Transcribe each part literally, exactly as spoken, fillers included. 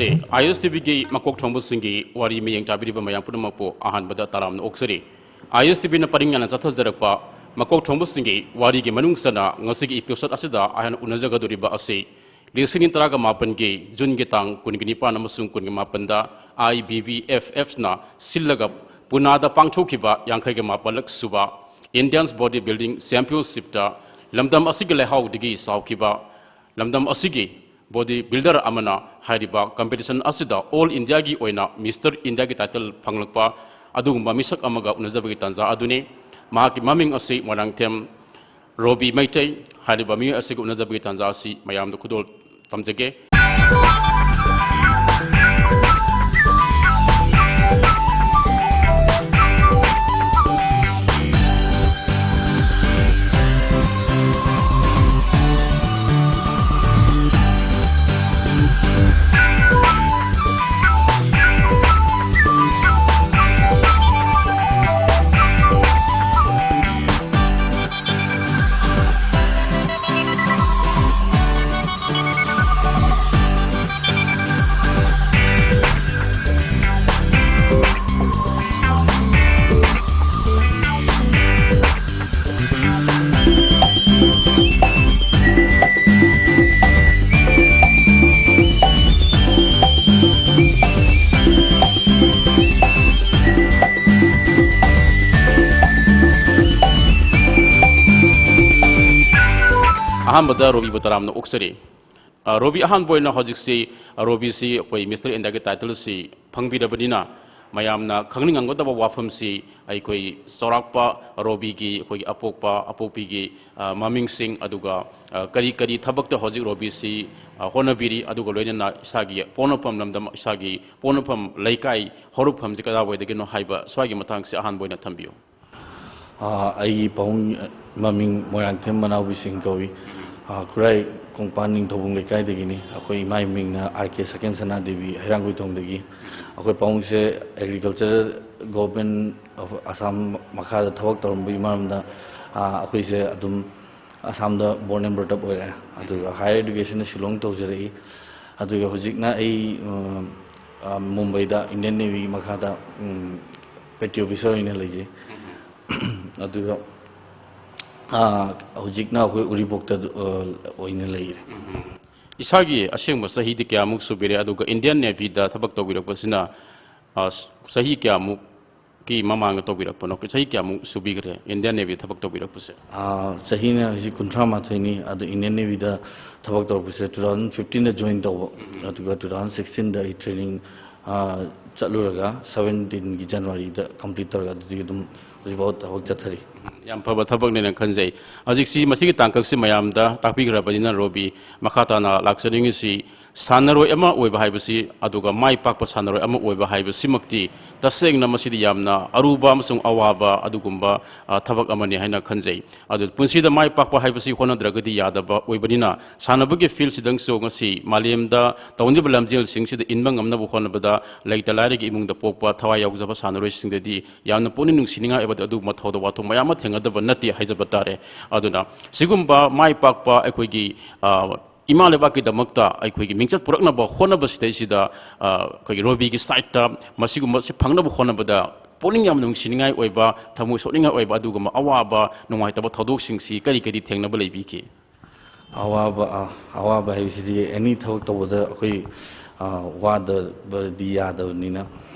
ꯑꯥꯏ ꯑꯦꯁ T ꯚꯤꯒꯤ ꯃꯀꯣꯛ ꯊꯣꯡꯕꯁꯤꯡꯒꯤ ꯋꯥꯔꯤ ꯃꯤꯠꯌꯦꯡ ꯇꯥꯕꯤꯔꯤꯕ ꯃꯌꯥꯝ ꯄꯨꯝꯅꯃꯛꯄꯨ ꯑꯍꯥꯟꯕꯗ ꯇꯔꯥꯝꯅ ꯑꯣꯛꯆꯔꯤ꯫ ꯑꯥꯏ ꯑꯦꯁ ꯇꯤ ꯚꯤꯅ ꯄꯔꯤꯡ ꯌꯥꯅ ꯆꯠꯊꯖꯔꯛꯄ ꯃꯀꯣꯛ ꯊꯣꯡꯕꯁꯤꯡꯒꯤ ꯋꯥꯔꯤꯒꯤ ꯃꯅꯨꯡ ꯆꯟꯅ ꯉꯁꯤꯒꯤ episode ꯑꯁꯤꯗ ꯑꯩꯍꯥꯛꯅ ꯎꯅꯖꯒꯗꯧꯔꯤꯕ ꯑꯁꯤ ꯂꯤꯁꯤꯡ ꯑꯅꯤ ꯇꯔꯥꯒ ꯃꯥꯄꯟꯒꯤ ꯖꯨꯟꯒꯤ ꯇꯥꯡ ꯀꯨꯟꯒ ꯅꯤꯄꯥꯟ ꯑꯃꯁꯨꯡ ꯀꯨꯟꯒ ꯃꯥꯄꯟꯗ ꯑꯥꯏ ꯕꯤ ꯕꯤ ꯑꯦꯐ ꯑꯦꯐꯅ ꯁꯤꯜꯂꯒ ꯄꯨꯅꯥꯗ ꯄꯥꯡꯊꯣꯛꯈꯤꯕ ꯌꯥꯡꯈꯩꯒ ꯃꯥꯄꯜꯂꯛ ꯁꯨꯕ Indians Body Building Championshipꯇ ꯂꯝꯗꯝ ꯑꯁꯤꯒꯤ ꯂꯩꯍꯥꯎꯗꯒꯤ ꯆꯥꯎꯈꯤꯕ ꯂꯝꯗꯝ ꯑꯁꯤꯒꯤ body builder ꯑꯃꯅ ꯍꯥꯏꯔꯤꯕ competition ꯑꯁꯤꯗ all Indiaꯒꯤ ꯑꯣꯏꯅ Mister Indiaꯒꯤ title ꯐꯪꯂꯛꯄ ꯑꯗꯨꯒꯨꯝꯕ ꯃꯤꯁꯛ ꯑꯃꯒ ꯎꯅꯖꯕꯒꯤ ꯇꯥꯟꯖꯥ ꯑꯗꯨꯅꯤ꯫ ꯃꯍꯥꯛꯀꯤ ꯃꯃꯤꯡ ꯑꯁꯤ ꯃꯣꯏꯔꯥꯡꯊꯦꯝ ꯔꯣꯕꯤ ꯃꯩꯇꯩ꯫ ꯍꯥꯏꯔꯤꯕ ꯃꯤꯑꯣꯏ ꯑꯁꯤꯒ ꯎꯅꯖꯕꯒꯤ ꯇꯥꯟꯖꯥ ꯑꯁꯤ ꯃꯌꯥꯝꯗ ꯈꯨꯗꯣꯜ ꯇꯝꯖꯒꯦ꯫ ꯑꯍꯥꯟꯕꯗ ꯔꯣꯕꯤꯕꯨ ꯇꯔꯥꯝꯅ ꯑꯣꯛꯆꯔꯤ꯫ ꯑ, ꯔꯣꯕꯤ, ꯑꯍꯥꯟꯕ ꯑꯣꯏꯅ ꯍꯧꯖꯤꯛꯁꯤ, ꯑ, ꯔꯣꯕꯤꯁꯤ ꯑꯩꯈꯣꯏ Mister Indiaꯒꯤ titleꯁꯤ ꯐꯪꯕꯤꯔꯕꯅꯤꯅ, ꯃꯌꯥꯝꯅ ꯈꯪꯅꯤꯡꯉꯝꯒꯗꯕ ꯋꯥꯐꯝꯁꯤ ꯑꯩꯈꯣꯏ ꯆꯥꯎꯔꯥꯛꯄ ꯔꯣꯕꯤꯒꯤ, ꯑꯩꯈꯣꯏꯒꯤ ꯑꯄꯣꯛꯄ, ꯑꯄꯣꯛꯄꯤꯒꯤ, ꯑ, ꯃꯃꯤꯡꯁꯤꯡ, ꯑꯗꯨꯒ, ꯑ, ꯀꯔꯤ ꯀꯔꯤ ꯊꯕꯛꯇ ꯍꯧꯖꯤꯛ ꯔꯣꯕꯤꯁꯤ, ꯑ, ꯍꯣꯠꯅꯕꯤꯔꯤ, ꯑꯗꯨꯒ ꯂꯣꯏꯅꯅ ꯏꯁꯥꯒꯤ ꯄꯣꯛꯅꯐꯝ ꯂꯝꯗꯝ, ꯏꯁꯥꯒꯤ ꯄꯣꯛꯅꯐꯝ ꯂꯩꯀꯥꯏ, ꯍꯧꯔꯛꯐꯝꯁꯤ ꯀꯗꯥꯏꯋꯥꯏꯗꯒꯤꯅꯣ ꯍꯥꯏꯕ ꯁ꯭ꯋꯥꯏꯒꯤ ꯃꯇꯥꯡꯁꯤ ꯑꯍꯥꯟꯕ ꯑꯣꯏꯅ ꯊꯝꯕꯤꯌꯨ꯫ ꯑꯥ, ꯑꯩꯒꯤ ꯄꯥꯕꯨꯡ ꯃꯃꯤꯡ ꯃꯣꯏꯔꯥꯡꯊꯦꯝ ꯃꯅꯥꯎꯕꯤ ꯁꯤꯡ ꯀꯧꯏ꯫ ꯑꯥ, ꯈꯨꯔꯥꯏ ꯀꯣꯡꯄꯥꯟ ꯅꯤꯡꯊꯧꯕꯨꯡ ꯂꯩꯀꯥꯏꯗꯒꯤꯅꯤ꯫ ꯑꯩꯈꯣꯏ ꯏꯃꯥꯒꯤ ꯃꯤꯡꯅ ꯑꯥꯔ ꯀꯦ ꯁꯀꯦꯟ ꯁꯅꯥꯗꯦꯕꯤ, ꯍꯩꯔꯥꯡꯒꯣꯏꯊꯣꯡꯗꯒꯤ꯫ ꯑꯩꯈꯣꯏ ꯄꯥꯕꯨꯡꯁꯦ Agriculture Government of Assam ꯃꯈꯥꯗ ꯊꯕꯛ ꯇꯧꯔꯝꯕꯒꯤ ꯃꯔꯝꯗ, ꯑꯥ, ꯑꯩꯈꯣꯏꯁꯦ ꯑꯗꯨꯝ ꯑꯁꯥꯝꯗ born and brought up ꯑꯣꯏꯔꯛꯑꯦ꯫ ꯑꯗꯨꯒ higher educationꯅ ꯁꯤꯂꯣꯡ ꯇꯧꯖꯔꯛꯏ꯫ ꯑꯗꯨꯒ ꯍꯧꯖꯤꯛꯅ ꯑꯩ, ꯑ, ꯑ, ꯃꯨꯝꯕꯩꯗ Indian Navy ꯃꯈꯥꯗ, ꯎꯝ, petty officer ꯑꯣꯏꯅ ꯂꯩꯖꯩ꯫ ꯑꯗꯨꯒ, ꯑ, ꯍꯧꯖꯤꯛꯅ ꯑꯩꯈꯣꯏ ꯎꯔꯤꯄꯣꯛꯇ, ꯑ, ꯑꯣꯏꯅ ꯂꯩꯔꯦ꯫ ꯏꯁꯥꯒꯤ ꯑꯁꯦꯡꯕ ꯆꯍꯤꯗꯤ ꯀꯌꯥꯃꯨꯛ ꯁꯨꯕꯤꯔꯦ, ꯑꯗꯨꯒ Indian Navy ꯗ ꯊꯕꯛ ꯇꯧꯕꯤꯔꯛꯄꯁꯤꯅ, ꯑ, ꯆꯍꯤ ꯀꯌꯥꯃꯨꯛꯀꯤ ꯃꯃꯥꯡꯗ ꯇꯧꯕꯤꯔꯛꯄꯅꯣ? ꯆꯍꯤ ꯀꯌꯥꯃꯨꯛ ꯁꯨꯕꯤꯈ꯭ꯔꯦ Indian Navy ꯊꯕꯛ ꯇꯧꯕꯤꯔꯛꯄꯁꯦ? ꯑ, ꯆꯍꯤꯅ ꯍꯧꯖꯤꯛ ꯀꯨꯟꯊ꯭ꯔꯥ ꯃꯥꯊꯣꯏꯅꯤ꯫ ꯑꯗꯣ Indian Navy ꯗ ꯊꯕꯛ ꯇꯧꯔꯛꯄꯁꯦ two thousand fifteen ꯗ join ꯇꯧꯕ, ꯑꯗꯨꯒ two thousand sixteen ꯗ ꯑꯩ training, ꯑ, ꯆꯠꯂꯨꯔꯒ seventeen ꯒꯤ January ꯗ complete ꯇꯧꯔꯒ ꯑꯗꯨꯗꯒꯤ ꯑꯗꯨꯝ ꯍꯧꯖꯤꯛꯐꯥꯎ ꯊꯕꯛ ꯆꯠꯊꯔꯤ꯫ ꯌꯥꯝ ꯐꯕ ꯊꯕꯛꯅꯦꯅ ꯈꯟꯖꯩ꯫ ꯍꯧꯖꯤꯛꯁꯤ ꯃꯁꯤꯒꯤ ꯇꯥꯡꯀꯛꯁꯤ ꯃꯌꯥꯝꯗ ꯇꯥꯛꯄꯤꯈ꯭ꯔꯕꯅꯤꯅ, ꯔꯣꯕꯤ, ꯃꯈꯥ ꯇꯥꯅ ꯂꯥꯛꯆꯅꯤꯡꯉꯤꯁꯤ, ꯁꯥꯟꯅꯔꯣꯏ ꯑꯃ ꯑꯣꯏꯕ ꯍꯥꯏꯕꯁꯤ, ꯑꯗꯨꯒ ꯃꯥꯏ ꯄꯥꯛꯄ ꯁꯥꯟꯅꯔꯣꯏ ꯑꯃ ꯑꯣꯏꯕ ꯍꯥꯏꯕꯁꯤꯃꯛꯇꯤ ꯇꯁꯦꯡꯅ ꯃꯁꯤꯗꯤ ꯌꯥꯝꯅ ꯑꯔꯨꯕ ꯑꯃꯁꯨꯡ ꯑꯋꯥꯕ ꯑꯗꯨꯒꯨꯝꯕ, ꯑ, ꯊꯕꯛ ꯑꯃꯅꯤ ꯍꯥꯏꯅ ꯈꯟꯖꯩ꯫ ꯑꯗꯨ ꯄꯨꯟꯁꯤꯗ ꯃꯥꯏ ꯄꯥꯛꯄ ꯍꯥꯏꯕꯁꯤ ꯍꯣꯠꯅꯗ꯭ꯔꯒꯗꯤ ꯌꯥꯗꯕ ꯑꯣꯏꯕꯅꯤꯅ, ꯁꯥꯟꯅꯕꯒꯤ field ꯁꯤꯗꯪꯁꯨ ꯉꯁꯤ ꯃꯥꯂꯦꯝꯗ ꯇꯧꯅꯔꯤꯕ ꯂꯝꯖꯦꯜꯁꯤꯡꯁꯤꯗ ꯏꯟꯕ ꯉꯝꯅꯕ ꯍꯣꯠꯅꯕꯗ, ꯂꯩꯇ ꯂꯥꯏꯔꯒꯤ ꯏꯃꯨꯡꯗ ꯄꯣꯛꯄ ꯊꯋꯥꯏ ꯌꯥꯎꯖꯕ ꯁꯥꯟꯅꯔꯣꯏꯁꯤꯡꯗꯗꯤ ꯌꯥꯝꯅ ꯄꯨꯛꯅꯤꯡ ꯅꯨꯡꯁꯤꯅꯤꯡꯉꯥꯏ ꯑꯣꯏꯕ ꯑꯗꯨꯒꯨꯝꯕ ꯊꯧꯗꯣꯛ ꯋꯥꯊꯣꯛ ꯃꯌꯥꯝ ꯑꯃ ꯊꯦꯡꯅꯗꯕ ꯅꯠꯇꯦ ꯍꯥꯏꯖꯕ ꯇꯥꯔꯦ꯫ ꯑꯗꯨꯅ ꯁꯤꯒꯨꯝꯕ ꯃꯥꯏ ꯄꯥꯛꯄ ꯑꯩꯈꯣꯏꯒꯤ, ꯑ, ꯏꯃꯥ ꯂꯩꯕꯥꯛꯀꯤꯗꯃꯛꯇ ꯑꯩꯈꯣꯏꯒꯤ ꯃꯤꯡꯆꯠ ꯄꯨꯔꯛꯅꯕ ꯍꯣꯠꯅꯕꯁꯤꯗꯩꯁꯤꯗ, ꯑ, ꯑꯩꯈꯣꯏꯒꯤ ꯔꯣꯕꯤꯒꯤ side ꯇ ꯃꯁꯤꯒꯨꯝꯕꯁꯤ ꯐꯪꯅꯕ ꯍꯣꯠꯅꯕꯗ ꯄꯨꯛꯅꯤꯡ ꯌꯥꯝꯅ ꯅꯨꯡꯁꯤꯅꯤꯡꯉꯥꯏ ꯑꯣꯏꯕ, ꯊꯃꯣꯏ ꯁꯣꯛꯅꯤꯡꯉꯥꯏ ꯑꯣꯏꯕ ꯑꯗꯨꯒꯨꯝꯕ ꯑꯋꯥꯕ, ꯅꯨꯡꯉꯥꯏꯇꯕ ꯊꯧꯗꯣꯛꯁꯤꯡꯁꯤ ꯀꯔꯤ ꯀꯔꯤ ꯊꯦꯡꯅꯕ ꯂꯩꯕꯤꯈꯤ? ꯑꯋꯥꯕ, ꯑ, ꯑꯋꯥꯕ ꯍꯥꯏꯕꯁꯤꯗꯤ any ꯊꯕꯛ ꯇꯧꯕꯗ ꯑꯩꯈꯣꯏ, ꯑ, ꯋꯥꯗꯕꯗꯤ ꯌꯥꯗꯕꯅꯤꯅ꯫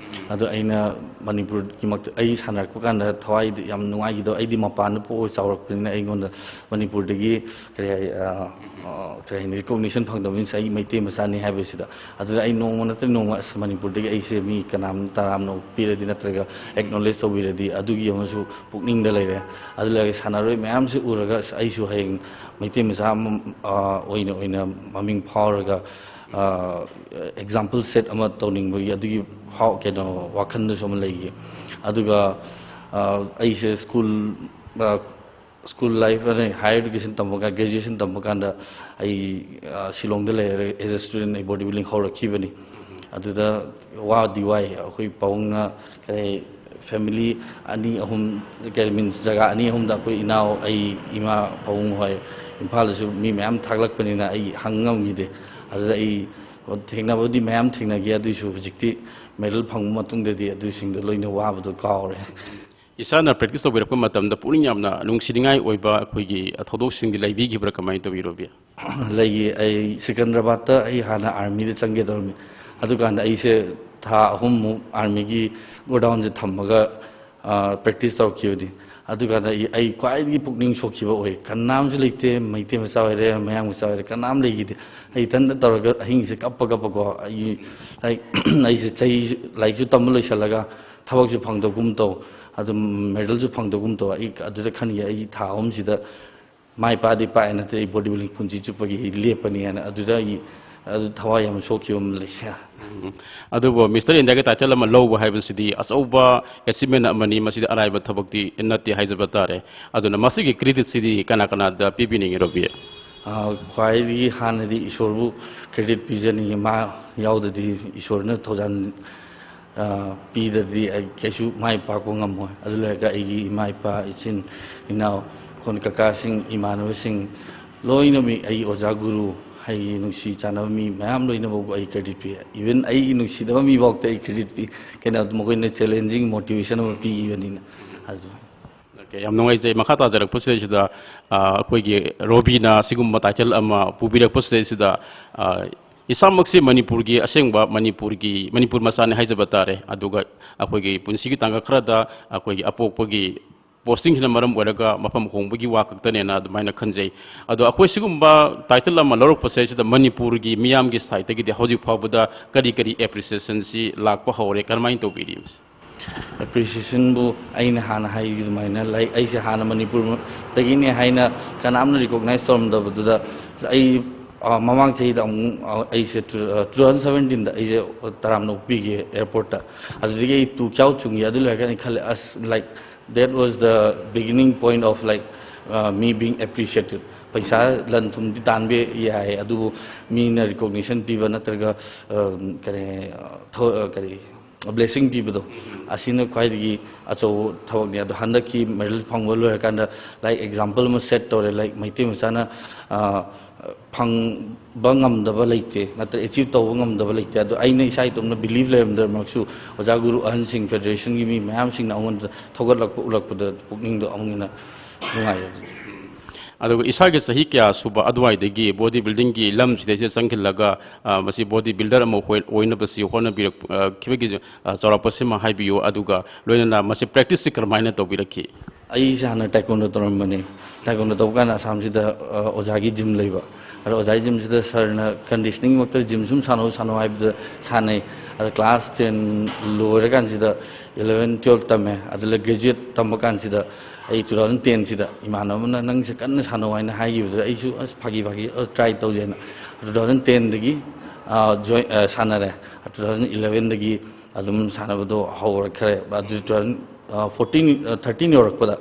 ꯑꯗꯣ ꯑꯩꯅ ꯃꯅꯤꯄꯨꯔꯒꯤꯃꯛꯇ ꯑꯩ ꯁꯥꯟꯅꯔꯛꯄ ꯀꯥꯟꯗ ꯊꯋꯥꯏꯗ ꯌꯥꯝ ꯅꯨꯡꯉꯥꯏꯈꯤꯗꯕ, ꯑꯩꯗꯤ ꯃꯄꯥꯟꯗ ꯄꯣꯛꯑꯒ ꯆꯥꯎꯔꯛꯄꯅꯤꯅ ꯑꯩꯉꯣꯟꯗ ꯃꯅꯤꯄꯨꯔꯗꯒꯤ ꯀꯔꯤ ꯍꯥꯏ, ꯑ, ꯑ, ꯀꯔꯤ ꯍꯥꯏꯅꯤ, recognition ꯐꯪꯗꯕꯅꯤꯅ ꯑꯩ ꯃꯩꯇꯩ ꯃꯆꯥꯅꯤ ꯍꯥꯏꯕꯁꯤꯗ꯫ ꯑꯗꯨꯗ ꯑꯩ ꯅꯣꯡꯃ ꯅꯠꯇ꯭ꯔ ꯅꯣꯡꯃ ꯑꯁ ꯃꯅꯤꯄꯨꯔꯗꯒꯤ ꯑꯩꯁꯦ ꯃꯤ ꯀꯅꯥꯝ ꯇꯔꯥꯝꯅ ꯑꯣꯛꯄꯤꯔꯗꯤ ꯅꯠꯇ꯭ꯔꯒ acknowledge ꯇꯧꯕꯤꯔꯗꯤ ꯑꯗꯨꯒꯤ ꯑꯃꯁꯨ ꯄꯨꯛꯅꯤꯡꯗ ꯂꯩꯔꯦ꯫ ꯑꯗꯨ ꯂꯩꯔꯒ ꯁꯥꯟꯅꯔꯣꯏ ꯃꯌꯥꯝꯁꯤ ꯎꯔꯒ ꯑꯁ ꯑꯩꯁꯨ ꯍꯌꯦꯡ ꯃꯩꯇꯩ ꯃꯆꯥ ꯑꯃ, ꯑ, ꯑꯣꯏꯅ, ꯑꯣꯏꯅ ꯃꯃꯤꯡ ꯐꯥꯎꯔꯒ, ꯑ, example set ꯑꯃ ꯇꯧꯅꯤꯡꯕꯒꯤ ꯑꯗꯨꯒꯤ ꯐꯥꯎ-, ꯀꯩꯅꯣ, ꯋꯥꯈꯜꯗꯁꯨ ꯑꯃ ꯂꯩꯈꯤ꯫ ꯑꯗꯨꯒ, ꯑ, ꯑꯩꯁꯦ school, ꯑ, school life ꯑꯗꯩ higher education ꯇꯝꯕ ꯀꯥꯟ-, graduation ꯇꯝꯕ ꯀꯥꯟꯗ ꯑꯩ, ꯑ, ꯁꯤꯂꯣꯡꯗ ꯂꯩꯔꯒ as a student ꯑꯩ body building ꯍꯧꯔꯛꯈꯤꯕꯅꯤ꯫ ꯑꯗꯨꯗ ꯋꯥꯗꯤ ꯋꯥꯏ꯫ ꯑꯩꯈꯣꯏ ꯄꯥꯕꯨꯡꯅ ꯀꯔꯤ family ꯑꯅꯤ ꯑꯍꯨꯝ, ꯀꯔꯤ means ꯖꯒꯥ ꯑꯅꯤ ꯑꯍꯨꯝꯗ ꯑꯩꯈꯣꯏ ꯏꯅꯥꯎ, ꯑꯩ, ꯏꯃꯥ, ꯄꯥꯕꯨꯡ ꯍꯣꯏ ꯏꯝꯐꯥꯜꯗꯁꯨ ꯃꯤ ꯃꯌꯥꯝ ꯊꯥꯒꯠꯂꯛꯄꯅꯤꯅ ꯑꯩ ꯍꯪ ꯉꯝꯈꯤꯗꯦ꯫ ꯑꯗꯨꯗ ꯑꯩ ꯊꯦꯡꯅꯕꯗꯤ ꯃꯌꯥꯝ ꯊꯦꯡꯅꯈꯤ, ꯑꯗꯨꯏꯁꯨ ꯍꯧꯖꯤꯛꯇꯤ ꯃꯦꯗꯜ ꯐꯪꯕ ꯃꯇꯨꯡꯗꯗꯤ ꯑꯗꯨꯁꯤꯡꯗꯣ ꯂꯣꯏꯅ ꯋꯥꯕꯗꯣ ꯀꯥꯎꯔꯦ꯫ ꯏꯁꯥꯅ ꯄ꯭ꯔꯦꯛꯇꯤꯁ ꯇꯧꯕꯤꯔꯛꯄ ꯃꯇꯝꯗ ꯄꯨꯛꯅꯤꯡ ꯌꯥꯝꯅ ꯅꯨꯡꯁꯤꯅꯤꯡꯉꯥꯏ ꯑꯣꯏꯕ ꯑꯩꯈꯣꯏꯒꯤ ꯊꯧꯗꯣꯛꯁꯤꯡꯗꯤ ꯂꯩꯕꯤꯈꯤꯕ꯭ꯔꯥ, ꯀꯃꯥꯏꯅ ꯇꯧꯕꯤꯔꯣꯕꯤ? ꯂꯩꯌꯦ꯫ ꯑꯩ ꯁꯤꯀꯟꯗ꯭ꯔꯕꯥꯗꯇ ꯑꯩ ꯍꯥꯟꯅ ꯑꯥꯔꯃꯤꯗ ꯆꯪꯒꯦ ꯇꯧꯔꯝꯃꯤ꯫ ꯑꯗꯨꯀꯥꯟꯗ ꯑꯩꯁꯦ ꯊꯥ ꯑꯍꯨꯝꯃꯨꯛ ꯑꯥꯔꯃꯤꯒꯤ ꯒꯣꯗꯥꯎꯟꯁꯦ ꯊꯝꯃꯒ ꯄ꯭ꯔꯦꯛꯇꯤꯁ ꯇꯧꯔꯛꯈꯤꯕꯅꯤ꯫ ꯑꯗꯨꯀꯥꯟꯗ ꯑꯩ ꯑꯩ ꯈ꯭ꯋꯥꯏꯗꯒꯤ ꯄꯨꯛꯅꯤꯡ ꯁꯣꯛꯈꯤꯕ ꯑꯣꯏ꯫ ꯀꯅꯥꯝꯁꯨ ꯂꯩꯇꯦ, ꯃꯩꯇꯩ ꯃꯆꯥ ꯑꯣꯏꯔꯦ, ꯃꯌꯥꯡ ꯃꯆꯥ ꯑꯣꯏꯔꯦ, ꯀꯅꯥꯝ ꯂꯩꯈꯤꯗꯦ꯫ ꯑꯩ ꯏꯊꯟꯇ ꯇꯧꯔꯒ ꯑꯍꯤꯡꯁꯦ ꯀꯞꯄ ꯀꯞꯄꯀꯣ, ꯑꯩ ꯂꯥꯏꯔꯤꯛ ꯑꯩꯁꯦ ꯆꯍꯤ, ꯂꯥꯏꯔꯤꯛꯁꯨ ꯇꯝꯕ ꯂꯣꯏꯁꯤꯜꯂꯒ ꯊꯕꯛꯁꯨ ꯐꯪꯗꯒꯨꯝ ꯇꯧ, ꯑꯗꯨꯝ ꯃꯦꯗꯜꯁꯨ ꯐꯪꯗꯒꯨꯝ ꯇꯧ꯫ ꯑꯩ ꯑꯗꯨꯗ ꯈꯟꯒꯦ, ꯑꯩ ꯊꯥ ꯑꯍꯨꯝꯁꯤꯗ ꯃꯥꯏ ꯄꯥꯛꯑꯗꯤ ꯄꯥꯛꯑꯦ, ꯅꯠꯇ꯭ꯔꯗꯤ ꯑꯩ ꯕꯣꯗꯤ ꯕꯤꯜꯗꯤꯡ ꯄꯨꯟꯁꯤ ꯆꯨꯞꯄꯒꯤ ꯑꯩ ꯂꯦꯞꯄꯅꯤ ꯍꯥꯏꯅ ꯑꯗꯨꯗ ꯑꯩ ꯑꯗꯨ ꯊꯋꯥꯏ ꯌꯥꯝ ꯁꯣꯛꯈꯤꯕ ꯑꯃ ꯂꯩ꯫ ꯑꯗꯨꯕꯨ ꯃꯤꯁꯇꯔ ꯏꯟꯗꯤꯌꯥꯒꯤ ꯇꯥꯏꯇꯜ ꯑꯃ ꯂꯧꯕ ꯍꯥꯏꯕꯁꯤꯗꯤ ꯑꯆꯧꯕ ꯑꯦꯆꯤꯞꯃꯦꯟ ꯑꯃꯅꯤ, ꯃꯁꯤꯗꯤ ꯑꯔꯥꯏꯕ ꯊꯕꯛꯇꯤ ꯅꯠꯇꯦ ꯍꯥꯏꯖꯕ ꯇꯥꯔꯦ꯫ ꯑꯗꯨꯅ ꯃꯁꯤꯒꯤ ꯀ꯭ꯔꯦꯗꯤꯠꯁꯤꯗꯤ ꯀꯅꯥ ꯀꯅꯥꯗ ꯄꯤꯕꯤꯅꯤꯡꯉꯤ, ꯔꯣꯕꯤ? ꯈ꯭ꯋꯥꯏꯗꯒꯤ ꯍꯥꯟꯅꯗꯤ ꯏꯁꯣꯔꯕꯨ ꯀ꯭ꯔꯦꯗꯤꯠ ꯄꯤꯖꯅꯤꯡꯉꯤ꯫ ꯃꯥ ꯌꯥꯎꯗꯗꯤ, ꯏꯁꯣꯔꯅ ꯊꯧꯖꯥꯜ ꯄꯤꯗ꯭ꯔꯗꯤ ꯑꯩ ꯀꯩꯁꯨ ꯃꯥꯏ ꯄꯥꯛꯄ ꯉꯝꯃꯣꯏ꯫ ꯑꯗꯨ ꯂꯩꯔꯒ ꯑꯩꯒꯤ ꯏꯃꯥ ꯏꯄꯥ, ꯏꯆꯤꯟ ꯏꯅꯥꯎ, ꯑꯩꯈꯣꯏ ꯀꯀꯥꯁꯤꯡ, ꯏꯃꯥꯟꯅꯕꯁꯤꯡ, ꯂꯣꯏꯅꯃꯛ ꯑꯩꯒꯤ ꯑꯣꯖꯥ ꯒꯨꯔꯨ, ꯑꯩꯒꯤ ꯅꯨꯡꯁꯤ ꯆꯥꯟꯅꯕ ꯃꯤ ꯃꯌꯥꯝ ꯂꯣꯏꯅꯃꯛꯄꯨ ꯑꯩ ꯀ꯭ꯔꯦꯗꯤꯠ ꯄꯤ꯫ ꯏꯚꯟ ꯑꯩꯒꯤ ꯅꯨꯡꯁꯤꯗꯕ ꯃꯤꯐꯥꯎꯗ ꯑꯩ ꯀ꯭ꯔꯦꯗꯤꯠ ꯄꯤ꯫ ꯀꯩꯅꯣ, ꯃꯈꯣꯏꯅ ꯆꯦꯂꯦꯟꯖꯤꯡ ꯃꯣꯇꯤꯚꯦꯁꯟ ꯑꯃ ꯄꯤꯈꯤꯕꯅꯤꯅ꯫ ꯑꯗꯨ ꯑꯣꯀꯦ, ꯌꯥꯝ ꯅꯨꯡꯉꯥꯏꯖꯩ꯫ ꯃꯈꯥ ꯇꯥꯖꯔꯛꯄꯁꯤꯗꯩꯁꯤꯗ, ꯑ, ꯑꯩꯈꯣꯏꯒꯤ ꯔꯣꯕꯤꯅ ꯁꯤꯒꯨꯝꯕ ꯇꯥꯏꯇꯜ ꯑꯃ ꯄꯨꯕꯤꯔꯛꯄꯁꯤꯗꯩꯁꯤꯗ, ꯑ, ꯏꯁꯥꯃꯛꯁꯤ ꯃꯅꯤꯄꯨꯔꯒꯤ, ꯑꯁꯦꯡꯕ ꯃꯅꯤꯄꯨꯔꯒꯤ, ꯃꯅꯤꯄꯨꯔ ꯃꯆꯥꯅꯤ ꯍꯥꯏꯖꯕ ꯇꯥꯔꯦ꯫ ꯑꯗꯨꯒ ꯑꯩꯈꯣꯏꯒꯤ ꯄꯨꯟꯁꯤꯒꯤ ꯇꯥꯡꯀꯛ ꯈꯔꯗ ꯑꯩꯈꯣꯏꯒꯤ ꯑꯄꯣꯛꯄꯒꯤ ꯄꯣꯁꯇꯤꯡꯁꯤꯅ ꯃꯔꯝ ꯑꯣꯏꯔꯒ ꯃꯐꯝ ꯍꯣꯡꯕꯒꯤ ꯋꯥ ꯈꯛꯇꯅꯦꯅ ꯑꯗꯨꯃꯥꯏꯅ ꯈꯟꯖꯩ꯫ ꯑꯗꯣ ꯑꯩꯈꯣꯏ ꯁꯤꯒꯨꯝꯕ ꯇꯥꯏꯇꯜ ꯑꯃ ꯂꯧꯔꯛꯄꯁꯦ, ꯁꯤꯗ ꯃꯅꯤꯄꯨꯔꯒꯤ ꯃꯤꯌꯥꯝꯒꯤ ꯁꯥꯏꯠꯇꯒꯤꯗꯤ ꯍꯧꯖꯤꯛ ꯐꯥꯎꯕꯗ ꯀꯔꯤ ꯀꯔꯤ ꯑꯦꯄ꯭ꯔꯤꯁꯤꯌꯦꯁꯟꯁꯤ ꯂꯥꯛꯄ ꯍꯧꯔꯦ, ꯀꯔꯝꯍꯥꯏꯅ ꯇꯧꯕꯤꯔꯤ? ꯑꯦꯄ꯭ꯔꯤꯁꯤꯌꯦꯁꯟꯕꯨ ꯑꯩꯅ ꯍꯥꯟꯅ ꯍꯥꯏꯈꯤ ꯑꯗꯨꯃꯥꯏꯅ, ꯂꯥꯏꯛ, ꯑꯩꯁꯦ ꯍꯥꯟꯅ ꯃꯅꯤꯄꯨꯔꯗꯒꯤꯅꯦ ꯍꯥꯏꯅ ꯀꯅꯥꯝꯅ ꯔꯤꯀꯣꯛꯅꯥꯏꯁ ꯇꯧꯔꯝꯗꯕꯗꯨꯗ, ꯑꯩ, ꯑ, ꯃꯃꯥꯡ ꯆꯍꯤꯗ ꯑꯃꯨꯛ, ꯑ, ꯑꯩꯁꯦ ꯇꯨ ꯊꯥꯎꯖꯟ ꯁꯕꯦꯟꯇꯤꯟꯗ ꯑꯩꯁꯦ ꯇꯔꯥꯝꯅ ꯑꯣꯛꯄꯤꯒꯦ ꯑꯦꯌꯥꯔꯄꯣꯔꯠꯇ꯫ ꯑꯗꯨꯗꯒꯤ ꯑꯩ ꯇꯨ ꯀꯌꯥꯎ ꯆꯨꯡꯉꯤ꯫ ꯑꯗꯨ ꯂꯣꯏꯔꯒ ꯑꯩ ꯈꯜꯂꯦ, ꯑꯁ, like, that was the beginning point of, like, uh, me being appreciated. ꯄꯩꯁꯥ, ꯂꯟ ꯊꯨꯝꯗꯤ ꯇꯥꯟꯕ ꯌꯥꯏ, ꯑꯗꯨꯕꯨ ꯃꯤꯅ ꯔꯤꯀꯣꯛꯅꯤꯁꯟ ꯄꯤꯕ ꯅꯠꯇ꯭ꯔꯒ, ꯑ, ꯀꯔꯤ, ꯑ, ꯊ-, ꯑ, ꯀꯔꯤ, ꯕ꯭ꯂꯦꯁꯤꯡ ꯄꯤꯕꯗꯣ, ꯑꯁꯤꯅ ꯈ꯭ꯋꯥꯏꯗꯒꯤ ꯑꯆꯧꯕ ꯊꯕꯛꯅꯤ꯫ ꯑꯗꯣ ꯍꯟꯗꯛꯀꯤ ꯃꯦꯗꯜ ꯐꯪꯕ ꯂꯣꯏꯔꯀꯥꯟꯗ, ꯂꯥꯏꯛ, ꯑꯦꯛꯖꯥꯝꯄꯜ ꯑꯃ ꯁꯦꯠ ꯇꯧꯔꯦ, ꯂꯥꯏꯛ, ꯃꯩꯇꯩ ꯃꯆꯥꯅ, ꯑ, ꯐꯪꯕ ꯉꯝꯗꯕ ꯂꯩꯇꯦ, ꯅꯠꯇ꯭ꯔ ꯑꯦꯆꯤꯞ ꯇꯧꯕ ꯉꯝꯗꯕ ꯂꯩꯇꯦ꯫ ꯑꯗꯣ ꯑꯩꯅ ꯏꯁꯥ ꯏꯇꯣꯝꯇ ꯕꯤꯂꯤꯐ ꯂꯩꯔꯝꯗ꯭ꯔꯃꯛꯁꯨ, ꯑꯣꯖꯥ ꯒꯨꯔꯨ ꯑꯍꯟꯁꯤꯡ, ꯐꯦꯗꯔꯦꯁꯟꯒꯤ ꯃꯤ ꯃꯌꯥꯝꯁꯤꯡꯅ ꯑꯩꯉꯣꯟꯗ ꯊꯧꯒꯠꯂꯛꯄ ꯎꯠꯂꯛꯄꯗ ꯄꯨꯛꯅꯤꯡꯗꯣ ꯑꯃꯨꯛ ꯍꯦꯟꯅ ꯅꯨꯡꯉꯥꯏꯌꯦ꯫ ꯑꯗꯨꯒ ꯏꯁꯥꯒꯤ ꯆꯍꯤ ꯀꯌꯥ ꯁꯨꯕ ꯑꯗꯨꯋꯥꯏꯗꯒꯤ ꯕꯣꯗꯤ ꯕꯤꯜꯗꯤꯡꯒꯤ ꯂꯝꯁꯤꯗꯩꯁꯤꯗ ꯆꯪꯁꯤꯜꯂꯒ, ꯑ, ꯃꯁꯤ ꯕꯣꯗꯤ ꯕꯤꯜꯗꯔ ꯑꯃ ꯑꯣꯏ-, ꯑꯣꯏꯅꯕꯁꯤ ꯍꯣꯠꯅꯕꯤꯔꯛ-, ꯑ, ꯈꯤꯕꯒꯤ, ꯑ, ꯆꯥꯎꯔꯥꯛꯄꯁꯤꯃ ꯍꯥꯏꯕꯤꯌꯨ꯫ ꯑꯗꯨꯒ ꯂꯣꯏꯅꯅ ꯃꯁꯤ ꯄ꯭ꯔꯦꯛꯇꯤꯁꯁꯤ ꯀꯔꯝꯍꯥꯏꯅ ꯇꯧꯕꯤꯔꯛꯈꯤ? ꯑꯩꯁꯦ ꯍꯥꯟꯅ ꯇꯥꯏꯀꯣꯟꯗꯣ ꯇꯧꯔꯝꯕꯅꯦ꯫ ꯇꯥꯏꯀꯣꯟꯗꯣ ꯇꯧꯕ ꯀꯥꯟꯗ ꯑꯁꯥꯝꯁꯤꯗ, ꯑ, ꯑꯣꯖꯥꯒꯤ ꯖꯤꯝ ꯂꯩꯕ꯫ ꯑꯗꯣ ꯑꯣꯖꯥꯒꯤ ꯖꯤꯝꯁꯤꯗ ꯁꯥꯔꯅ ꯀꯟꯗꯤꯁꯅꯤꯡꯃꯛꯇ ꯖꯤꯝ ꯁꯨꯝ ꯁꯥꯟꯅꯧ, ꯁꯥꯟꯅꯧ ꯍꯥꯏꯕꯗ ꯁꯥꯟꯅꯩ꯫ ꯑꯗꯣ ꯀ꯭ꯂꯥꯁ ꯇꯦꯟ ꯂꯣꯏꯔꯀꯥꯟꯁꯤꯗ ꯏꯂꯚꯦꯟ, ꯇꯨꯌꯦꯜꯞ ꯇꯝꯃꯦ꯫ ꯑꯗꯨꯗ ꯒ꯭ꯔꯦꯖꯨꯌꯦꯠ ꯇꯝꯕ ꯀꯥꯟꯁꯤꯗ ꯑꯩ ꯇꯨ ꯊꯥꯎꯖꯟ ꯇꯦꯟꯁꯤꯗ ꯏꯃꯥꯟꯅꯕ ꯑꯃꯅ "ꯅꯪꯁꯦ ꯀꯟꯅ ꯁꯥꯟꯅꯧ" ꯍꯥꯏꯅ ꯍꯥꯏꯈꯤꯕꯗꯨꯗ ꯑꯩꯁꯨ "ꯑꯁ, ꯐꯥꯒꯤ ꯐꯥꯒꯤ, ꯑ, ꯇ꯭ꯔꯥꯏ ꯇꯧꯁꯦꯅ" ꯇꯨ ꯊꯥꯎꯖꯟ ꯇꯦꯟꯗꯒꯤ, ꯑ, ꯖꯣꯏ-, ꯑ, ꯁꯥꯟꯅꯔꯦ꯫ ꯇꯨ ꯊꯥꯎꯖꯟ ꯏꯂꯚꯦꯟꯗꯒꯤ ꯑꯗꯨꯝ ꯁꯥꯟꯅꯕꯗꯣ ꯍꯧꯔꯛꯈ꯭ꯔꯦ꯫ ꯑꯗꯨ ꯇꯨ ꯊꯥꯎꯖꯟ, ꯑ, ꯐꯣꯔꯇꯤꯟ, ꯑ, ꯊꯥꯔꯇꯤꯟ ꯌꯧꯔꯛꯄꯗ,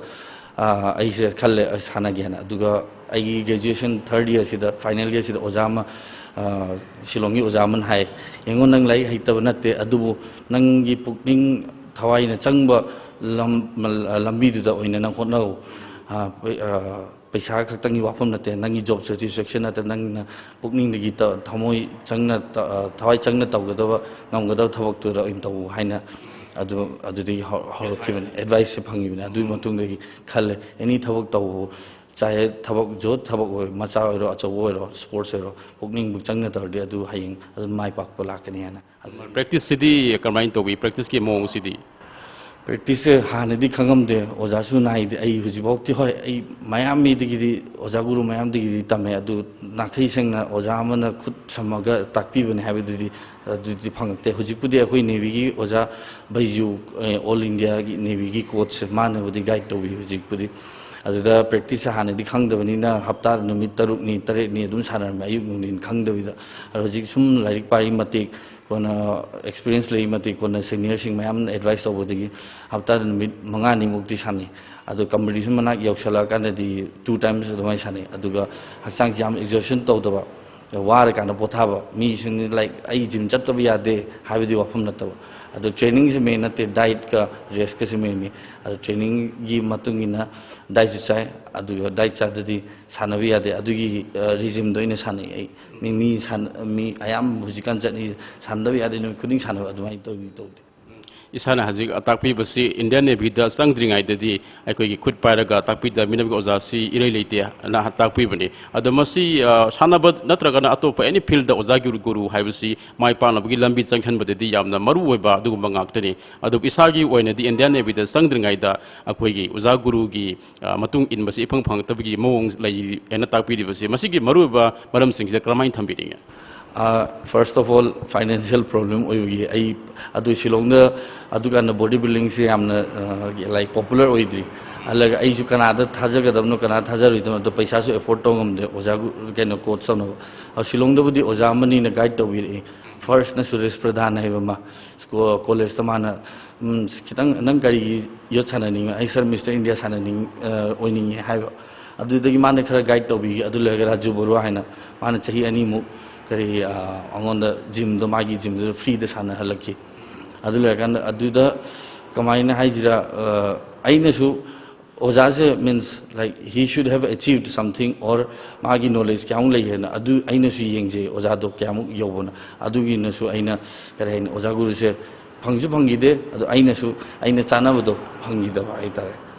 ꯑ, ꯑꯩꯁꯦ ꯈꯜꯂꯦ, "ꯑꯁ, ꯁꯥꯟꯅꯒꯦꯅ"꯫ ꯑꯗꯨꯒ ꯑꯩꯒꯤ ꯒ꯭ꯔꯦꯖꯨꯑꯦꯁꯟ ꯊꯥꯔꯠ ꯏꯌꯥꯔꯁꯤꯗ, ꯐꯥꯏꯅꯦꯜ ꯏꯌꯥꯔꯁꯤꯗ ꯑꯣꯖꯥ ꯑꯃ, ꯑ, ꯁꯤꯂꯣꯡꯒꯤ ꯑꯣꯖꯥ ꯑꯃꯅ ꯍꯥꯏ, "ꯌꯦꯡꯉꯣ, ꯅꯪ ꯂꯥꯏꯔꯤꯛ ꯍꯩꯇꯕ ꯅꯠꯇꯦ, ꯑꯗꯨꯕꯨ ꯅꯪꯒꯤ ꯄꯨꯛꯅꯤꯡ ꯊꯋꯥꯏꯅ ꯆꯪꯕ ꯂꯝ-, ꯂꯝꯕꯤꯗꯨꯗ ꯑꯣꯏꯅ ꯅꯪ ꯍꯣꯠꯅꯧ꯫ ꯑ, ꯄꯩ-, ꯑ, ꯄꯩꯁꯥ ꯈꯛꯇꯪꯒꯤ ꯋꯥꯐꯝ ꯅꯠꯇꯦ, ꯅꯪꯒꯤ ꯖꯣꯕ ꯁꯦꯇꯤꯁꯐꯦꯛꯁꯟ ꯅꯠꯇ꯭ꯔ ꯅꯪꯅ ꯄꯨꯛꯅꯤꯡꯗꯒꯤ ꯇ-, ꯊꯃꯣꯏ ꯆꯪꯅ ꯇ-, ꯑ, ꯊꯋꯥꯏ ꯆꯪꯅ ꯇꯧꯒꯗꯕ, ꯉꯝꯒꯗꯕ ꯊꯕꯛꯇꯨꯗ ꯑꯣꯏꯅ ꯇꯧ" ꯍꯥꯏꯅ ꯑꯗꯨ, ꯑꯗꯨꯗꯒꯤ ꯍꯧ-, ꯍꯧꯔꯛꯈꯤꯕꯅꯤ, ꯑꯦꯗꯚꯥꯏꯁꯁꯦ ꯐꯪꯈꯤꯕꯅꯤ꯫ ꯑꯗꯨꯒꯤ ꯃꯇꯨꯡꯗꯒꯤ ꯈꯜꯂꯦ, ꯑꯦꯅꯤ ꯊꯕꯛ ꯇꯧꯕ, ꯆꯥꯍꯦ ꯊꯕꯛ, ꯖꯣꯕ ꯊꯕꯛ ꯑꯣꯏꯔꯣ, ꯃꯆꯥ ꯑꯣꯏꯔꯣ, ꯑꯆꯧꯕ ꯑꯣꯏꯔꯣ, ꯁ꯭ꯄꯣꯔꯠꯁ ꯑꯣꯏꯔꯣ, ꯄꯨꯛꯅꯤꯡꯕꯨ ꯆꯪꯅ ꯇꯧꯔꯗꯤ ꯑꯗꯨ ꯍꯌꯦꯡ ꯑꯗꯨꯝ ꯃꯥꯏ ꯄꯥꯛꯄ ꯂꯥꯛꯀꯅꯤ ꯍꯥꯏꯅ ꯑꯗꯨ ꯄ꯭ꯔꯦꯛꯇꯤꯁꯁꯤꯗꯤ ꯀꯃꯥꯏꯅ ꯇꯧꯕꯤ? ꯄ꯭ꯔꯦꯛꯇꯤꯁꯀꯤ ꯃꯑꯣꯡꯁꯤꯗꯤ? ꯄ꯭ꯔꯦꯛꯇꯤꯁꯁꯦ ꯍꯥꯟꯅꯗꯤ ꯈꯪꯉꯝꯗꯦ, ꯑꯣꯖꯥꯁꯨ ꯅꯥꯏꯗꯦ꯫ ꯑꯩ ꯍꯧꯖꯤꯛꯐꯥꯎꯗꯤ, ꯍꯣꯏ, ꯑꯩ ꯃꯌꯥꯝ ꯃꯤꯗꯒꯤꯗꯤ, ꯑꯣꯖꯥ ꯒꯨꯔꯨ ꯃꯌꯥꯝꯗꯒꯤꯗꯤ ꯇꯝꯃꯦ, ꯑꯗꯨ ꯅꯥꯈꯩ ꯁꯦꯡꯅ ꯑꯣꯖꯥ ꯑꯃꯅ ꯈꯨꯠ ꯁꯝꯃꯒ ꯇꯥꯛꯄꯤꯕꯅꯤ ꯍꯥꯏꯕꯗꯨꯗꯤ ꯑꯗꯨꯗꯤ ꯐꯪꯉꯛꯇꯦ꯫ ꯍꯧꯖꯤꯛꯄꯨꯗꯤ ꯑꯩꯈꯣꯏ ꯅꯦꯚꯤꯒꯤ ꯑꯣꯖꯥ ꯕꯩꯖꯨ, ꯑꯦ, ꯑꯣꯜ ꯏꯟꯗꯤꯌꯥꯒꯤ ꯅꯦꯚꯤꯒꯤ ꯀꯣꯆꯁꯦ, ꯃꯥꯅꯕꯨꯗꯤ ꯒꯥꯏꯗ ꯇꯧꯕꯤ ꯍꯧꯖꯤꯛꯄꯨꯗꯤ꯫ ꯑꯗꯨꯗ ꯄ꯭ꯔꯦꯛꯇꯤꯁꯁꯦ ꯍꯥꯟꯅꯗꯤ ꯈꯪꯗꯕꯅꯤꯅ ꯍꯞꯇꯥꯗ ꯅꯨꯃꯤꯠ ꯇꯔꯨꯛꯅꯤ ꯇꯔꯦꯠꯅꯤ ꯑꯗꯨꯝ ꯁꯥꯟꯅꯔꯝꯃꯦ, ꯑꯌꯨꯛ ꯅꯨꯡꯊꯤꯟ ꯈꯪꯗꯕꯤꯗ꯫ ꯑꯗꯣ ꯍꯧꯖꯤꯛ ꯁꯨꯝ ꯂꯥꯏꯔꯤꯛ ꯄꯥꯔꯤ ꯃꯇꯤꯛ, ꯀꯣꯟꯅ ꯑꯦꯛꯁꯄꯤꯔꯤꯌꯦꯟꯁ ꯂꯩ ꯃꯇꯤꯛ, ꯀꯣꯟꯅ ꯁꯦꯅꯤꯌꯔꯁꯤꯡ ꯃꯌꯥꯝꯅ ꯑꯦꯗꯚꯥꯏꯁ ꯇꯧꯕꯗꯒꯤ ꯍꯞꯇꯥꯗ ꯅꯨꯃꯤꯠ ꯃꯉꯥꯅꯤꯃꯨꯛꯇꯤ ꯁꯥꯟꯅꯩ꯫ ꯑꯗꯣ ꯀꯝꯄꯤꯇꯤꯁꯟ ꯃꯅꯥꯛ ꯌꯧꯁꯜꯂꯛꯑꯀꯥꯟꯗꯗꯤ ꯇꯨ ꯇꯥꯏꯝꯁ ꯑꯗꯨꯃꯥꯏꯅ ꯁꯥꯟꯅꯩ꯫ ꯑꯗꯨꯒ ꯍꯛꯆꯥꯡꯁꯦ ꯌꯥꯝ ꯑꯦꯛꯖꯣꯁꯟ ꯇꯧꯗꯕ, ꯋꯥꯔꯀꯥꯟꯗ ꯄꯣꯊꯥꯕ ꯃꯤꯁꯤꯡ, ꯂꯥꯏꯛ, ꯑꯩ ꯖꯤꯝ ꯆꯠꯇꯕ ꯌꯥꯗꯦ ꯍꯥꯏꯕꯗꯤ ꯋꯥꯐꯝ ꯅꯠꯇꯕ꯫ ꯑꯗꯣ ꯇ꯭ꯔꯦꯅꯤꯡꯁꯦ ꯃꯦꯟ ꯅꯠꯇꯦ, ꯗꯥꯏꯠꯀ ꯔꯦꯁꯀꯁꯦ ꯃꯦꯟꯅꯤ꯫ ꯑꯗꯣ ꯇ꯭ꯔꯦꯅꯤꯡꯒꯤ ꯃꯇꯨꯡ ꯏꯟꯅ ꯗꯥꯏꯠꯁꯨ ꯆꯥꯏ, ꯑꯗꯨꯒ ꯗꯥꯏꯠ ꯆꯥꯗꯗꯤ ꯁꯥꯟꯅꯕ ꯌꯥꯗꯦ꯫ ꯑꯗꯨꯒꯤ ꯔꯤꯖꯤꯝꯗꯣ ꯑꯩꯅ ꯁꯥꯟꯅꯩ꯫ ꯑꯩ ꯃꯤ, ꯃꯤ ꯁꯥꯟꯅ-, ꯃꯤ ꯑꯌꯥꯝꯕ ꯍꯧꯖꯤꯛꯀꯥꯟ ꯆꯠꯅꯩꯁꯦ ꯁꯥꯟꯅꯗꯕ ꯌꯥꯗꯦ, ꯅꯨꯃꯤꯠ ꯈꯨꯗꯤꯡ ꯁꯥꯟꯅꯕ, ꯑꯗꯨꯃꯥꯏꯅ ꯇꯧꯗꯤ ꯇꯧꯗꯦ꯫ ꯏꯁꯥꯅ ꯍꯧꯖꯤꯛ ꯇꯥꯛꯄꯤꯕꯁꯤ ꯏꯟꯗꯤꯌꯥꯟ ꯅꯦꯚꯤꯗ ꯆꯪꯗ꯭ꯔꯤꯉꯩꯗꯗꯤ ꯑꯩꯈꯣꯏꯒꯤ ꯈꯨꯠ ꯄꯥꯏꯔꯒ ꯇꯥꯛꯄꯤ ꯇꯝꯕꯤꯅꯕꯒꯤ ꯑꯣꯖꯥꯁꯤ ꯏꯔꯩ ꯂꯩꯇꯦ ꯍꯥꯏꯅ ꯇꯥꯛꯄꯤꯕꯅꯤ꯫ ꯑꯗꯣ ꯃꯁꯤ, ꯑ, ꯁꯥꯟꯅꯕ ꯅꯠꯇ꯭ꯔꯒꯅ ꯑꯇꯣꯞꯄ ꯑꯦꯅꯤ ꯐꯤꯜꯗ ꯑꯣꯖꯥ ꯒꯨꯔꯨ, ꯒꯨꯔꯨ ꯍꯥꯏꯕꯁꯤ ꯃꯥꯏ ꯄꯥꯛꯅꯕꯒꯤ ꯂꯝꯕꯤ ꯆꯪꯍꯟꯕꯗꯗꯤ ꯌꯥꯝꯅ ꯃꯔꯨ ꯑꯣꯏꯕ ꯑꯗꯨꯒꯨꯝꯕ ꯉꯥꯛꯇꯅꯤ꯫ ꯑꯗꯨꯕꯨ ꯏꯁꯥꯒꯤ ꯑꯣꯏꯅꯗꯤ ꯏꯟꯗꯤꯌꯥꯟ ꯅꯦꯚꯤꯗ ꯆꯪꯗ꯭ꯔꯤꯉꯩꯗ ꯑꯩꯈꯣꯏꯒꯤ ꯑꯣꯖꯥ ꯒꯨꯔꯨꯒꯤ, ꯑ, ꯃꯇꯨꯡ ꯏꯟꯕꯁꯤ ꯏꯐꯪ ꯐꯪꯉꯛꯇꯕꯒꯤ ꯃꯑꯣꯡ ꯂꯩ ꯍꯥꯏꯅ ꯇꯥꯛꯄꯤꯔꯤꯕꯁꯤ, ꯃꯁꯤꯒꯤ ꯃꯔꯨꯑꯣꯏꯕ ꯃꯔꯝꯁꯤꯡꯁꯤꯗ ꯀꯔꯝꯍꯥꯏꯅ ꯊꯝꯕꯤꯅꯤꯡꯉꯤ? First of all, financial problem ꯑꯣꯏꯕꯒꯤ ꯑꯩ ꯑꯗꯨ ꯁꯤꯂꯣꯡꯗ ꯑꯗꯨꯀꯥꯟꯗ ꯕꯣꯗꯤ ꯕꯤꯜꯗꯤꯡꯁꯦ ꯌꯥꯝꯅ, ꯑ, ꯂꯥꯏꯛ, ꯄꯣꯄꯨꯂꯔ ꯑꯣꯏꯗ꯭ꯔꯤ꯫ ꯑꯗꯨꯒ ꯑꯩꯁꯨ ꯀꯅꯥꯗ ꯊꯥꯖꯒꯗꯕꯅꯣ, ꯀꯅꯥꯗ ꯊꯥꯖꯔꯣꯏꯗꯕꯅꯣ, ꯑꯗꯣ ꯄꯩꯁꯥꯁꯨ ꯑꯦꯐꯣꯔꯗ ꯇꯧꯕ ꯉꯝꯗꯦ ꯑꯣꯖꯥ ꯒꯨ-, ꯀꯩꯅꯣ, ꯀꯣꯆ ꯇꯧꯅꯕ꯫ ꯑꯗꯣ ꯁꯤꯂꯣꯡꯗꯕꯨꯗꯤ ꯑꯣꯖꯥ ꯑꯃꯅꯤꯅ ꯒꯥꯏꯗ ꯇꯧꯕꯤꯔꯛꯏ꯫ ꯐꯥꯔꯁꯅ ꯁꯨꯔꯦꯁ ꯄ꯭ꯔꯙꯥꯟ ꯍꯥꯏꯕ ꯑꯃ, ꯁ꯭ꯀꯣ-, ꯀꯣꯂꯦꯖꯇ ꯃꯥꯅ, "ꯎꯝ, ꯈꯤꯇꯪ ꯅꯪ ꯀꯔꯤꯒꯤ ꯌꯣꯠ ꯁꯥꯟꯅꯅꯤꯡꯉꯤ?" "ꯑꯩ ꯁꯥꯔ ꯃꯤꯁꯇꯔ ꯏꯟꯗꯤꯌꯥ ꯁꯥꯟꯅꯅꯤꯡ-, ꯑ, ꯑꯣꯏꯅꯤꯡꯉꯦ" ꯍꯥꯏꯕ꯫ ꯑꯗꯨꯗꯒꯤ ꯃꯥꯅ ꯈꯔ ꯒꯥꯏꯗ ꯇꯧꯕꯤꯈꯤ꯫ ꯑꯗꯨ ꯂꯣꯏꯔꯒ ꯔꯥꯖꯨ ꯕꯔꯨꯋꯥ ꯍꯥꯏꯅ ꯃꯥꯅ ꯆꯍꯤ ꯑꯅꯤꯃꯨꯛ ꯀꯔꯤ, ꯑ, ꯑꯩꯉꯣꯟꯗ ꯖꯤꯝꯗꯣ, ꯃꯥꯒꯤ ꯖꯤꯝꯗꯨꯗ ꯐ꯭ꯔꯤꯗ ꯁꯥꯟꯅꯍꯜꯂꯛꯈꯤ꯫ ꯑꯗꯨ ꯂꯣꯏꯔꯀꯥꯟꯗ ꯑꯗꯨꯗ ꯀꯃꯥꯏꯅ ꯍꯥꯏꯁꯤꯔꯥ, ꯑ, ꯑꯩꯅꯁꯨ ꯑꯣꯖꯥꯁꯦ, means, like, he should have achieved something or ꯃꯥꯒꯤ ꯅꯣꯂꯦꯖ ꯀꯌꯥꯃꯨꯛ ꯂꯩ ꯍꯥꯏꯅ ꯑꯗꯨ ꯑꯩꯅꯁꯨ ꯌꯦꯡꯖꯩ, ꯑꯣꯖꯥꯗꯣ ꯀꯌꯥꯃꯨꯛ ꯌꯧꯕꯅꯣ꯫ ꯑꯗꯨꯒꯤꯅꯁꯨ ꯑꯩꯅ, ꯀꯔꯤ ꯍꯥꯏꯅꯤ, ꯑꯣꯖꯥ ꯒꯨꯔꯨꯁꯦ ꯐꯪꯁꯨ ꯐꯪꯈꯤꯗꯦ, ꯑꯗꯣ ꯑꯩꯅꯁꯨ ꯑꯩꯅ ꯆꯥꯅꯕꯗꯣ ꯐꯪꯈꯤꯗꯕ ꯍꯥꯏꯇꯥꯔꯦ꯫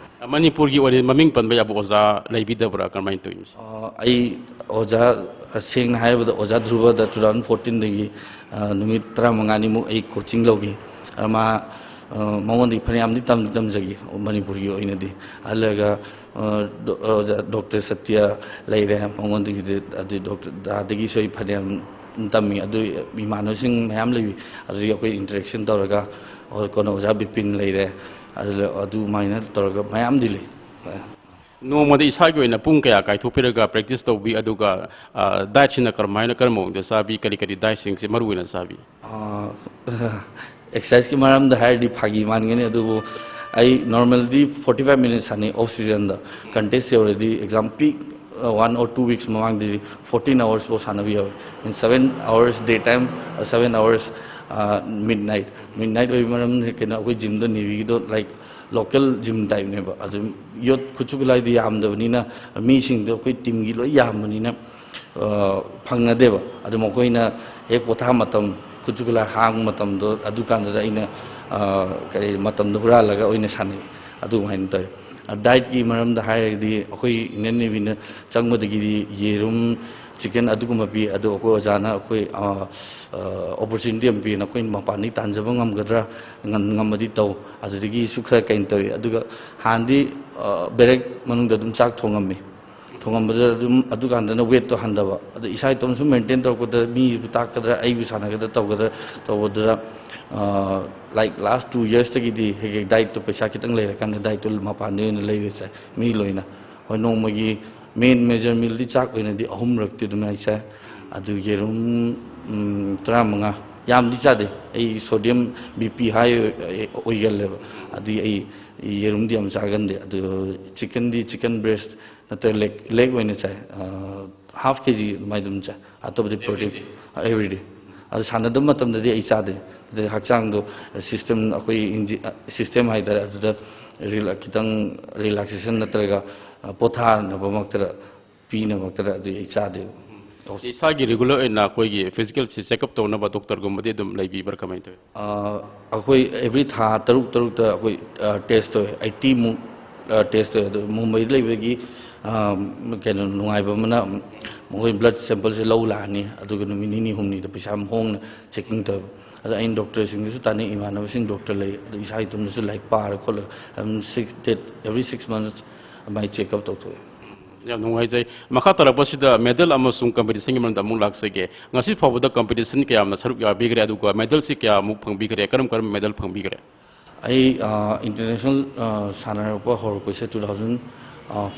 ꯃꯅꯤꯄꯨꯔꯒꯤ ꯑꯣꯏꯅ ꯃꯃꯤꯡ ꯄꯟꯕ ꯌꯥꯕ ꯑꯣꯖꯥ ꯂꯩꯕꯤꯗꯕ꯭ꯔꯥ? ꯀꯔꯝꯍꯥꯏꯅ ꯇꯧꯏ ꯃꯁꯤ? ꯑ, ꯑꯩ ꯑꯣꯖꯥ, ꯁꯦꯡꯅ ꯍꯥꯏꯔꯕꯗ, ꯑꯣꯖꯥ ꯙ꯭ꯔꯨꯕꯗ two thousand fourteen ꯗꯒꯤ, ꯑ, ꯅꯨꯃꯤꯠ ꯇꯔꯥꯃꯉꯥꯅꯤꯃꯨꯛ ꯑꯩ ꯀꯣꯆꯤꯡ ꯂꯧꯈꯤ꯫ ꯑ, ꯃꯥ, ꯑ, ꯃꯉꯣꯟꯗꯒꯤ ꯐꯅꯌꯥꯝꯗꯤ ꯇꯝꯗꯤ ꯇꯝꯖꯈꯤ ꯃꯅꯤꯄꯨꯔꯒꯤ ꯑꯣꯏꯅꯗꯤ꯫ ꯑꯗꯨ ꯂꯣꯏꯔꯒ, ꯑ, ꯗꯣ-, ꯑꯣꯖꯥ ꯗꯣꯛꯇꯔ ꯁꯇ꯭ꯌ ꯂꯩꯔꯦ, ꯃꯉꯣꯟꯗꯒꯤꯗꯤ, ꯑꯗꯨ ꯗꯣꯛꯇꯔ ꯗꯥꯗꯒꯤꯁꯨ ꯑꯩ ꯐꯅꯌꯥꯝ ꯇꯝꯃꯤ꯫ ꯑꯗꯨ ꯏꯃꯥꯟꯅꯕꯁꯤꯡ ꯃꯌꯥꯝ ꯂꯩ, ꯑꯗꯨꯗꯒꯤ ꯑꯩꯈꯣꯏ ꯏꯟꯇꯔꯦꯛꯁꯟ ꯇꯧꯔꯒ, ꯑꯣ, ꯀꯣꯟꯅ ꯑꯣꯖꯥ ꯕꯤꯄꯤꯟ ꯂꯩꯔꯦ, ꯑꯗꯨ, ꯑꯗꯨꯃꯥꯏꯅ ꯇꯧꯔꯒ ꯃꯌꯥꯝꯗꯤ ꯂꯩ꯫ ꯅꯣꯡꯃꯗ ꯏꯁꯥꯒꯤ ꯑꯣꯏꯅ ꯄꯨꯡ ꯀꯌꯥ ꯀꯥꯏꯊꯣꯛꯄꯤꯔꯒ ꯄ꯭ꯔꯦꯛꯇꯤꯁ ꯇꯧꯕꯤ? ꯑꯗꯨꯒ, ꯑ, ꯗꯥꯏꯠꯁꯤꯅ ꯀꯔꯝꯍꯥꯏꯅ, ꯀꯔꯝꯕ ꯃꯑꯣꯡꯗ ꯆꯥꯕꯤ? ꯀꯔꯤ ꯀꯔꯤ ꯗꯥꯏꯠꯁꯤꯡꯁꯦ ꯃꯔꯨ ꯑꯣꯏꯅ ꯆꯥꯕꯤ? ꯑ, ꯑꯦꯛꯁꯔꯁꯥꯏꯁꯀꯤ ꯃꯔꯝꯗ ꯍꯥꯏꯔꯗꯤ ꯐꯥꯒꯤ ꯃꯥꯟꯒꯅꯤ, ꯑꯗꯨꯕꯨ ꯑꯩ ꯅꯣꯔꯃꯦꯜꯗꯤ forty five minutes ꯁꯥꯟꯅꯩ ꯑꯣꯐ ꯁꯤꯖꯟꯗ꯫ ꯀꯟꯇꯦꯁ ꯌꯧꯔꯗꯤ exam pick one or two weeks ꯃꯃꯥꯡꯗꯗꯤ fourteen hours ꯐꯥꯎ ꯁꯥꯟꯅꯕ ꯌꯥꯎꯋꯤ꯫ In seven hours day time, seven hours midnight꯫ Midnight ꯑꯣꯏꯕ ꯃꯔꯝꯁꯦ ꯀꯩꯅꯣ, ꯑꯩꯈꯣꯏ ꯖꯤꯝꯗꯣ ꯅꯦꯚꯤꯒꯤꯗꯣ like local gym typeꯅꯦꯕ꯫ ꯑꯗꯨ ꯌꯣꯠ ꯈꯨꯠꯁꯨ ꯈꯨꯠꯂꯥꯏꯗꯤ ꯌꯥꯝꯗꯕꯅꯤꯅ, ꯃꯤꯁꯤꯡꯗꯣ ꯑꯩꯈꯣꯏ teamꯒꯤ ꯂꯣꯏ ꯌꯥꯝꯕꯅꯤꯅ, ꯑ, ꯐꯪꯅꯗꯦꯕ꯫ ꯑꯗꯨ ꯃꯈꯣꯏꯅ ꯍꯦꯛ ꯄꯣꯊꯥ ꯃꯇꯝ, ꯈꯨꯠꯁꯨ ꯈꯨꯠꯂꯥꯏ ꯍꯥꯡꯕ ꯃꯇꯝꯗꯣ, ꯑꯗꯨꯀꯥꯟꯗꯨꯗ ꯑꯩꯅ, ꯑ, ꯀꯔꯤ, ꯃꯇꯝꯗꯣ ꯍꯨꯔꯥꯜꯂꯒ ꯑꯣꯏꯅ ꯁꯥꯟꯅꯩ꯫ ꯑꯗꯨꯃꯥꯏꯅ ꯇꯧꯋꯤ꯫ ꯑ, dietꯀꯤ ꯃꯔꯝꯗ ꯍꯥꯏꯔꯒꯗꯤ, ꯑꯩꯈꯣꯏ Indian Navyꯅ ꯆꯪꯕꯗꯒꯤꯗꯤ ꯌꯦꯔꯨꯝ, chicken ꯑꯗꯨꯒꯨꯝꯕ ꯄꯤ꯫ ꯑꯗꯣ ꯑꯩꯈꯣꯏ ꯑꯣꯖꯥꯅ ꯑꯩꯈꯣꯏ, ꯑ, ꯑ, opportunity ꯑꯃ ꯄꯤꯌꯦꯅ, ꯑꯩꯈꯣꯏ ꯃꯄꯥꯟꯗꯒꯤ ꯇꯥꯟꯖꯕ ꯉꯝꯒꯗ꯭ꯔꯥ, ꯉꯝ-, ꯉꯝꯃꯗꯤ ꯇꯧ, ꯑꯗꯨꯗꯒꯤꯁꯨ ꯈꯔ ꯀꯩꯅꯣ ꯇꯧꯋꯤ꯫ ꯑꯗꯨꯒ ꯍꯥꯟꯅꯗꯤ, ꯑ, barrack ꯃꯅꯨꯡꯗ ꯑꯗꯨꯝ ꯆꯥꯛ ꯊꯣꯡꯉꯝꯃꯤ꯫ ꯊꯣꯡꯉꯝꯕꯗ ꯑꯗꯨꯝ ꯑꯗꯨꯀꯥꯟꯗꯅ weightꯇꯣ ꯍꯟꯊꯕ꯫ ꯑꯗꯣ ꯏꯁꯥ ꯏꯇꯣꯝꯁꯨ maintain ꯇꯧꯔꯛꯄꯗ ꯃꯤꯕꯨ ꯇꯥꯛꯀꯗ꯭ꯔꯥ, ꯑꯩꯕꯨ ꯁꯥꯟꯅꯒꯗ꯭ꯔꯥ, ꯇꯧꯒꯗ꯭ꯔꯥ ꯇꯧꯕꯗꯨꯗ, ꯑ, like last two yearsꯇꯒꯤꯗꯤ ꯍꯦꯛ ꯍꯦꯛ dietꯇꯣ, ꯄꯩꯁꯥ ꯈꯤꯇꯪ ꯂꯩꯔꯀꯥꯟꯗ dietꯇꯣ ꯃꯄꯥꯟꯗ ꯑꯣꯏꯅ ꯂꯩꯕ ꯆꯥꯏ, ꯃꯤ ꯂꯣꯏꯅ꯫ ꯍꯣꯏ, ꯅꯣꯡꯃꯒꯤ main major mealꯗꯤ ꯆꯥꯛ ꯑꯣꯏꯅꯗꯤ ꯑꯍꯨꯝꯔꯛꯇꯤ ꯑꯗꯨꯃꯥꯏꯅ ꯆꯥꯏ꯫ ꯑꯗꯨ ꯌꯦꯔꯨꯝ, ꯎꯝ, ꯇꯔꯥꯃꯉꯥ, ꯌꯥꯝꯗꯤ ꯆꯥꯗꯦ꯫ ꯑꯩ sodium, BP high ꯑꯣꯏ-, ꯑꯣꯏꯒꯜꯂꯦꯕ꯫ ꯑꯗꯨꯒꯤ ꯑꯩ ꯌꯦꯔꯨꯝꯗꯤ ꯌꯥꯝ ꯆꯥꯒꯟꯗꯦ꯫ ꯑꯗꯨ chickenꯗꯤ, chicken breast ꯅꯠꯇ꯭ꯔꯒ leg, leg ꯑꯣꯏꯅ ꯆꯥꯏ꯫ ꯑ, half KG ꯑꯗꯨꯃꯥꯏꯅ ꯑꯗꯨꯝ ꯆꯥꯏ꯫ ꯑꯇꯣꯞꯄꯗꯤ protein, everyday꯫ ꯑꯗꯨ ꯁꯥꯟꯅꯗꯕ ꯃꯇꯝꯗꯗꯤ ꯑꯩ ꯆꯥꯗꯦ꯫ ꯑꯗꯩ ꯍꯛꯆꯥꯡꯗꯣ system, ꯑꯩꯈꯣꯏ inji-, system ꯍꯥꯏꯇꯥꯔꯦ, ꯑꯗꯨꯗ rela-, ꯈꯤꯇꯪ relaxation ꯅꯠꯇ꯭ꯔꯒ, ꯑ, ꯄꯣꯊꯥꯅꯕꯃꯛꯇꯗ, ꯄꯤꯅꯕꯃꯛꯇꯗ ꯑꯗꯨ ꯑꯩ ꯆꯥꯗꯦꯕ꯫ ꯏꯁꯥꯒꯤ regular ꯑꯣꯏꯅ ꯑꯩꯈꯣꯏꯒꯤ physicalꯁꯤ checkup ꯇꯧꯅꯕ doctorꯒꯨꯝꯕꯗꯤ ꯑꯗꯨꯝ ꯂꯩꯕꯤꯕ꯭ꯔꯥ, ꯀꯃꯥꯏꯅ ꯇꯧꯋꯤ? ꯑ, ꯑꯩꯈꯣꯏ every ꯊꯥ ꯇꯔꯨꯛ ꯇꯔꯨꯛꯇ ꯑꯩꯈꯣꯏ, ꯑ, test ꯇꯧꯋꯦ, eighty ꯃꯨꯛ, ꯑ, test ꯇꯧꯋꯦ꯫ ꯑꯗꯣ ꯃꯨꯝꯕꯩꯗ ꯂꯩꯕꯒꯤ, ꯑ, ꯀꯩꯅꯣ, ꯅꯨꯡꯉꯥꯏꯕ ꯑꯃꯅ, ꯃꯈꯣꯏ blood sampleꯁꯦ ꯂꯧ ꯂꯥꯛꯑꯅꯤ, ꯑꯗꯨꯒ ꯅꯨꯃꯤꯠ ꯅꯤꯅꯤ ꯍꯨꯝꯅꯤꯗ ꯄꯩꯁꯥ ꯌꯥꯝ ꯍꯣꯡꯅ checking ꯇꯧꯋꯦ꯫ ꯑꯗꯣ ꯑꯩꯅ doctorꯁꯤꯡꯗꯁꯨ ꯇꯥꯟꯅꯩ, ꯏꯃꯥꯟꯅꯕꯁꯤꯡ doctor ꯂꯩ, ꯑꯗꯣ ꯏꯁꯥ ꯏꯇꯣꯝꯇꯁꯨ ꯂꯥꯏꯔꯤꯛ ꯄꯥꯔ ꯈꯣꯠꯂꯒ ꯑꯗꯨꯝ six, that, every six months ꯑꯗꯨꯃꯥꯏꯅ checkup ꯇꯧꯊꯣꯛꯑꯦ꯫ ꯌꯥꯝ ꯅꯨꯡꯉꯥꯏꯖꯩ꯫ ꯃꯈꯥ ꯇꯥꯔꯛꯄꯁꯤꯗ medal ꯑꯃꯁꯨꯡ competitionꯒꯤ ꯃꯔꯝꯗ ꯑꯃꯨꯛ ꯂꯥꯛꯆꯒꯦ꯫ ꯉꯁꯤ ꯐꯥꯎꯕꯗ competition ꯀꯌꯥꯝꯅ ꯁꯔꯨꯛ ꯌꯥꯕꯤꯈ꯭ꯔꯦ, ꯑꯗꯨꯒ medalꯁꯤ ꯀꯌꯥꯃꯨꯛ ꯐꯪꯕꯤꯈ꯭ꯔꯦ, ꯀꯔꯝ ꯀꯔꯝꯕ medal ꯐꯪꯕꯤꯈ꯭ꯔꯦ? ꯑꯩ, ꯑ, international, ꯑ, ꯁꯥꯟꯅꯔꯛꯄ ꯍꯧꯔꯛꯄꯁꯦ two thousand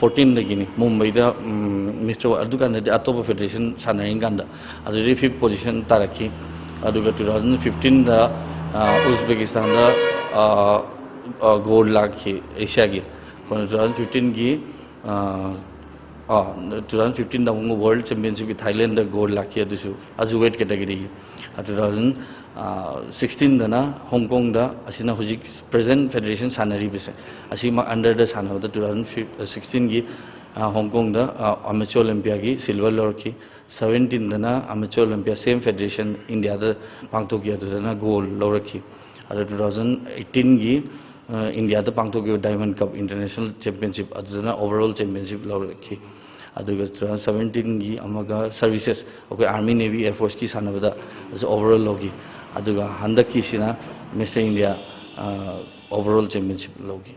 fourteenꯗꯒꯤꯅꯤ꯫ ꯃꯨꯝꯕꯩꯗ, ꯎꯝ, Mister World, ꯑꯗꯨꯀꯥꯟꯗꯗꯤ ꯑꯇꯣꯞꯄ federation ꯁꯥꯟꯅꯔꯤꯉꯩꯗ, ꯑꯗꯨꯗꯒꯤ fifth position ꯇꯥꯔꯛꯈꯤ꯫ ꯑꯗꯨꯒ two thousand fifteenꯗ, ꯑ, ꯎꯖꯕꯦꯀꯤꯁꯇꯥꯟꯗ, ꯑ, ꯑ, gold ꯂꯥꯛꯈꯤ Asiaꯒꯤ꯫ ꯑꯩꯈꯣꯏꯅ two thousand fifteenꯒꯤ, ꯑ, ꯑꯥ, ꯇꯨ ꯊꯥꯎꯖꯟ ꯐꯤꯐꯇꯤꯟꯗ ꯑꯃꯨꯛ ꯋꯥꯔꯜ ꯆꯦꯝꯄꯤꯌꯟꯁꯤꯞꯀꯤ ꯊꯥꯏꯂꯦꯟꯗ ꯒꯣꯜ ꯂꯥꯛꯈꯤ, ꯑꯗꯨꯁꯨ ꯑꯗꯨ ꯋꯦꯠ ꯀꯦꯇꯒꯔꯤꯒꯤ꯫ ꯇꯨ ꯊꯥꯎꯖꯟ ꯁꯤꯛꯁꯇꯤꯟꯗꯅ ꯍꯣꯡꯀꯣꯡꯗ, ꯑꯁꯤꯅ ꯍꯧꯖꯤꯛ ꯄ꯭ꯔꯖꯦꯟ ꯐꯦꯗꯔꯦꯁꯟ ꯁꯥꯟꯅꯔꯤꯕꯁꯦ, ꯑꯁꯤꯃꯛ ꯑꯟꯗꯔꯗ ꯁꯥꯟꯅꯕꯗ ꯇꯨ ꯊꯥꯎꯖꯟ ꯁꯤꯛꯁꯇꯤꯟꯒꯤ ꯍꯣꯡꯀꯣꯡꯗ ꯑꯃꯦꯆꯣꯔ ꯑꯣꯂꯦꯝꯄꯤꯌꯥꯒꯤ ꯁꯤꯜꯚꯔ ꯂꯧꯔꯛꯈꯤ꯫ ꯁꯕꯦꯟꯇꯤꯟꯗꯅ ꯑꯃꯦꯆꯣꯔ ꯑꯣꯂꯦꯝꯄꯤꯌꯥ, ꯁꯦꯝ ꯐꯦꯗꯔꯦꯁꯟ ꯏꯟꯗꯤꯌꯥꯗ ꯄꯥꯡꯊꯣꯛꯈꯤ, ꯑꯗꯨꯗꯅ ꯒꯣꯜ ꯂꯧꯔꯛꯈꯤ꯫ ꯑꯗꯣ ꯇꯨ ꯊꯥꯎꯖꯟ ꯑꯩꯠꯇꯤꯟꯒꯤ ꯏꯟꯗꯤꯌꯥꯗ ꯄꯥꯡꯊꯣꯛꯈꯤꯕ ꯗꯥꯏꯃꯟ ꯀꯞ ꯏꯟꯇꯔꯅꯦꯁꯅꯦꯜ ꯆꯦꯝꯄꯤꯌꯟꯁꯤꯞ, ꯑꯗꯨꯗꯅ ꯑꯣꯚꯔꯑꯣꯜ ꯆꯦꯝꯄꯤꯌꯟꯁꯤꯞ ꯂꯧꯔꯛꯈꯤ꯫ ꯑꯗꯨꯒ ꯇꯨ ꯊꯥꯎꯖꯟ ꯁꯕꯦꯟꯇꯤꯟꯒꯤ ꯑꯃꯒ ꯁꯔꯚꯤꯁꯦꯁ, ꯑꯩꯈꯣꯏ ꯑꯥꯔꯃꯤ, ꯅꯦꯚꯤ, ꯑꯦꯌꯔ ꯐꯣꯔꯁꯀꯤ ꯁꯥꯟꯅꯕꯗ ꯑꯣꯚꯔꯑꯣꯜ ꯂꯧꯈꯤ꯫ ꯑꯗꯨꯒ ꯍꯟꯗꯛꯀꯤꯁꯤꯅ ꯃꯤꯁꯇꯔ ꯏꯟꯗꯤꯌꯥ ꯑꯣꯚꯔꯑꯣꯜ ꯆꯦꯝꯄꯤꯌꯟꯁꯤꯞ ꯂꯧꯈꯤ꯫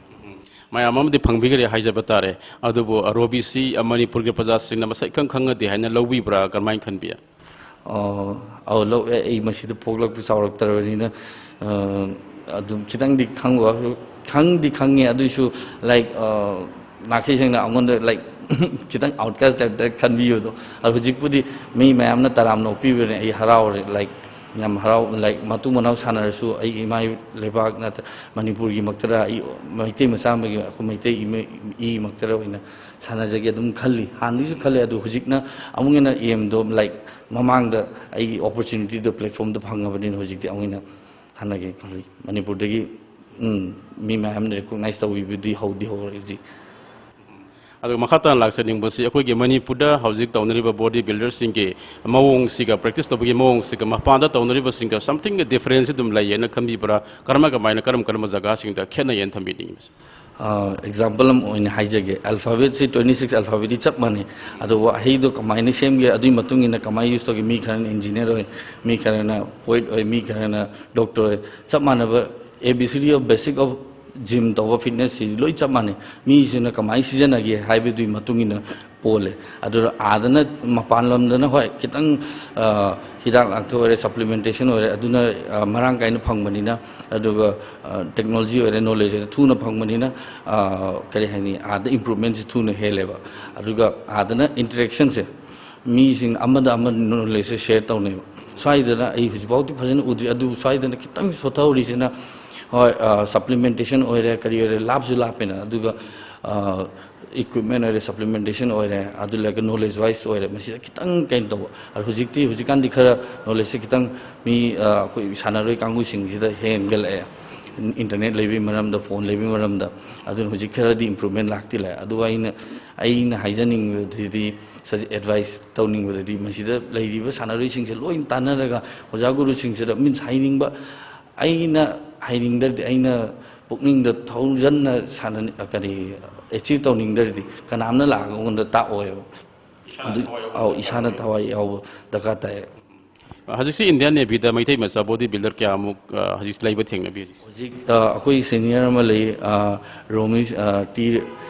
ꯃꯌꯥꯝ ꯑꯃꯗꯤ ꯐꯪꯕꯤꯈ꯭ꯔꯦ ꯍꯥꯏꯖꯕ ꯇꯥꯔꯦ꯫ ꯑꯗꯨꯕꯨ ꯔꯣꯕꯤꯁꯤ ꯃꯅꯤꯄꯨꯔꯒꯤ ꯄ꯭ꯔꯖꯥꯁꯤꯡꯅ ꯃꯁꯛ ꯏꯈꯪ ꯈꯪꯅꯗꯦ ꯍꯥꯏꯅ ꯂꯧꯕꯤꯕ꯭ꯔꯥ, ꯀꯔꯝꯍꯥꯏꯅ ꯈꯟꯕꯤ? ꯑꯣ, ꯑꯧ, ꯂꯧ-, ꯑꯦ, ꯑꯩ ꯃꯁꯤꯗ ꯄꯣꯛꯂꯛꯄ ꯆꯥꯎꯔꯛꯇ꯭ꯔꯕꯅꯤꯅ, ꯑ, ꯑꯗꯨꯝ ꯈꯤꯇꯪꯗꯤ ꯈꯪꯕ, ꯈꯪꯗꯤ ꯈꯪꯉꯦ, ꯑꯗꯨꯏꯁꯨ, ꯂꯥꯏꯛ, ꯑ, ꯅꯥꯈꯩ ꯁꯦꯡꯅ ꯑꯩꯉꯣꯟꯗ, ꯂꯥꯏꯛ, ꯈꯤꯇꯪ ꯑꯥꯎꯠꯀꯥꯁ ꯇꯥꯏꯞꯇ ꯈꯟꯕꯤꯕꯗꯣ꯫ ꯑꯗꯣ ꯍꯧꯖꯤꯛꯄꯨꯗꯤ ꯃꯤ ꯃꯌꯥꯝꯅ ꯇꯔꯥꯝꯅ ꯑꯣꯛꯄꯤꯕꯅꯦ, ꯑꯩ ꯍꯔꯥꯎꯔꯦ, ꯂꯥꯏꯛ, ꯌꯥꯝ ꯍꯔꯥꯎ, ꯂꯥꯏꯛ, ꯃꯇꯨ ꯃꯅꯥꯎ ꯁꯥꯟꯅꯔꯁꯨ ꯑꯩ ꯏꯃꯥ ꯂꯩꯕꯥꯛ ꯅꯠꯇ꯭ꯔ ꯃꯅꯤꯄꯨꯔꯒꯤꯃꯛꯇꯔ, ꯑꯩ ꯃꯩꯇꯩ ꯃꯆꯥ ꯑꯃꯒꯤ, ꯑꯩꯈꯣꯏ ꯃꯩꯇꯩ ꯏꯃ-, ꯏꯃꯛꯇꯔ ꯑꯣꯏꯅ ꯁꯥꯟꯅꯖꯒꯦ ꯑꯗꯨꯝ ꯈꯜꯂꯤ, ꯍꯥꯟꯅꯗꯒꯤꯁꯨ ꯈꯜꯂꯤ꯫ ꯑꯗꯨ ꯍꯧꯖꯤꯛꯅ ꯑꯃꯨꯛ ꯍꯦꯟꯅ ꯑꯦꯝꯗꯣ, ꯂꯥꯏꯛ, ꯃꯃꯥꯡꯗ ꯑꯩꯒꯤ ꯑꯣꯄꯣꯔꯆꯨꯅꯤꯇꯤꯗꯣ, ꯄ꯭ꯂꯦꯠꯐꯣꯝꯗꯣ ꯐꯪꯉꯕꯅꯤꯅ ꯍꯧꯖꯤꯛꯇꯤ ꯑꯃꯨꯛ ꯍꯦꯟꯅ ꯁꯥꯟꯅꯒꯦ ꯈꯜꯂꯤ꯫ ꯃꯅꯤꯄꯨꯔꯗꯒꯤ, ꯎꯝ, ꯃꯤ ꯃꯌꯥꯝꯅ ꯔꯤꯀꯣꯛꯅꯥꯏꯁ ꯇꯧꯕꯤꯕꯗꯤ ꯍꯧꯗꯤ ꯍꯧꯔꯦ ꯍꯧꯖꯤꯛ꯫ ꯑꯗꯨꯒ ꯃꯈꯥ ꯇꯥꯅ ꯂꯥꯛꯆꯅꯤꯡꯕꯁꯤ, ꯑꯩꯈꯣꯏꯒꯤ ꯃꯅꯤꯄꯨꯔꯗ ꯍꯧꯖꯤꯛ ꯇꯧꯅꯔꯤꯕ ꯕꯣꯗꯤ ꯕꯤꯜꯗꯔꯁꯤꯡꯒꯤ ꯃꯑꯣꯡꯁꯤꯒ, ꯄ꯭ꯔꯦꯛꯇꯤꯁ ꯇꯧꯕꯒꯤ ꯃꯑꯣꯡꯁꯤꯒ ꯃꯄꯥꯟꯗ ꯇꯧꯅꯔꯤꯕꯁꯤꯡꯒ something difference ꯑꯗꯨꯝ ꯂꯩꯌꯦꯅ ꯈꯟꯕꯤꯕ꯭ꯔꯥ? ꯀꯔꯝꯕ, ꯀꯃꯥꯏꯅ, ꯀꯔꯝ ꯀꯔꯝꯕ ꯖꯒꯥꯁꯤꯡꯗ ꯈꯦꯠꯅꯩꯌꯦꯅ ꯊꯝꯕꯤꯅꯤꯡꯉꯤ? ꯑꯦꯛꯖꯥꯝꯄꯜ ꯑꯃ ꯑꯣꯏꯅ ꯍꯥꯏꯖꯒꯦ, ꯑꯜꯐꯥꯕꯦꯠꯁꯤ ꯇ꯭ꯋꯦꯟꯇꯤ ꯁꯤꯛꯁ ꯑꯜꯐꯥꯕꯦꯠꯇꯤ ꯆꯞ ꯃꯥꯟꯅꯩ, ꯑꯗꯣ ꯋꯥꯍꯩꯗꯣ ꯀꯃꯥꯏꯅ ꯁꯦꯝꯒꯦ, ꯑꯗꯨꯒꯤ ꯃꯇꯨꯡ ꯏꯟꯅ ꯀꯃꯥꯏꯅ ꯌꯨꯁ ꯇꯧꯒꯦ, ꯃꯤ ꯈꯔꯅ ꯏꯟꯖꯤꯅꯤꯌꯔ ꯑꯣꯏ, ꯃꯤ ꯈꯔꯅ ꯄꯣꯏꯠ ꯑꯣꯏ, ꯃꯤ ꯈꯔꯅ ꯗꯣꯛꯇꯔ ꯑꯣꯏ, ꯆꯞ ꯃꯥꯟꯅꯕ, A B C D of basic of gym ꯇꯧꯕ, ꯐꯤꯠꯅꯦꯁꯁꯤ ꯂꯣꯏ ꯆꯞ ꯃꯥꯟꯅꯩ꯫ ꯃꯤꯁꯤꯅ ꯀꯃꯥꯏꯅ ꯁꯤꯖꯤꯟꯅꯒꯦ ꯍꯥꯏꯕꯗꯨꯒꯤ ꯃꯇꯨꯡ ꯏꯟꯅ ꯄꯣꯜꯂꯦ꯫ ꯑꯗꯨꯅ ꯑꯥꯗꯅ, ꯃꯄꯥꯟ ꯂꯝꯗꯅ, ꯍꯣꯏ, ꯈꯤꯇꯪ, ꯑ, ꯍꯤꯗꯥꯛ ꯂꯥꯡꯊꯛ ꯑꯣꯏꯔꯦ, ꯁꯄ꯭ꯂꯤꯃꯦꯟꯇꯦꯁꯟ ꯑꯣꯏꯔꯦ, ꯑꯗꯨꯅ, ꯑ, ꯃꯔꯥꯡ ꯀꯥꯏꯅ ꯐꯪꯕꯅꯤꯅ, ꯑꯗꯨꯒ, ꯑ, ꯇꯦꯛꯅꯣꯂꯣꯖꯤ ꯑꯣꯏꯔꯦ, ꯅꯣꯂꯦꯖ ꯑꯣꯏꯔꯦ, ꯊꯨꯅ ꯐꯪꯕꯅꯤꯅ, ꯑ, ꯀꯔꯤ ꯍꯥꯏꯅꯤ, ꯑꯥꯗ ꯏꯝꯄ꯭ꯔꯨꯚꯃꯦꯟꯁꯤ ꯊꯨꯅ ꯍꯦꯜꯂꯦꯕ꯫ ꯑꯗꯨꯒ ꯑꯥꯗꯅ ꯏꯟꯇꯔꯦꯛꯁꯟꯁꯦ, ꯃꯤꯁꯤꯡ ꯑꯃꯗ ꯑꯃ ꯅꯣꯂꯦꯖꯁꯦ ꯁꯦꯌꯔ ꯇꯧꯅꯩꯕ꯫ ꯁ꯭ꯋꯥꯏꯗꯅ ꯑꯩ ꯍꯧꯖꯤꯛꯐꯥꯎꯗꯤ ꯐꯖꯅ ꯎꯗ꯭ꯔꯤ, ꯑꯗꯨꯕꯨ ꯁ꯭ꯋꯥꯏꯗꯅ ꯈꯤꯇꯪ ꯁꯣꯊꯍꯧꯔꯤꯁꯤꯅ, ꯍꯣꯏ, ꯁꯄ꯭ꯂꯤꯃꯦꯟꯇꯦꯁꯟ ꯑꯣꯏꯔꯦ, ꯀꯔꯤ ꯑꯣꯏꯔꯦ, ꯂꯥꯞꯁꯨ ꯂꯥꯞꯄꯦꯅ꯫ ꯑꯗꯨꯒ ꯏꯀ꯭ꯋꯤꯞꯃꯦꯟ ꯑꯣꯏꯔꯦ, ꯁꯄ꯭ꯂꯤꯃꯦꯟꯇꯦꯁꯟ ꯑꯣꯏꯔꯦ, ꯑꯗꯨ ꯂꯩꯔꯒ ꯅꯣꯂꯦꯖ ꯋꯥꯏꯁ ꯑꯣꯏꯔꯦ, ꯃꯁꯤꯗ ꯈꯤꯇꯪ ꯀꯩꯅꯣ ꯇꯧꯕ꯫ ꯑꯗꯣ ꯍꯧꯖꯤꯛꯇꯤ, ꯍꯧꯖꯤꯛꯀꯥꯟꯗꯤ ꯈꯔ ꯅꯣꯂꯦꯖꯁꯦ ꯈꯤꯇꯪ ꯃꯤ, ꯑ, ꯑꯩꯈꯣꯏ ꯁꯥꯟꯅꯔꯣꯏ ꯀꯥꯡꯕꯨꯁꯤꯡꯁꯤꯗ ꯍꯦꯟꯒꯠꯂꯛꯑꯦ, ꯏꯟꯇꯔꯅꯦꯠ ꯂꯩꯕꯒꯤ ꯃꯔꯝꯗ, ꯐꯣꯟ ꯂꯩꯕꯒꯤ ꯃꯔꯝꯗ꯫ ꯑꯗꯨꯅ ꯍꯧꯖꯤꯛ ꯈꯔꯗꯤ ꯏꯝꯄ꯭ꯔꯨꯚꯃꯦꯟ ꯂꯥꯛꯇꯤ ꯂꯥꯛꯑꯦ꯫ ꯑꯗꯨꯒ ꯑꯩꯅ, ꯑꯩꯅ ꯍꯥꯏꯖꯅꯤꯡꯕꯗꯨꯗꯤ, ꯑꯦꯗꯚꯥꯏꯁ ꯇꯧꯅꯤꯡꯕꯗꯗꯤ, ꯃꯁꯤꯗ ꯂꯩꯔꯤꯕ ꯁꯥꯟꯅꯔꯣꯏꯁꯤꯡꯁꯦ ꯂꯣꯏ ꯇꯥꯟꯅꯔꯒ ꯑꯣꯖꯥ ꯒꯨꯔꯨꯁꯤꯡꯁꯤꯗ, ꯃꯤꯟꯁ, ꯍꯩꯅꯤꯡꯕ, ꯑꯩꯅ ꯍꯩꯅꯤꯡꯗ꯭ꯔꯗꯤ, ꯑꯩꯅ ꯄꯨꯛꯅꯤꯡꯗ ꯊꯧꯖꯟꯅ ꯁꯥꯟꯅ-, ꯀꯔꯤ, ꯑꯦꯆꯤꯚ ꯇꯧꯅꯤꯡꯗ꯭ꯔꯗꯤ ꯀꯅꯥꯝꯅ ꯂꯥꯛꯑꯒ ꯑꯩꯉꯣꯟꯗ ꯇꯥꯛꯑꯣꯏꯕ꯫ ꯑꯗꯨ, ꯑꯧ, ꯏꯁꯥꯅ ꯊꯋꯥꯏ ꯌꯥꯎꯕ ꯗꯔꯀꯥꯔ ꯇꯥꯏ꯫ ꯍꯧꯖꯤꯛꯁꯤ ꯏꯟꯗꯤꯌꯥꯟ ꯅꯦꯚꯤꯗ ꯃꯩꯇꯩ ꯃꯆꯥ ꯕꯣꯗꯤ ꯕꯤꯜꯗꯔ ꯀꯌꯥꯃꯨꯛ, ꯑ, ꯍꯧꯖꯤꯛ ꯂꯩꯕ ꯊꯦꯡꯅꯕꯤ ꯍꯧꯖꯤꯛ? ꯍꯧꯖꯤꯛ, ꯑ, ꯑꯩꯈꯣꯏ ꯁꯦꯅꯤꯌꯔ ꯑꯃ ꯂꯩ, ꯑ, ꯔꯣꯃꯤ, ꯑ, ꯇꯤ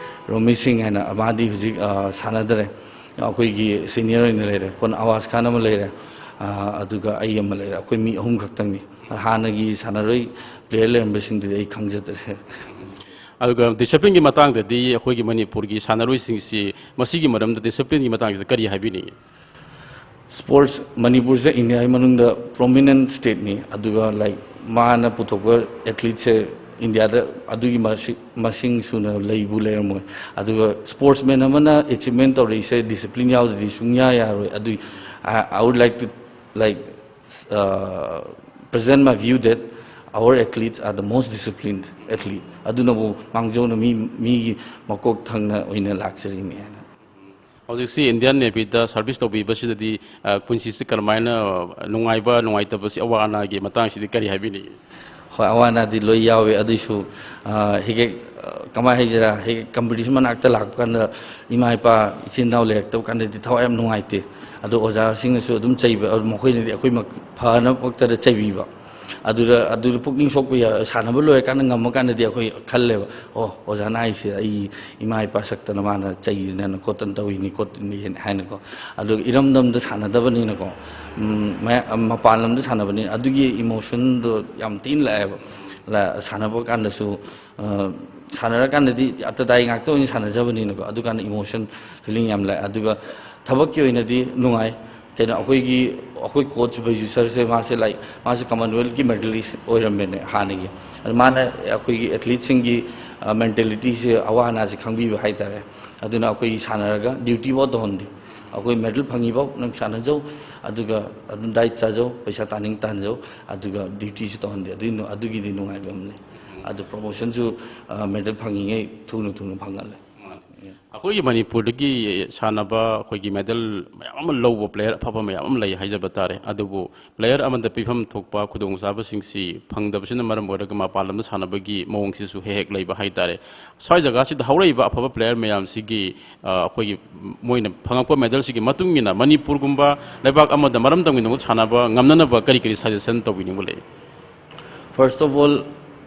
ꯔꯣꯃꯤ ꯁꯤꯡ ꯍꯥꯏꯅ, ꯃꯥꯗꯤ ꯍꯧꯖꯤꯛ, ꯑ, ꯁꯥꯟꯅꯗ꯭ꯔꯦ꯫ ꯑꯩꯈꯣꯏꯒꯤ ꯁꯦꯅꯤꯌꯔ ꯑꯣꯏꯅ ꯂꯩꯔꯦ꯫ ꯀꯣꯟ ꯑꯋꯥꯖ ꯈꯥꯟ ꯑꯃ ꯂꯩꯔꯦ, ꯑ, ꯑꯗꯨꯒ ꯑꯩ ꯑꯃ ꯂꯩꯔꯦ꯫ ꯑꯩꯈꯣꯏ ꯃꯤ ꯑꯍꯨꯝ ꯈꯛꯇꯪꯅꯤ꯫ ꯍꯥꯟꯅꯒꯤ ꯁꯥꯟꯅꯔꯣꯏ ꯄ꯭ꯂꯦꯌꯔ ꯂꯩꯔꯝꯕꯁꯤꯡꯗꯨꯗꯤ ꯑꯩ ꯈꯪꯖꯗ꯭ꯔꯦ꯫ ꯑꯗꯨꯒ ꯗꯤꯁꯤꯄ꯭ꯂꯤꯟꯒꯤ ꯃꯇꯥꯡꯗꯗꯤ ꯑꯩꯈꯣꯏꯒꯤ ꯃꯅꯤꯄꯨꯔꯒꯤ ꯁꯥꯟꯅꯔꯣꯏꯁꯤꯡꯁꯤ ꯃꯁꯤꯒꯤ ꯃꯔꯝꯗ, ꯗꯤꯁꯤꯄ꯭ꯂꯤꯟꯒꯤ ꯃꯇꯥꯡꯁꯤꯗ ꯀꯔꯤ ꯍꯥꯏꯕꯤꯅꯤꯡꯉꯤ? ꯁ꯭ꯄꯣꯔꯠꯁ, ꯃꯅꯤꯄꯨꯔꯁꯦ ꯏꯟꯗꯤꯌꯥꯒꯤ ꯃꯅꯨꯡꯗ ꯄ꯭ꯔꯣꯃꯤꯅꯦꯟ ꯁ꯭ꯇꯦꯠꯅꯤ꯫ ꯑꯗꯨꯒ, ꯂꯥꯏꯛ, ꯃꯥꯅ ꯄꯨꯊꯣꯛꯄ ꯑꯦꯊꯂꯤꯠꯁꯦ ꯏꯟꯗꯤꯌꯥꯗ ꯑꯗꯨꯒꯤ ꯃꯁꯤ-, ꯃꯁꯤꯡ ꯁꯨꯅ ꯂꯩꯕꯨ ꯂꯩꯔꯝꯃꯣꯏ꯫ ꯑꯗꯨꯒ ꯁ꯭ꯄꯣꯔꯠꯁꯃꯦꯟ ꯑꯃꯅ ꯑꯦꯆꯤꯞꯃꯦꯟ ꯇꯧꯔꯛꯏꯁꯦ ꯗꯤꯁꯤꯄ꯭ꯂꯤꯟ ꯌꯥꯎꯗ꯭ꯔꯗꯤ ꯁꯨꯡꯌꯥ ꯌꯥꯔꯣꯏ꯫ ꯑꯗꯨꯏ, I, I would like to, like, uh, present my view that our athletes are the most disciplined athlete. ꯑꯗꯨꯅꯕꯨ ꯃꯥꯡꯖꯧꯅ ꯃꯤ, ꯃꯤꯒꯤ ꯃꯀꯣꯛ ꯊꯪꯅ ꯑꯣꯏꯅ ꯂꯥꯛꯆꯔꯤꯅꯤ ꯍꯥꯏꯅ꯫ ꯍꯧꯖꯤꯛꯁꯤ ꯏꯟꯗꯤꯌꯥꯟ ꯅꯦꯚꯤꯗ ꯁꯥꯔꯚꯤꯁ ꯇꯧꯕꯤꯕꯁꯤꯗꯗꯤ, ꯑ, ꯄꯨꯟꯁꯤꯁꯤ ꯀꯔꯝꯍꯥꯏꯅ, ꯑ, ꯅꯨꯡꯉꯥꯏꯕ, ꯅꯨꯡꯉꯥꯏꯇꯕꯁꯤ, ꯑꯋꯥ ꯑꯅꯥꯒꯤ ꯃꯇꯥꯡꯁꯤꯗꯤ ꯀꯔꯤ ꯍꯥꯏꯕꯤꯅꯤꯡꯉꯤ? ꯍꯣꯏ, ꯑꯋꯥ ꯑꯅꯥꯗꯤ ꯂꯣꯏ ꯌꯥꯎꯋꯦ꯫ ꯑꯗꯨꯏꯁꯨ, ꯑ, ꯍꯦꯛ ꯍꯦꯛ, ꯑ, ꯀꯃꯥꯏꯅ ꯍꯥꯏꯁꯤꯔꯥ, ꯍꯦꯛ ꯍꯦꯛ ꯀꯝꯄꯤꯇꯤꯁꯟ ꯃꯅꯥꯛꯇ ꯂꯥꯛꯄ ꯀꯥꯟꯗ ꯏꯃꯥ ꯏꯄꯥ, ꯏꯆꯤꯟ ꯏꯅꯥꯎ ꯂꯩꯔꯛꯇꯕ ꯀꯥꯟꯗꯗꯤ ꯊꯋꯥꯏ ꯌꯥꯝ ꯅꯨꯡꯉꯥꯏꯇꯦ꯫ ꯑꯗꯣ ꯑꯣꯖꯥꯁꯤꯡꯅꯁꯨ ꯑꯗꯨꯝ ꯆꯩꯕ, ꯑꯗꯨ ꯃꯈꯣꯏꯅꯗꯤ ꯑꯩꯈꯣꯏ ꯃꯛ-, ꯐꯅꯕꯃꯛꯇꯗ ꯆꯩꯕꯤꯕ꯫ ꯑꯗꯨꯗ, ꯑꯗꯨꯗ ꯄꯨꯛꯅꯤꯡ ꯁꯣꯛꯄ ꯌꯥ-, ꯁꯥꯟꯅꯕ ꯂꯣꯏꯔꯀꯥꯟꯗ ꯉꯝꯃꯀꯥꯟꯗꯗꯤ ꯑꯩꯈꯣꯏ ꯈꯜꯂꯦꯕ, "ꯑꯣ, ꯑꯣꯖꯥꯅ ꯍꯥꯏꯁꯦ ꯑꯩ ꯏꯃꯥ ꯏꯄꯥ ꯁꯛꯇꯅ ꯃꯥꯅ ꯆꯩꯗꯅ ꯈꯣꯠꯇꯅ ꯇꯧꯔꯤꯅꯤ ꯈꯣꯠꯇꯅꯤ" ꯍꯥꯏꯅꯀꯣ꯫ ꯑꯗꯨꯒ ꯏꯔꯝꯗꯝꯗ ꯁꯥꯟꯅꯗꯕꯅꯤꯅꯀꯣ, ꯎꯝ, ꯃꯌꯥ-, ꯃꯄꯥꯟ ꯂꯝꯗ ꯁꯥꯟꯅꯕꯅꯤꯅ ꯑꯗꯨꯒꯤ ꯏꯃꯣꯁꯟꯗꯣ ꯌꯥꯝ ꯊꯤꯅ ꯂꯥꯛꯑꯦꯕ꯫ ꯂ-, ꯁꯥꯟꯅꯕ ꯀꯥꯟꯗꯁꯨ, ꯑ, ꯁꯥꯟꯅꯔꯀꯥꯟꯗꯗꯤ ꯑꯇꯇꯥꯏ ꯉꯥꯛꯇ ꯑꯣꯏꯅ ꯁꯥꯟꯅꯖꯕꯅꯤꯅꯀꯣ, ꯑꯗꯨꯀꯥꯟꯗ ꯏꯃꯣꯁꯟ ꯐꯤꯂꯤꯡ ꯌꯥꯝ ꯂꯥꯛꯑꯦ꯫ ꯑꯗꯨꯒ ꯊꯕꯛꯀꯤ ꯑꯣꯏꯅꯗꯤ ꯅꯨꯡꯉꯥꯏ꯫ ꯀꯩꯅꯣ, ꯑꯩꯈꯣꯏꯒꯤ, ꯑꯩꯈꯣꯏ ꯀꯣꯆ ꯕꯩꯖꯨ ꯁꯔꯁꯦ, ꯃꯥꯁꯦ, ꯂꯥꯏꯛ, ꯃꯥꯁꯦ ꯀꯃꯟꯋꯦꯜꯊꯀꯤ ꯃꯦꯗꯂꯤꯁ ꯑꯣꯏꯔꯝꯃꯦꯅꯦ ꯍꯥꯟꯅꯒꯤ꯫ ꯑꯗꯨ ꯃꯥꯅ ꯑꯩꯈꯣꯏꯒꯤ ꯑꯦꯊꯂꯤꯠꯁꯤꯡꯒꯤ ꯃꯦꯟꯇꯦꯂꯤꯇꯤꯁꯦ, ꯑꯋꯥ ꯑꯅꯥꯁꯦ ꯈꯪꯕꯤꯕ ꯍꯥꯏꯇꯥꯔꯦ꯫ ꯑꯗꯨꯅ ꯑꯩꯈꯣꯏꯒꯤ ꯁꯥꯟꯅꯔꯒ ꯗ꯭ꯌꯨꯇꯤꯐꯥꯎ ꯇꯧꯍꯟꯗꯦ꯫ ꯑꯩꯈꯣꯏ ꯃꯦꯗꯜ ꯐꯪꯉꯤꯐꯥꯎ ꯅꯪ ꯁꯥꯟꯅꯖꯧ, ꯑꯗꯨꯒ ꯑꯗꯨꯝ ꯗꯥꯏꯠ ꯆꯥꯖꯧ, ꯄꯩꯁꯥ ꯇꯥꯅꯤꯡ ꯇꯥꯟꯖꯧ, ꯑꯗꯨꯒ ꯗ꯭ꯌꯨꯇꯤꯁꯨ ꯇꯧꯍꯟꯗꯦ꯫ ꯑꯗꯨꯒꯤ ꯅꯨ-, ꯑꯗꯨꯒꯤꯗꯤ ꯅꯨꯡꯉꯥꯏꯕ ꯑꯃ ꯂꯩ꯫ ꯑꯗꯨ ꯄ꯭ꯔꯣꯃꯣꯁꯟꯁꯨ, ꯑ, ꯃꯦꯗꯜ ꯐꯪꯉꯤꯉꯩ ꯊꯨꯅ ꯊꯨꯅ ꯐꯪꯍꯜꯂꯦ꯫ ꯑꯩꯈꯣꯏꯒꯤ ꯃꯅꯤꯄꯨꯔꯗꯒꯤ ꯁꯥꯟꯅꯕ ꯑꯩꯈꯣꯏꯒꯤ ꯃꯦꯗꯜ ꯃꯌꯥꯝ ꯑꯃ ꯂꯧꯕ ꯄ꯭ꯂꯦꯌꯔ ꯑꯐꯕ ꯃꯌꯥꯝ ꯑꯃ ꯂꯩ ꯍꯥꯏꯖꯕ ꯇꯥꯔꯦ꯫ ꯑꯗꯨꯕꯨ ꯄ꯭ꯂꯦꯌꯔ ꯑꯃꯗ ꯄꯤꯐꯝ ꯊꯣꯛꯄ ꯈꯨꯗꯣꯡꯆꯥꯕꯁꯤꯡꯁꯤ ꯐꯪꯗꯕꯁꯤꯅ ꯃꯔꯝ ꯑꯣꯏꯔꯒ ꯃꯄꯥꯟ ꯂꯝꯗ ꯁꯥꯟꯅꯕꯒꯤ ꯃꯑꯣꯡꯁꯤꯁꯨ ꯍꯦꯛ ꯍꯦꯛ ꯂꯩꯕ ꯍꯥꯏꯇꯥꯔꯦ꯫ ꯁ꯭ꯋꯥꯏ ꯖꯒꯥꯁꯤꯗ ꯍꯧꯔꯛꯏꯕ ꯑꯐꯕ ꯄ꯭ꯂꯦꯌꯔ ꯃꯌꯥꯝꯁꯤꯒꯤ, ꯑ, ꯑꯩꯈꯣꯏꯒꯤ ꯃꯣꯏꯅ ꯐꯪꯉꯛꯄ ꯃꯦꯗꯜꯁꯤꯒꯤ ꯃꯇꯨꯡ ꯏꯟꯅ ꯃꯅꯤꯄꯨꯔꯒꯨꯝꯕ ꯂꯩꯕꯥꯛ ꯑꯃꯗ ꯃꯔꯝꯗꯝꯒꯤꯗꯃꯛ ꯁꯥꯟꯅꯕ ꯉꯝꯅꯅꯕ ꯀꯔꯤ ꯀꯔꯤ ꯁꯖꯦꯁꯟ ꯇꯧꯕꯤꯅꯤꯡꯕ ꯂꯩ? First of all,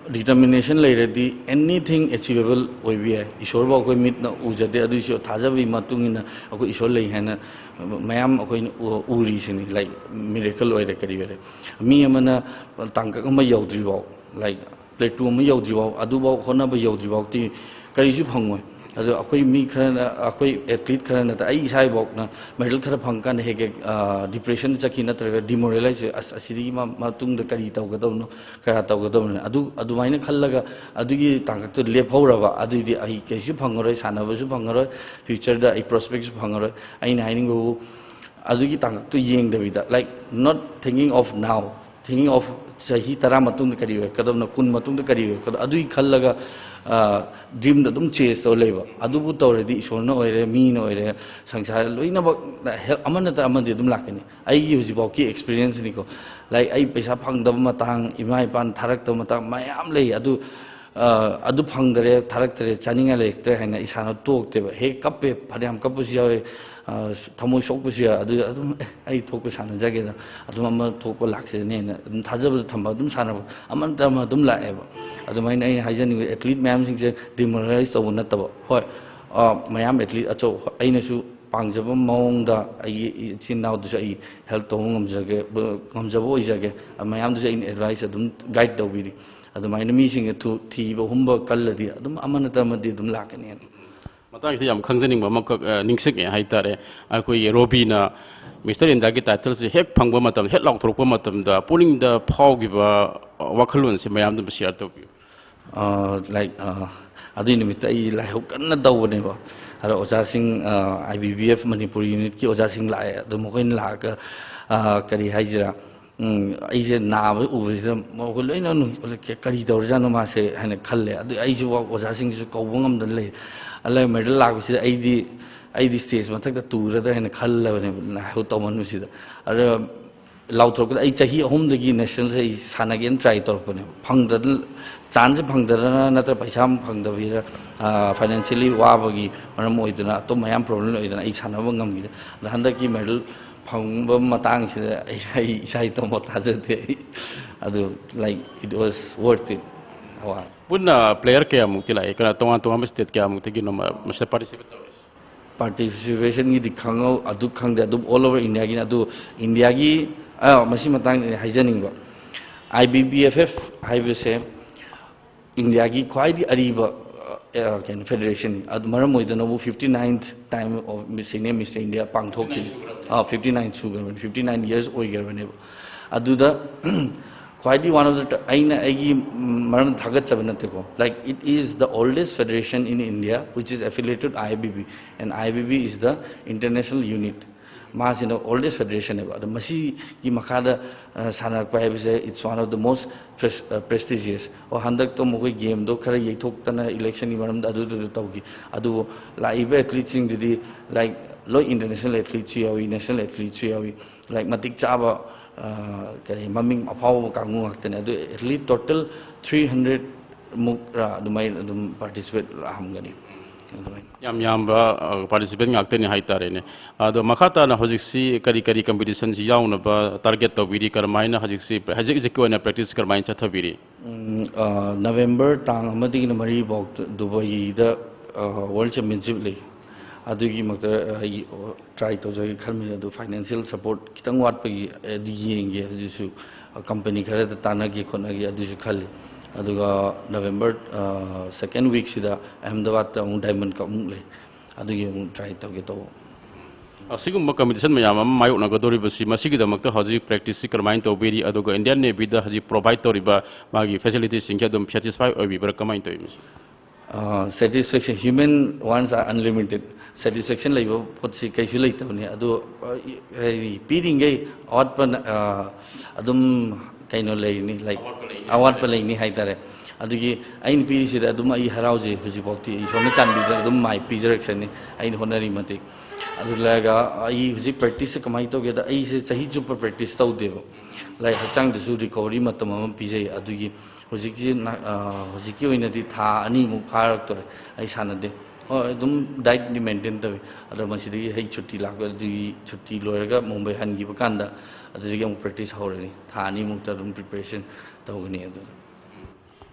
determination ꯂꯩꯔꯗꯤ anything achievable ꯑꯣꯏꯕ ꯌꯥꯏ꯫ ꯏꯁꯣꯔꯕꯨ ꯑꯩꯈꯣꯏ ꯃꯤꯠꯅ ꯎꯖꯗꯦ, ꯑꯗꯨꯏꯁꯨ ꯊꯥꯖꯕꯒꯤ ꯃꯇꯨꯡ ꯏꯟꯅ ꯑꯩꯈꯣꯏ ꯏꯁꯣꯔ ꯂꯩ ꯍꯥꯏꯅ ꯃꯌꯥꯝ ꯑꯩꯈꯣꯏꯅ ꯎ-, ꯎꯔꯤꯁꯤꯅꯤ, like miracle ꯑꯣꯏꯔꯦ, ꯀꯔꯤ ꯑꯣꯏꯔꯦ꯫ ꯃꯤ ꯑꯃꯅ ꯇꯥꯡꯀꯛ ꯑꯃ ꯌꯧꯗ꯭ꯔꯤꯐꯥꯎ, like plateau ꯑꯃ ꯌꯧꯗ꯭ꯔꯤꯐꯥꯎ, ꯑꯗꯨꯐꯥꯎ ꯍꯣꯠꯅꯕ ꯌꯧꯗ꯭ꯔꯤꯐꯥꯎꯗꯤ ꯀꯔꯤꯁꯨ ꯐꯪꯉꯣꯏ꯫ ꯑꯗꯣ ꯑꯩꯈꯣꯏ ꯃꯤ ꯈꯔꯅ, ꯑꯩꯈꯣꯏ ꯑꯦꯊꯂꯤꯠ ꯈꯔꯅ, ꯑꯩ ꯏꯁꯥꯐꯥꯎꯅ ꯃꯦꯗꯜ ꯈꯔ ꯐꯪꯀꯥꯟꯗ ꯍꯦꯛ ꯍꯦꯛ, ꯑ, ꯗꯤꯄ꯭ꯔꯦꯁꯟ ꯆꯠꯈꯤ, ꯅꯠꯇ꯭ꯔꯒ ꯗꯤꯃꯣꯔꯦꯂꯥꯏꯁ, "ꯑꯁ, ꯑꯁꯤꯗꯒꯤ ꯃ-, ꯃꯇꯨꯡꯗ ꯀꯔꯤ ꯇꯧꯒꯗꯕꯅꯣ, ꯀꯌꯥ ꯇꯧꯒꯗꯕꯅꯣ?" ꯑꯗꯨ, ꯑꯗꯨꯃꯥꯏꯅ ꯈꯜꯂꯒ ꯑꯗꯨꯒꯤ ꯇꯥꯡꯀꯛꯇꯨ ꯂꯦꯞꯍꯧꯔꯕ, ꯑꯗꯨꯏꯗꯤ ꯑꯩ ꯀꯩꯁꯨ ꯐꯪꯉꯔꯣꯏ, ꯁꯥꯟꯅꯕꯁꯨ ꯐꯪꯉꯔꯣꯏ, ꯐ꯭ꯌꯨꯆꯔꯗ ꯑꯩ ꯄ꯭ꯔꯣꯁꯄꯦꯛꯁꯨ ꯐꯪꯉꯔꯣꯏ꯫ ꯑꯩꯅ ꯍꯥꯏꯅꯤꯡꯕꯕꯨ, ꯑꯗꯨꯒꯤ ꯇꯥꯡꯀꯛꯇꯨ ꯌꯦꯡꯗꯕꯤꯗ, like, not thinking of now, thinking of ꯆꯍꯤ ꯇꯔꯥ ꯃꯇꯨꯡꯗ ꯀꯔꯤ ꯑꯣꯏꯔꯛꯀꯗꯕꯅꯣ, ꯀꯨꯟ ꯃꯇꯨꯡꯗ ꯀꯔꯤ ꯑꯣꯏꯔꯛꯀꯗꯕꯅꯣ, ꯑꯗꯨꯒꯤ ꯈꯜꯂꯒ, ꯑ, ꯗ꯭ꯔꯤꯝꯗ ꯑꯗꯨꯝ ꯆꯦꯁ ꯇꯧꯔ ꯂꯩꯕ꯫ ꯑꯗꯨꯕꯨ ꯇꯧꯔꯗꯤ ꯏꯁꯣꯔꯅ ꯑꯣꯏꯔꯦ, ꯃꯤꯅ ꯑꯣꯏꯔꯦ, ꯁꯪꯁꯥꯔ ꯂꯣꯏꯅꯃꯛ ꯍꯦꯜꯞ ꯑꯃ ꯅꯠꯇ꯭ꯔ ꯑꯃꯗꯤ ꯑꯗꯨꯝ ꯂꯥꯛꯀꯅꯤ꯫ ꯑꯩꯒꯤ ꯍꯧꯖꯤꯛꯐꯥꯎꯒꯤ ꯑꯦꯛꯁꯄꯤꯔꯤꯌꯦꯟꯁꯅꯤꯀꯣ꯫ Like, ꯑꯩ ꯄꯩꯁꯥ ꯐꯪꯗꯕ ꯃꯇꯥꯡ, ꯏꯃꯥ ꯏꯄꯥꯅ ꯊꯥꯔꯛꯇꯕ ꯃꯇꯥꯡ ꯃꯌꯥꯝ ꯂꯩ꯫ ꯑꯗꯨ, ꯑ, ꯑꯗꯨ ꯐꯪꯗꯔꯦ, ꯊꯥꯔꯛꯇꯔꯦ, ꯆꯥꯅꯤꯡꯉꯥꯏ ꯂꯩꯔꯛꯇ꯭ꯔꯦ ꯍꯥꯏꯅ ꯏꯁꯥꯅ ꯇꯣꯛꯇꯦꯕ꯫ ꯍꯦꯛ ꯀꯞꯄꯦ, ꯐꯅꯌꯥꯝ ꯀꯞꯄꯁꯨ ꯌꯥꯎꯋꯦ, ꯑ, ꯊꯃꯣꯏ ꯁꯣꯛꯄꯁꯨ ꯌꯥꯎꯋꯦ꯫ ꯑꯗꯨ ꯑꯗꯨꯝ, "ꯑꯦ, ꯑꯩ ꯊꯣꯛꯄ ꯁꯥꯟꯅꯖꯒꯦꯗ, ꯑꯗꯨꯝ ꯑꯃ ꯊꯣꯛꯄ ꯂꯥꯛꯆꯅꯤꯅ" ꯑꯗꯨꯝ ꯊꯥꯖꯕꯗ ꯊꯝꯕ, ꯑꯗꯨꯝ ꯁꯥꯟꯅꯕ, ꯑꯃ ꯅꯠꯇ꯭ꯔ ꯑꯃ ꯑꯗꯨꯝ ꯂꯥꯛꯑꯦꯕ꯫ ꯑꯗꯨꯃꯥꯏꯅ ꯑꯩꯅ ꯍꯥꯏꯖꯅꯤꯡꯕ, ꯑꯦꯊꯂꯤꯠ ꯃꯌꯥꯝꯁꯤꯡꯁꯦ ꯗꯤꯃꯣꯔꯦꯂꯥꯏꯁ ꯇꯧꯕ ꯅꯠꯇꯕ, ꯍꯣꯏ, ꯑ, ꯃꯌꯥꯝ ꯑꯦꯊꯂꯤꯠ ꯑꯆꯧ-, ꯑꯩꯅꯁꯨ ꯄꯥꯝꯖꯕ ꯃꯑꯣꯡꯗ ꯑꯩꯒꯤ ꯏꯆꯤꯟ ꯏꯅꯥꯎꯗꯨꯁꯨ ꯑꯩ ꯍꯦꯜꯞ ꯇꯧꯕ ꯉꯝꯖꯒꯦ, ꯉꯝꯖꯕ ꯑꯣꯏꯖꯒꯦ꯫ ꯃꯌꯥꯝꯗꯨꯁꯨ ꯑꯩꯅ ꯑꯦꯗꯚꯥꯏꯁ ꯑꯗꯨꯝ ꯒꯥꯏꯗ ꯇꯧꯕꯤꯔꯤ꯫ ꯑꯗꯨꯃꯥꯏꯅ ꯃꯤꯁꯤꯡꯁꯦ ꯊꯨ-, ꯊꯤꯕ ꯍꯨꯝꯕ ꯀꯜꯂꯗꯤ ꯑꯗꯨꯝ ꯑꯃ ꯅꯠꯇ꯭ꯔ ꯑꯃꯗꯤ ꯑꯗꯨꯝ ꯂꯥꯛꯀꯅꯤꯅ꯫ ꯃꯇꯥꯡꯁꯤꯗ ꯌꯥꯝ ꯈꯪꯖꯅꯤꯡꯕ ꯑꯃꯈꯛ, ꯑ, ꯅꯤꯡꯁꯤꯡꯉꯦ ꯍꯥꯏꯇꯥꯔꯦ꯫ ꯑꯩꯈꯣꯏꯒꯤ ꯔꯣꯕꯤꯅ ꯃꯤꯁꯇꯔ ꯏꯟꯗꯤꯌꯥꯒꯤ ꯇꯥꯏꯇꯜꯁꯦ ꯍꯦꯛ ꯐꯪꯕ ꯃꯇꯝꯗ, ꯍꯦꯛ ꯂꯥꯎꯊꯣꯔꯛꯄ ꯃꯇꯝꯗ ꯄꯨꯛꯅꯤꯡꯗ ꯐꯥꯎꯈꯤꯕ, ꯑ, ꯋꯥꯈꯜꯂꯣꯟꯁꯦ ꯃꯌꯥꯝꯗ ꯁꯤꯌꯔ ꯇꯧꯕꯤꯌꯨ꯫ ꯑ, like, ꯑ, ꯑꯗꯨꯏ ꯅꯨꯃꯤꯠꯇ ꯑꯩ ꯂꯥꯏꯍꯧ ꯀꯟꯅ ꯇꯧꯕꯅꯦꯕ꯫ ꯑꯗꯣ ꯑꯣꯖꯥꯁꯤꯡ, ꯑꯥ, ꯑꯥꯏ ꯕꯤ ꯕꯤ ꯑꯦꯐ ꯃꯅꯤꯄꯨꯔ ꯌꯨꯅꯤꯠꯀꯤ ꯑꯣꯖꯥꯁꯤꯡ ꯂꯥꯛꯑꯦ꯫ ꯑꯗꯣ ꯃꯈꯣꯏꯅ ꯂꯥꯛꯑꯒ, ꯑꯥ, ꯀꯔꯤ ꯍꯥꯏꯁꯤꯔꯥ, ꯎꯝ, ꯑꯩꯁꯦ ꯅꯥꯕ ꯎꯕꯁꯤꯗ ꯃꯈꯣꯏ ꯂꯣꯏꯅ ꯅꯨꯡ-, "ꯀꯔꯤ ꯇꯧꯔꯖꯥꯠꯅꯣ ꯃꯥꯁꯦ?" ꯍꯥꯏꯅ ꯈꯜꯂꯦ꯫ ꯑꯗꯨ ꯑꯩꯁꯨ ꯑꯣꯖꯥꯁꯤꯡꯁꯤꯁꯨ ꯀꯧꯕ ꯉꯝꯗꯅ ꯂꯩꯔꯦ꯫ ꯑꯗ ꯃꯦꯗꯜ ꯂꯥꯛꯄꯁꯤꯗ ꯑꯩꯗꯤ, ꯑꯩꯗꯤ ꯁ꯭ꯇꯦꯖ ꯃꯊꯛꯇ ꯇꯨꯔꯗ꯭ꯔꯥ ꯍꯥꯏꯅ ꯈꯜꯂꯕꯅꯦꯕ, ꯂꯥꯏꯍꯧ ꯇꯧꯃꯟꯕꯁꯤꯗ꯫ ꯑꯗ ꯂꯥꯎꯊꯣꯔꯛꯄꯗ ꯑꯩ ꯆꯍꯤ ꯑꯍꯨꯝꯗꯒꯤ ꯅꯦꯁꯅꯦꯜꯁꯦ ꯑꯩ ꯁꯥꯟꯅꯒꯦꯅ ꯇ꯭ꯔꯥꯏ ꯇꯧꯔꯛꯄꯅꯦꯕ꯫ ꯐꯪꯗꯗꯅ, ꯆꯥꯟꯁꯁꯦ ꯐꯪꯗꯗꯅ ꯅꯠꯇ꯭ꯔ ꯄꯩꯁꯥ ꯑꯃ ꯐꯪꯗꯕꯤꯔ, ꯑꯥ, ꯐꯥꯏꯅꯥꯟꯁꯤꯌꯦꯜꯂꯤ ꯋꯥꯕꯒꯤ ꯃꯔꯝ ꯑꯣꯏꯗꯅ, ꯑꯇꯣꯞꯄ ꯃꯌꯥꯝ ꯄ꯭ꯔꯣꯕ꯭ꯂꯦꯝ ꯑꯣꯏꯗꯅ ꯑꯩ ꯁꯥꯟꯅꯕ ꯉꯝꯈꯤꯗꯦ꯫ ꯑꯗ ꯍꯟꯗꯛꯀꯤ ꯃꯦꯗꯜ ꯐꯪꯕ ꯃꯇꯥꯡꯁꯤꯗ ꯑꯩ, ꯑꯩ ꯏꯁꯥ ꯏꯇꯣꯝꯐꯥꯎ ꯊꯥꯖꯗꯦ꯫ ꯑꯩ ꯑꯗꯨ, like, it was worth it꯫ ꯑꯋꯥ꯫ ꯄꯨꯟꯅ ꯄ꯭ꯂꯦꯌꯔ ꯀꯌꯥꯃꯨꯛꯇꯤ ꯂꯥꯛꯏ? ꯀꯅꯥ, ꯇꯣꯉꯥꯟ ꯇꯣꯉꯥꯟꯕ ꯁ꯭ꯇꯦꯠ ꯀꯌꯥꯃꯨꯛꯇꯒꯤꯅꯣ ꯃ-, ꯃꯁꯤꯗ ꯄꯥꯔꯇꯤꯁꯤꯄꯦꯠ ꯇꯧꯔꯤꯁꯦ? ꯄꯥꯔꯇꯤꯁꯤꯄꯦꯁꯟꯒꯤꯗꯤ ꯈꯪꯍꯧ-, ꯑꯗꯨ ꯈꯪꯗꯦ꯫ ꯑꯗꯨꯝ all over India ꯒꯤꯅꯤ꯫ ꯑꯗꯨ ꯏꯟꯗꯤꯌꯥꯒꯤ, ꯑ, ꯃꯁꯤ ꯃꯇꯥꯡꯗ ꯑꯩꯅ ꯍꯥꯏꯖꯅꯤꯡꯕ, ꯑꯥꯏ ꯕꯤ ꯕꯤ ꯑꯦꯐ ꯑꯦꯐ ꯍꯥꯏꯕꯁꯦ ꯏꯟꯗꯤꯌꯥꯒꯤ ꯈ꯭ꯋꯥꯏꯗꯒꯤ ꯑꯔꯤꯕ, ꯑ, ꯀꯩꯅꯣ, ꯐꯦꯗꯔꯦꯁꯟꯅꯤ꯫ ꯑꯗꯨ ꯃꯔꯝ ꯑꯣꯏꯗꯅꯕꯨ fifty ninth time of Miss India, Mister India ꯄꯥꯡꯊꯣꯛꯈꯤꯅꯤ꯫ Ah, fifty nine ꯁꯨꯈ꯭ꯔꯕꯅꯤ, fifty nine years ꯑꯣꯏꯈ꯭ꯔꯕꯅꯦꯕ꯫ ꯑꯗꯨꯗ ꯈ꯭ꯋꯥꯏꯗꯒꯤ one of the ꯇ-, ꯑꯩꯅ ꯑꯩꯒꯤ, ꯎꯝ, ꯃꯔꯝ ꯊꯥꯒꯠꯆꯕ ꯅꯠꯇꯦꯀꯣ, like, it is the oldest federation in India which is affiliated I B B, and I B B is the international unit꯫ ꯃꯥꯁꯤꯅ oldest federation ꯅꯦꯕ꯫ ꯑꯗꯣ ꯃꯁꯤꯒꯤ ꯃꯈꯥꯗ, ꯑ, ꯁꯥꯟꯅꯔꯛꯄ ꯍꯥꯏꯕꯁꯦ, it's one of the most pres-, ꯑ, prestigious꯫ ꯑꯣ, ꯍꯟꯗꯛꯇꯣ ꯃꯈꯣꯏ ꯒꯦꯝꯗꯣ ꯈꯔ ꯌꯩꯊꯣꯛꯇꯅ ꯏꯂꯦꯛꯁꯟꯒꯤ ꯃꯔꯝꯗ ꯑꯗꯨꯗꯨꯗ ꯇꯧꯈꯤ꯫ ꯑꯗꯨꯕꯨ ꯂꯥꯛꯏꯕ ꯑꯦꯊꯂꯤꯠꯁꯤꯡꯗꯨꯗꯤ, like, ꯂꯣꯏ ꯏꯟꯇꯔꯅꯦꯁꯅꯦꯜ ꯑꯦꯊꯂꯤꯠꯁꯨ ꯌꯥꯎꯏ, ꯅꯦꯁꯅꯦꯜ ꯑꯦꯊꯂꯤꯠꯁꯨ ꯌꯥꯎꯏ꯫ Like, ꯃꯇꯤꯛ ꯆꯥꯕ, ꯑ, ꯀꯔꯤ, ꯃꯃꯤꯡ ꯑꯐꯥꯎꯕ ꯀꯥꯡꯕꯨ ꯉꯥꯛꯇꯅꯦ꯫ ꯑꯗꯨ ꯑꯦꯊꯂꯤꯠ total three hundred ꯃꯨꯛꯔꯥ ꯑꯗꯨꯃꯥꯏꯅ ꯑꯗꯨꯝ ꯄꯥꯔꯇꯤꯁꯤꯄꯦꯠ ꯂꯥꯛꯑꯝꯒꯅꯤ꯫ ꯑꯗꯨꯃꯥꯏꯅ꯫ ꯌꯥꯝ ꯌꯥꯝꯕ, ꯑ, ꯄꯥꯔꯇꯤꯁꯤꯄꯦꯟ ꯉꯥꯛꯇꯅꯤ ꯍꯥꯏꯇꯥꯔꯦꯅꯦ꯫ ꯑꯗꯣ ꯃꯈꯥ ꯇꯥꯅ ꯍꯧꯖꯤꯛꯁꯤ ꯀꯔꯤ ꯀꯔꯤ ꯀꯝꯄꯤꯇꯤꯁꯟꯁꯤ ꯌꯥꯎꯅꯕ ꯇꯥꯔꯒꯦꯠ ꯇꯧꯕꯤꯔꯤ? ꯀꯔꯝꯍꯥꯏꯅ ꯍꯧꯖꯤꯛꯁꯤ, ꯍꯧꯖꯤꯛ ꯍꯧꯖꯤꯛꯀꯤ ꯑꯣꯏꯅ ꯄ꯭ꯔꯦꯛꯇꯤꯁ ꯀꯔꯝꯍꯥꯏꯅ ꯆꯠꯊꯕꯤꯔꯤ? ꯎꯝ, ꯑ, ꯅꯕꯦꯝꯕꯔ ꯇꯥꯡ ꯑꯃꯗꯒꯤꯅ ꯃꯔꯤꯐꯥꯎ ꯗꯨꯕꯥꯏꯗ, ꯑ, ꯋꯥꯔꯜ ꯆꯦꯝꯄꯤꯌꯟꯁꯤꯞ ꯂꯩ꯫ ꯑꯗꯨꯒꯤꯃꯛꯇ ꯑꯩ ꯇ꯭ꯔꯥꯏ ꯇꯧꯖꯒꯦ ꯈꯟꯕꯅꯤ꯫ ꯑꯗꯨ ꯐꯥꯏꯅꯥꯟꯁꯤꯌꯦꯜ ꯁꯄꯣꯔꯠ ꯈꯤꯇꯪ ꯋꯥꯠꯄꯒꯤ ꯑꯗꯨ ꯌꯦꯡꯒꯦ꯫ ꯍꯧꯖꯤꯛꯁꯨ ꯀꯝꯄꯅꯤ ꯈꯔꯗ ꯇꯥꯟꯅꯒꯦ ꯈꯣꯠꯅꯒꯦ ꯑꯗꯨꯁꯨ ꯈꯜꯂꯤ꯫ ꯑꯗꯨꯒ ꯅꯕꯦꯝꯕꯔ, ꯑ, ꯁꯦꯀꯦꯟ ꯋꯤꯛꯁꯤꯗ ꯑꯍꯃꯗꯥꯕꯥꯗꯇ ꯑꯃꯨꯛ ꯗꯥꯏꯃꯟ ꯀꯞ ꯑꯃꯨꯛ ꯂꯩ꯫ ꯑꯗꯨꯒꯤ ꯑꯃꯨꯛ ꯇ꯭ꯔꯥꯏ ꯇꯧꯒꯦ ꯇꯧꯕ꯫ ꯑꯁꯤꯒꯨꯝꯕ ꯀꯝꯄꯤꯇꯤꯁꯟ ꯃꯌꯥꯝ ꯑꯃ ꯃꯥꯌꯣꯛꯅꯒꯗꯧꯔꯤꯕꯁꯤ, ꯃꯁꯤꯒꯤꯗꯃꯛꯇ ꯍꯧꯖꯤꯛ ꯄ꯭ꯔꯦꯛꯇꯤꯁꯁꯤ ꯀꯔꯝꯍꯥꯏꯅ ꯇꯧꯕꯤꯔꯤ? ꯑꯗꯨꯒ ꯏꯟꯗꯤꯌꯥꯟ ꯅꯦꯚꯤꯗ ꯍꯧꯖꯤꯛ ꯄ꯭ꯔꯣꯚꯥꯏꯗ ꯇꯧꯔꯤꯕ ꯃꯥꯒꯤ ꯐꯦꯁꯤꯂꯤꯇꯤꯁꯤꯡꯁꯦ ꯑꯗꯨꯝ ꯁꯦꯇꯤꯁꯐꯥꯏ ꯑꯣꯏꯕꯤꯕ꯭ꯔꯥ? ꯀꯃꯥꯏꯅ ꯇꯧꯏ ꯃꯁꯤ? Satisfaction, human wants are unlimited. Satisfaction ꯂꯩꯕ ꯄꯣꯠꯁꯤ ꯀꯩꯁꯨ ꯂꯩꯇꯕꯅꯤ꯫ ꯑꯗꯨ ꯍꯥꯏꯗꯤ ꯄꯤꯔꯤꯉꯩ ꯑꯋꯥꯠꯄ ꯑꯗꯨꯝ ꯀꯩꯅꯣ ꯂꯩꯅꯤ, ꯂꯥꯏꯛ ꯑꯋꯥꯠꯄ ꯂꯩꯅꯤ ꯍꯥꯏꯇꯥꯔꯦ꯫ ꯑꯗꯨꯒꯤ ꯑꯩꯅ ꯄꯤꯔꯤꯁꯤꯗ ꯑꯗꯨꯝ ꯑꯩ ꯍꯔꯥꯎꯖꯩ꯫ ꯍꯧꯖꯤꯛꯐꯥꯎꯗꯤ ꯏꯁꯣꯔꯅ ꯆꯥꯟꯕꯤꯗꯅ ꯑꯗꯨꯝ ꯃꯥꯏ ꯄꯤꯖꯔꯛꯆꯅꯤ ꯑꯩꯅ ꯍꯣꯠꯅꯔꯤ ꯃꯇꯤꯛ꯫ ꯑꯗꯨ ꯂꯩꯔꯒ ꯑꯩ ꯍꯧꯖꯤꯛ ꯄ꯭ꯔꯦꯛꯇꯤꯁꯁꯦ ꯀꯃꯥꯏꯅ ꯇꯧꯒꯦꯗ, ꯑꯩꯁꯦ ꯆꯍꯤ ꯆꯨꯞꯄ ꯄ꯭ꯔꯦꯛꯇꯤꯁ ꯇꯧꯗꯦꯕ꯫ ꯂꯥꯏꯛ ꯍꯛꯆꯥꯡꯗꯁꯨ ꯔꯤꯀꯣꯕꯔꯤ ꯃꯇꯝ ꯑꯃ ꯄꯤꯖꯩ꯫ ꯑꯗꯨꯒꯤ ꯍꯧꯖꯤꯛꯀꯤ ꯅ-, ꯑ, ꯍꯧꯖꯤꯛꯀꯤ ꯑꯣꯏꯅꯗꯤ ꯊꯥ ꯑꯅꯤꯃꯨꯛ ꯐꯥꯔꯛꯇꯣꯔꯦ ꯑꯩ ꯁꯥꯟꯅꯗꯦ꯫ ꯍꯣꯏ, ꯑꯗꯨꯝ ꯗꯥꯏꯠꯇꯤ ꯃꯦꯟꯇꯦꯟ ꯇꯧꯏ꯫ ꯑꯗꯣ ꯃꯁꯤꯗꯒꯤ ꯑꯩ ꯁꯨꯇꯤ ꯂꯥꯛꯄ, ꯑꯗꯨꯒꯤ ꯁꯨꯇꯤ ꯂꯣꯏꯔꯒ ꯃꯨꯝꯕꯩ ꯍꯟꯈꯤꯕ ꯀꯥꯟꯗ ꯑꯗꯨꯗꯒꯤ ꯑꯃꯨꯛ ꯄ꯭ꯔꯦꯛꯇꯤꯁ ꯍꯧꯔꯅꯤ꯫ ꯊꯥ ꯑꯅꯤꯃꯨꯛꯇ ꯑꯗꯨꯝ ꯄ꯭ꯔꯤꯄꯦꯔꯦꯁꯟ ꯇꯧꯒꯅꯤ꯫ ꯑꯗꯨ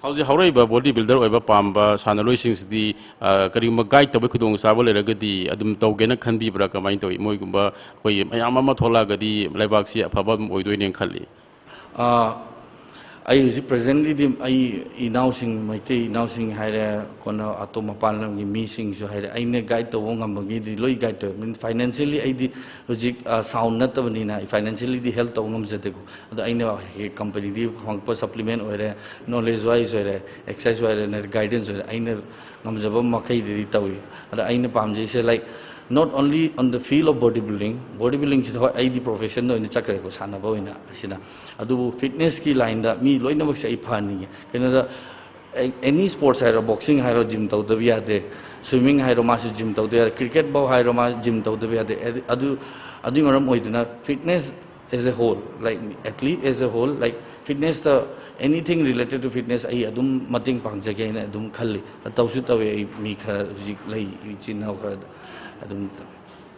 ꯍꯧꯖꯤꯛ ꯍꯧꯔꯛꯏꯕ ꯕꯣꯗꯤ ꯕꯤꯜꯗꯔ ꯑꯣꯏꯕ ꯄꯥꯝꯕ ꯁꯥꯟꯅꯔꯣꯏꯁꯤꯡꯁꯤꯗꯤ, ꯑ, ꯀꯔꯤꯒꯨꯝꯕ ꯒꯥꯏꯗ ꯇꯧꯕꯒꯤ ꯈꯨꯗꯣꯡꯆꯥꯕ ꯂꯩꯔꯒꯗꯤ ꯑꯗꯨꯝ ꯇꯧꯒꯦꯅ ꯈꯟꯕꯤꯕ꯭ꯔꯥ? ꯀꯃꯥꯏꯅ ꯇꯧꯏ? ꯃꯣꯏꯒꯨꯝꯕ ꯑꯩꯈꯣꯏꯒꯤ ꯃꯌꯥꯝ ꯑꯃ ꯊꯣꯛꯂꯛꯑꯒꯗꯤ ꯂꯩꯕꯥꯛꯁꯤ ꯑꯐꯕ ꯑꯃ ꯑꯣꯏꯗꯣꯏꯅꯦꯅ ꯈꯜꯂꯤ꯫ ꯑ, ꯑꯩ ꯍꯧꯖꯤꯛ ꯄ꯭ꯔꯖꯦꯟꯂꯤꯗꯤ ꯑꯩ ꯏꯅꯥꯎꯁꯤꯡ, ꯃꯩꯇꯩ ꯏꯅꯥꯎꯁꯤꯡ ꯍꯥꯏꯔꯦ, ꯀꯣꯟꯅ ꯑꯇꯣꯞ ꯃꯄꯥꯟ ꯂꯝꯒꯤ ꯃꯤꯁꯤꯡꯁꯨ ꯍꯥꯏꯔꯦ, ꯑꯩꯅ ꯒꯥꯏꯗ ꯇꯧꯕ ꯉꯝꯕꯒꯤꯗꯤ ꯂꯣꯏ ꯒꯥꯏꯗ ꯇꯧꯋꯦ꯫ ꯃꯤꯟ ꯐꯥꯏꯅꯥꯟꯁꯤꯌꯦꯜꯂꯤ ꯑꯩꯗꯤ ꯍꯧꯖꯤꯛ, ꯑ, ꯁꯥꯎꯟ ꯅꯠꯇꯕꯅꯤꯅ ꯑꯩ ꯐꯥꯏꯅꯥꯟꯁꯤꯌꯦꯜꯂꯤꯗꯤ ꯍꯦꯜꯞ ꯇꯧꯕ ꯉꯝꯖꯗꯦꯀꯣ꯫ ꯑꯗꯣ ꯑꯩꯅ ꯀꯝꯄꯅꯤꯗꯒꯤ ꯐꯪꯉꯛꯄ ꯁꯄ꯭ꯂꯤꯃꯦꯟ ꯑꯣꯏꯔꯦ, ꯅꯣꯂꯦꯖ ꯋꯥꯏꯁ ꯑꯣꯏꯔꯦ, ꯑꯦꯛꯁꯔꯁꯥꯏꯁ ꯑꯣꯏꯔꯦ, ꯒꯥꯏꯗꯦꯟꯁ ꯑꯣꯏꯔꯦ, ꯑꯩꯅ ꯉꯝꯖꯕ ꯃꯈꯩꯗꯨꯗꯤ ꯇꯧꯏ꯫ ꯑꯗ ꯑꯩꯅ ꯄꯥꯝꯖꯩꯁꯦ, like, not only on the field of body building, body ꯕꯤꯜꯗꯤꯡꯁꯤꯗ ꯍꯣꯏ ꯑꯩꯗꯤ ꯄ꯭ꯔꯣꯐꯦꯁꯟꯗ ꯑꯣꯏꯅ ꯆꯠꯈ꯭ꯔꯦꯀꯣ, ꯁꯥꯟꯅꯕ ꯑꯣꯏꯅ ꯑꯁꯤꯅ꯫ ꯑꯗꯨꯕꯨ ꯐꯤꯠꯅꯦꯁꯀꯤ ꯂꯥꯏꯟꯗ ꯃꯤ ꯂꯣꯏꯅꯃꯛꯁꯦ ꯑꯩ ꯐꯍꯟꯅꯤꯡꯉꯦ꯫ ꯀꯩꯅꯣꯗ, ꯑꯦꯅꯤ ꯁ꯭ꯄꯣꯔꯠꯁ ꯍꯥꯏꯔꯣ, ꯕꯣꯛꯁꯤꯡ ꯍꯥꯏꯔꯣ, ꯖꯤꯝ ꯇꯧꯗꯕ ꯌꯥꯗꯦ꯫ ꯁ꯭ꯋꯤꯃꯤꯡ ꯍꯥꯏꯔꯣ, ꯃꯥꯁꯨ ꯖꯤꯝ ꯇꯧꯗꯕ ꯌꯥꯗꯦ꯫ ꯀ꯭ꯔꯤꯀꯦꯠ ꯐꯥꯎ ꯍꯥꯏꯔꯣ, ꯃꯥ ꯖꯤꯝ ꯇꯧꯗꯕ ꯌꯥꯗꯦ꯫ ꯑꯗꯨ, ꯑꯗꯨꯒꯤ ꯃꯔꯝ ꯑꯣꯏꯗꯨꯅ fitness as a whole, like, athlete as a whole, like, ꯐꯤꯠꯅꯦꯁꯇ, anything related to fitness ꯑꯩ ꯑꯗꯨꯝ ꯃꯇꯦꯡ ꯄꯥꯡꯖꯒꯦ ꯍꯥꯏꯅ ꯑꯗꯨꯝ ꯈꯜꯂꯤ꯫ ꯇꯧꯁꯨ ꯇꯧꯋꯦ꯫ ꯑꯩ ꯃꯤ ꯈꯔ ꯍꯧꯖꯤꯛ ꯂꯩ, ꯏꯆꯤꯟ ꯏꯅꯥꯎ ꯈꯔꯗ ꯑꯗꯨꯝ ꯇꯧꯋꯦ꯫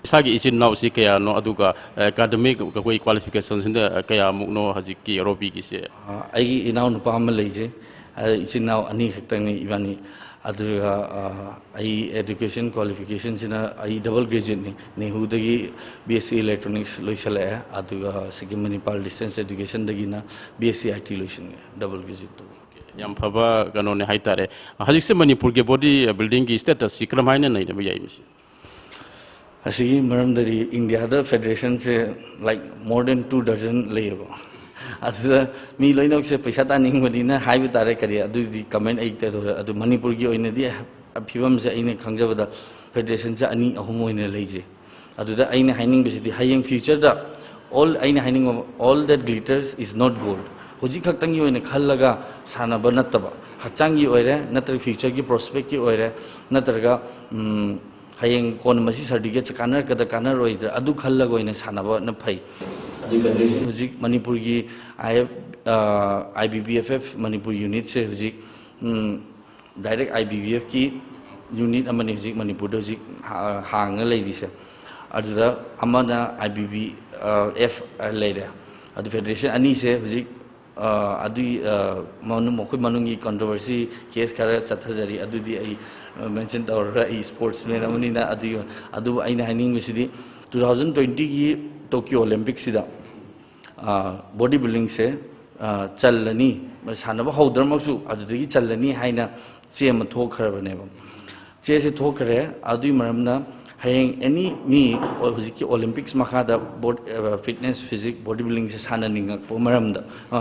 ꯏꯁꯥꯒꯤ ꯏꯆꯤꯟ ꯏꯅꯥꯎꯁꯤ ꯀꯌꯥꯅꯣ, ꯑꯗꯨꯒ ꯑꯦꯀꯥꯗꯃꯤꯛ ꯑꯩꯈꯣꯏ ꯀ꯭ꯋꯥꯂꯤꯐꯤꯀꯦꯁꯟꯁꯤꯅ ꯀꯌꯥꯃꯨꯛꯅꯣ ꯍꯧꯖꯤꯛꯀꯤ ꯔꯣꯕꯤꯒꯤꯁꯦ? ꯑ, ꯑꯩꯒꯤ ꯏꯅꯥꯎ ꯅꯨꯄꯥ ꯑꯃ ꯂꯩꯖꯩ꯫ ꯑ, ꯏꯆꯤꯟ ꯏꯅꯥꯎ ꯑꯅꯤ ꯈꯛꯇꯪꯅꯤ ꯏꯕꯥꯅꯤ꯫ ꯑꯗꯨꯒ, ꯑ, ꯑꯩ ꯑꯦꯗꯨꯀꯦꯁꯟ ꯀ꯭ꯋꯥꯂꯤꯐꯤꯀꯦꯁꯟꯁꯤꯅ ꯑꯩ ꯗꯕꯜ ꯒ꯭ꯔꯦꯖꯨꯋꯦꯠꯅꯤ꯫ ꯅꯦꯍꯨꯗꯒꯤ ꯕꯤ ꯑꯦꯁ ꯁꯤ ꯏꯂꯦꯛꯇ꯭ꯔꯣꯅꯤꯛꯁ ꯂꯣꯏꯁꯤꯜꯂꯛꯑꯦ, ꯑꯗꯨꯒ ꯁꯤꯛꯀꯤꯝ ꯃꯅꯤꯄꯥꯜ ꯗꯤꯁꯇꯦꯟꯁ ꯑꯦꯗꯨꯀꯦꯁꯟꯗꯒꯤꯅ B S C I T ꯂꯣꯏꯁꯤꯟꯈ꯭ꯔꯦ, ꯗꯕꯜ ꯒ꯭ꯔꯦꯖꯨꯋꯦꯠꯇꯨ꯫ ꯌꯥꯝ ꯐꯕ ꯀꯩꯅꯣꯅꯦ ꯍꯥꯏꯇꯥꯔꯦ꯫ ꯍꯧꯖꯤꯛꯁꯦ ꯃꯅꯤꯄꯨꯔꯒꯤ ꯕꯣꯗꯤ ꯕꯤꯜꯗꯤꯡꯒꯤ ꯁ꯭ꯇꯦꯇꯁꯁꯤ ꯀꯔꯝꯍꯥꯏꯅ ꯅꯩꯅꯕ ꯌꯥꯏ ꯃꯁꯤ? ꯑꯁꯤꯒꯤ ꯃꯔꯝꯗꯗꯤ ꯏꯟꯗꯤꯌꯥꯗ ꯐꯦꯗꯔꯦꯁꯟꯁꯦ, like, more than two dozen ꯂꯩꯌꯦꯕ꯫ ꯑꯗꯨꯗ ꯃꯤ ꯂꯣꯏꯅꯃꯛꯁꯦ ꯄꯩꯁꯥ ꯇꯥꯅꯤꯡꯕꯅꯤꯅ ꯍꯥꯏꯕ ꯇꯥꯔꯦ꯫ ꯀꯔꯤ ꯑꯗꯨꯗꯤ ꯀꯃꯦꯟ ꯑꯩ ꯇꯧꯔꯦ꯫ ꯑꯗꯨ ꯃꯅꯤꯄꯨꯔꯒꯤ ꯑꯣꯏꯅꯗꯤ ꯐꯤꯕꯝꯁꯦ ꯑꯩꯅ ꯈꯪꯖꯕꯗ ꯐꯦꯗꯔꯦꯁꯟꯁꯦ ꯑꯅꯤ ꯑꯍꯨꯝ ꯑꯣꯏꯅ ꯂꯩꯖꯩ꯫ ꯑꯗꯨꯗ ꯑꯩꯅ ꯍꯥꯏꯅꯤꯡꯕꯁꯤꯗꯤ ꯍꯌꯦꯡ ꯐ꯭ꯌꯨꯆꯔꯗ all ꯑꯩꯅ ꯍꯥꯏꯅꯤꯡꯕ, "All that glitters is not gold"꯫ ꯍꯧꯖꯤꯛ ꯈꯛꯇꯪꯒꯤ ꯑꯣꯏꯅ ꯈꯜꯂꯒ ꯁꯥꯟꯅꯕ ꯅꯠꯇꯕ, ꯍꯛꯆꯥꯡꯒꯤ ꯑꯣꯏꯔꯦ ꯅꯠꯇ꯭ꯔꯒ ꯐ꯭ꯌꯨꯆꯔꯒꯤ ꯄ꯭ꯔꯣꯁꯄꯦꯛꯀꯤ ꯑꯣꯏꯔꯦ ꯅꯠꯇ꯭ꯔꯒ ꯎꯝ, ꯍꯌꯦꯡ ꯀꯣꯟꯅ ꯃꯁꯤ ꯁꯥꯔꯇꯤꯐꯤꯀꯦꯠꯁꯦ ꯀꯥꯟꯅꯔꯛꯀꯗ ꯀꯥꯟꯅꯔꯣꯏꯗ꯭ꯔꯥ ꯑꯗꯨ ꯈꯜꯂꯒ ꯑꯣꯏꯅ ꯁꯥꯟꯅꯕꯅ ꯐꯩ꯫ ꯑꯗꯩ ꯐꯦꯗꯔꯦꯁꯟ ꯍꯧꯖꯤꯛ ꯃꯅꯤꯄꯨꯔꯒꯤ I F, I B B F F Manipur ꯌꯨꯅꯤꯠꯁꯦ ꯍꯧꯖꯤꯛ ꯗꯥꯏꯔꯦꯛ ꯑꯥꯏ ꯕꯤ ꯕꯤ ꯑꯦꯐꯀꯤ ꯌꯨꯅꯤꯠ ꯑꯃꯅꯤ ꯍꯧꯖꯤꯛ ꯃꯅꯤꯄꯨꯔꯗ ꯍꯧꯖꯤꯛ ꯍꯥ- ꯍꯥꯡꯉ ꯂꯩꯔꯤꯁꯦ꯫ ꯑꯗꯨꯗ ꯑꯃꯅ ꯑꯥꯏ ꯕꯤ ꯕꯤ ꯑꯦꯐ ꯂꯩꯔꯦ꯫ ꯑꯗꯨ ꯐꯦꯗꯔꯦꯁꯟ ꯑꯅꯤꯁꯦ ꯍꯧꯖꯤꯛ ꯑ, ꯑꯗꯨꯒꯤ ꯑ, ꯃꯅꯨꯡ- ꯃꯈꯣꯏ ꯃꯅꯨꯡꯒꯤ ꯀꯟꯇ꯭ꯔꯣꯚꯔꯁꯤ ꯀꯦꯁ ꯈꯔ ꯆꯠꯊꯖꯔꯤ꯫ ꯑꯗꯨꯗꯤ ꯑꯩ ꯃꯦꯟꯁꯟ ꯇꯧꯔꯔꯣꯏ꯫ ꯑꯩ ꯁ꯭ꯄꯣꯔꯠꯁꯃꯦꯟ ꯑꯃꯅꯤꯅ꯫ ꯑꯗꯨꯒꯤ ꯑꯗꯨꯕꯨ ꯑꯩꯅ ꯍꯥꯏꯅꯤꯡꯕꯁꯤꯗꯤ ꯇꯨ ꯊꯥꯎꯖꯟ ꯇ꯭ꯋꯦꯟꯇꯤꯒꯤ ꯇꯣꯀꯤꯌꯣ ꯑꯣꯂꯦꯝꯄꯤꯛꯁꯤꯗ ꯕꯣꯗꯤ ꯕꯤꯜꯗꯤꯡꯁꯦ ꯆꯜꯂꯅꯤ, ꯁꯥꯟꯅꯕ ꯍꯧꯗ꯭ꯔꯃꯛꯁꯨ ꯑꯗꯨꯗꯒꯤ ꯆꯜꯂꯅꯤ ꯍꯥꯏꯅ ꯆꯦ ꯑꯃ ꯊꯣꯛꯈ꯭ꯔꯕꯅꯦꯕ꯫ ꯆꯦꯁꯦ ꯊꯣꯛꯈ꯭ꯔꯦ꯫ ꯑꯗꯨꯒꯤ ꯃꯔꯝꯅ ꯍꯌꯦꯡ ꯑꯦꯅꯤ ꯃꯤ ꯍꯧꯖꯤꯛꯀꯤ ꯑꯣꯂꯦꯝꯄꯤꯛꯁ ꯃꯈꯥꯗ ꯕꯣꯗꯤ ꯐꯤꯠꯅꯦꯁ, ꯐꯤꯖꯤꯛ, ꯕꯣꯗꯤ ꯕꯤꯜꯗꯤꯡꯁꯦ ꯁꯥꯟꯅꯅꯤꯡꯉꯛꯄ ꯃꯔꯝꯗ ꯑ,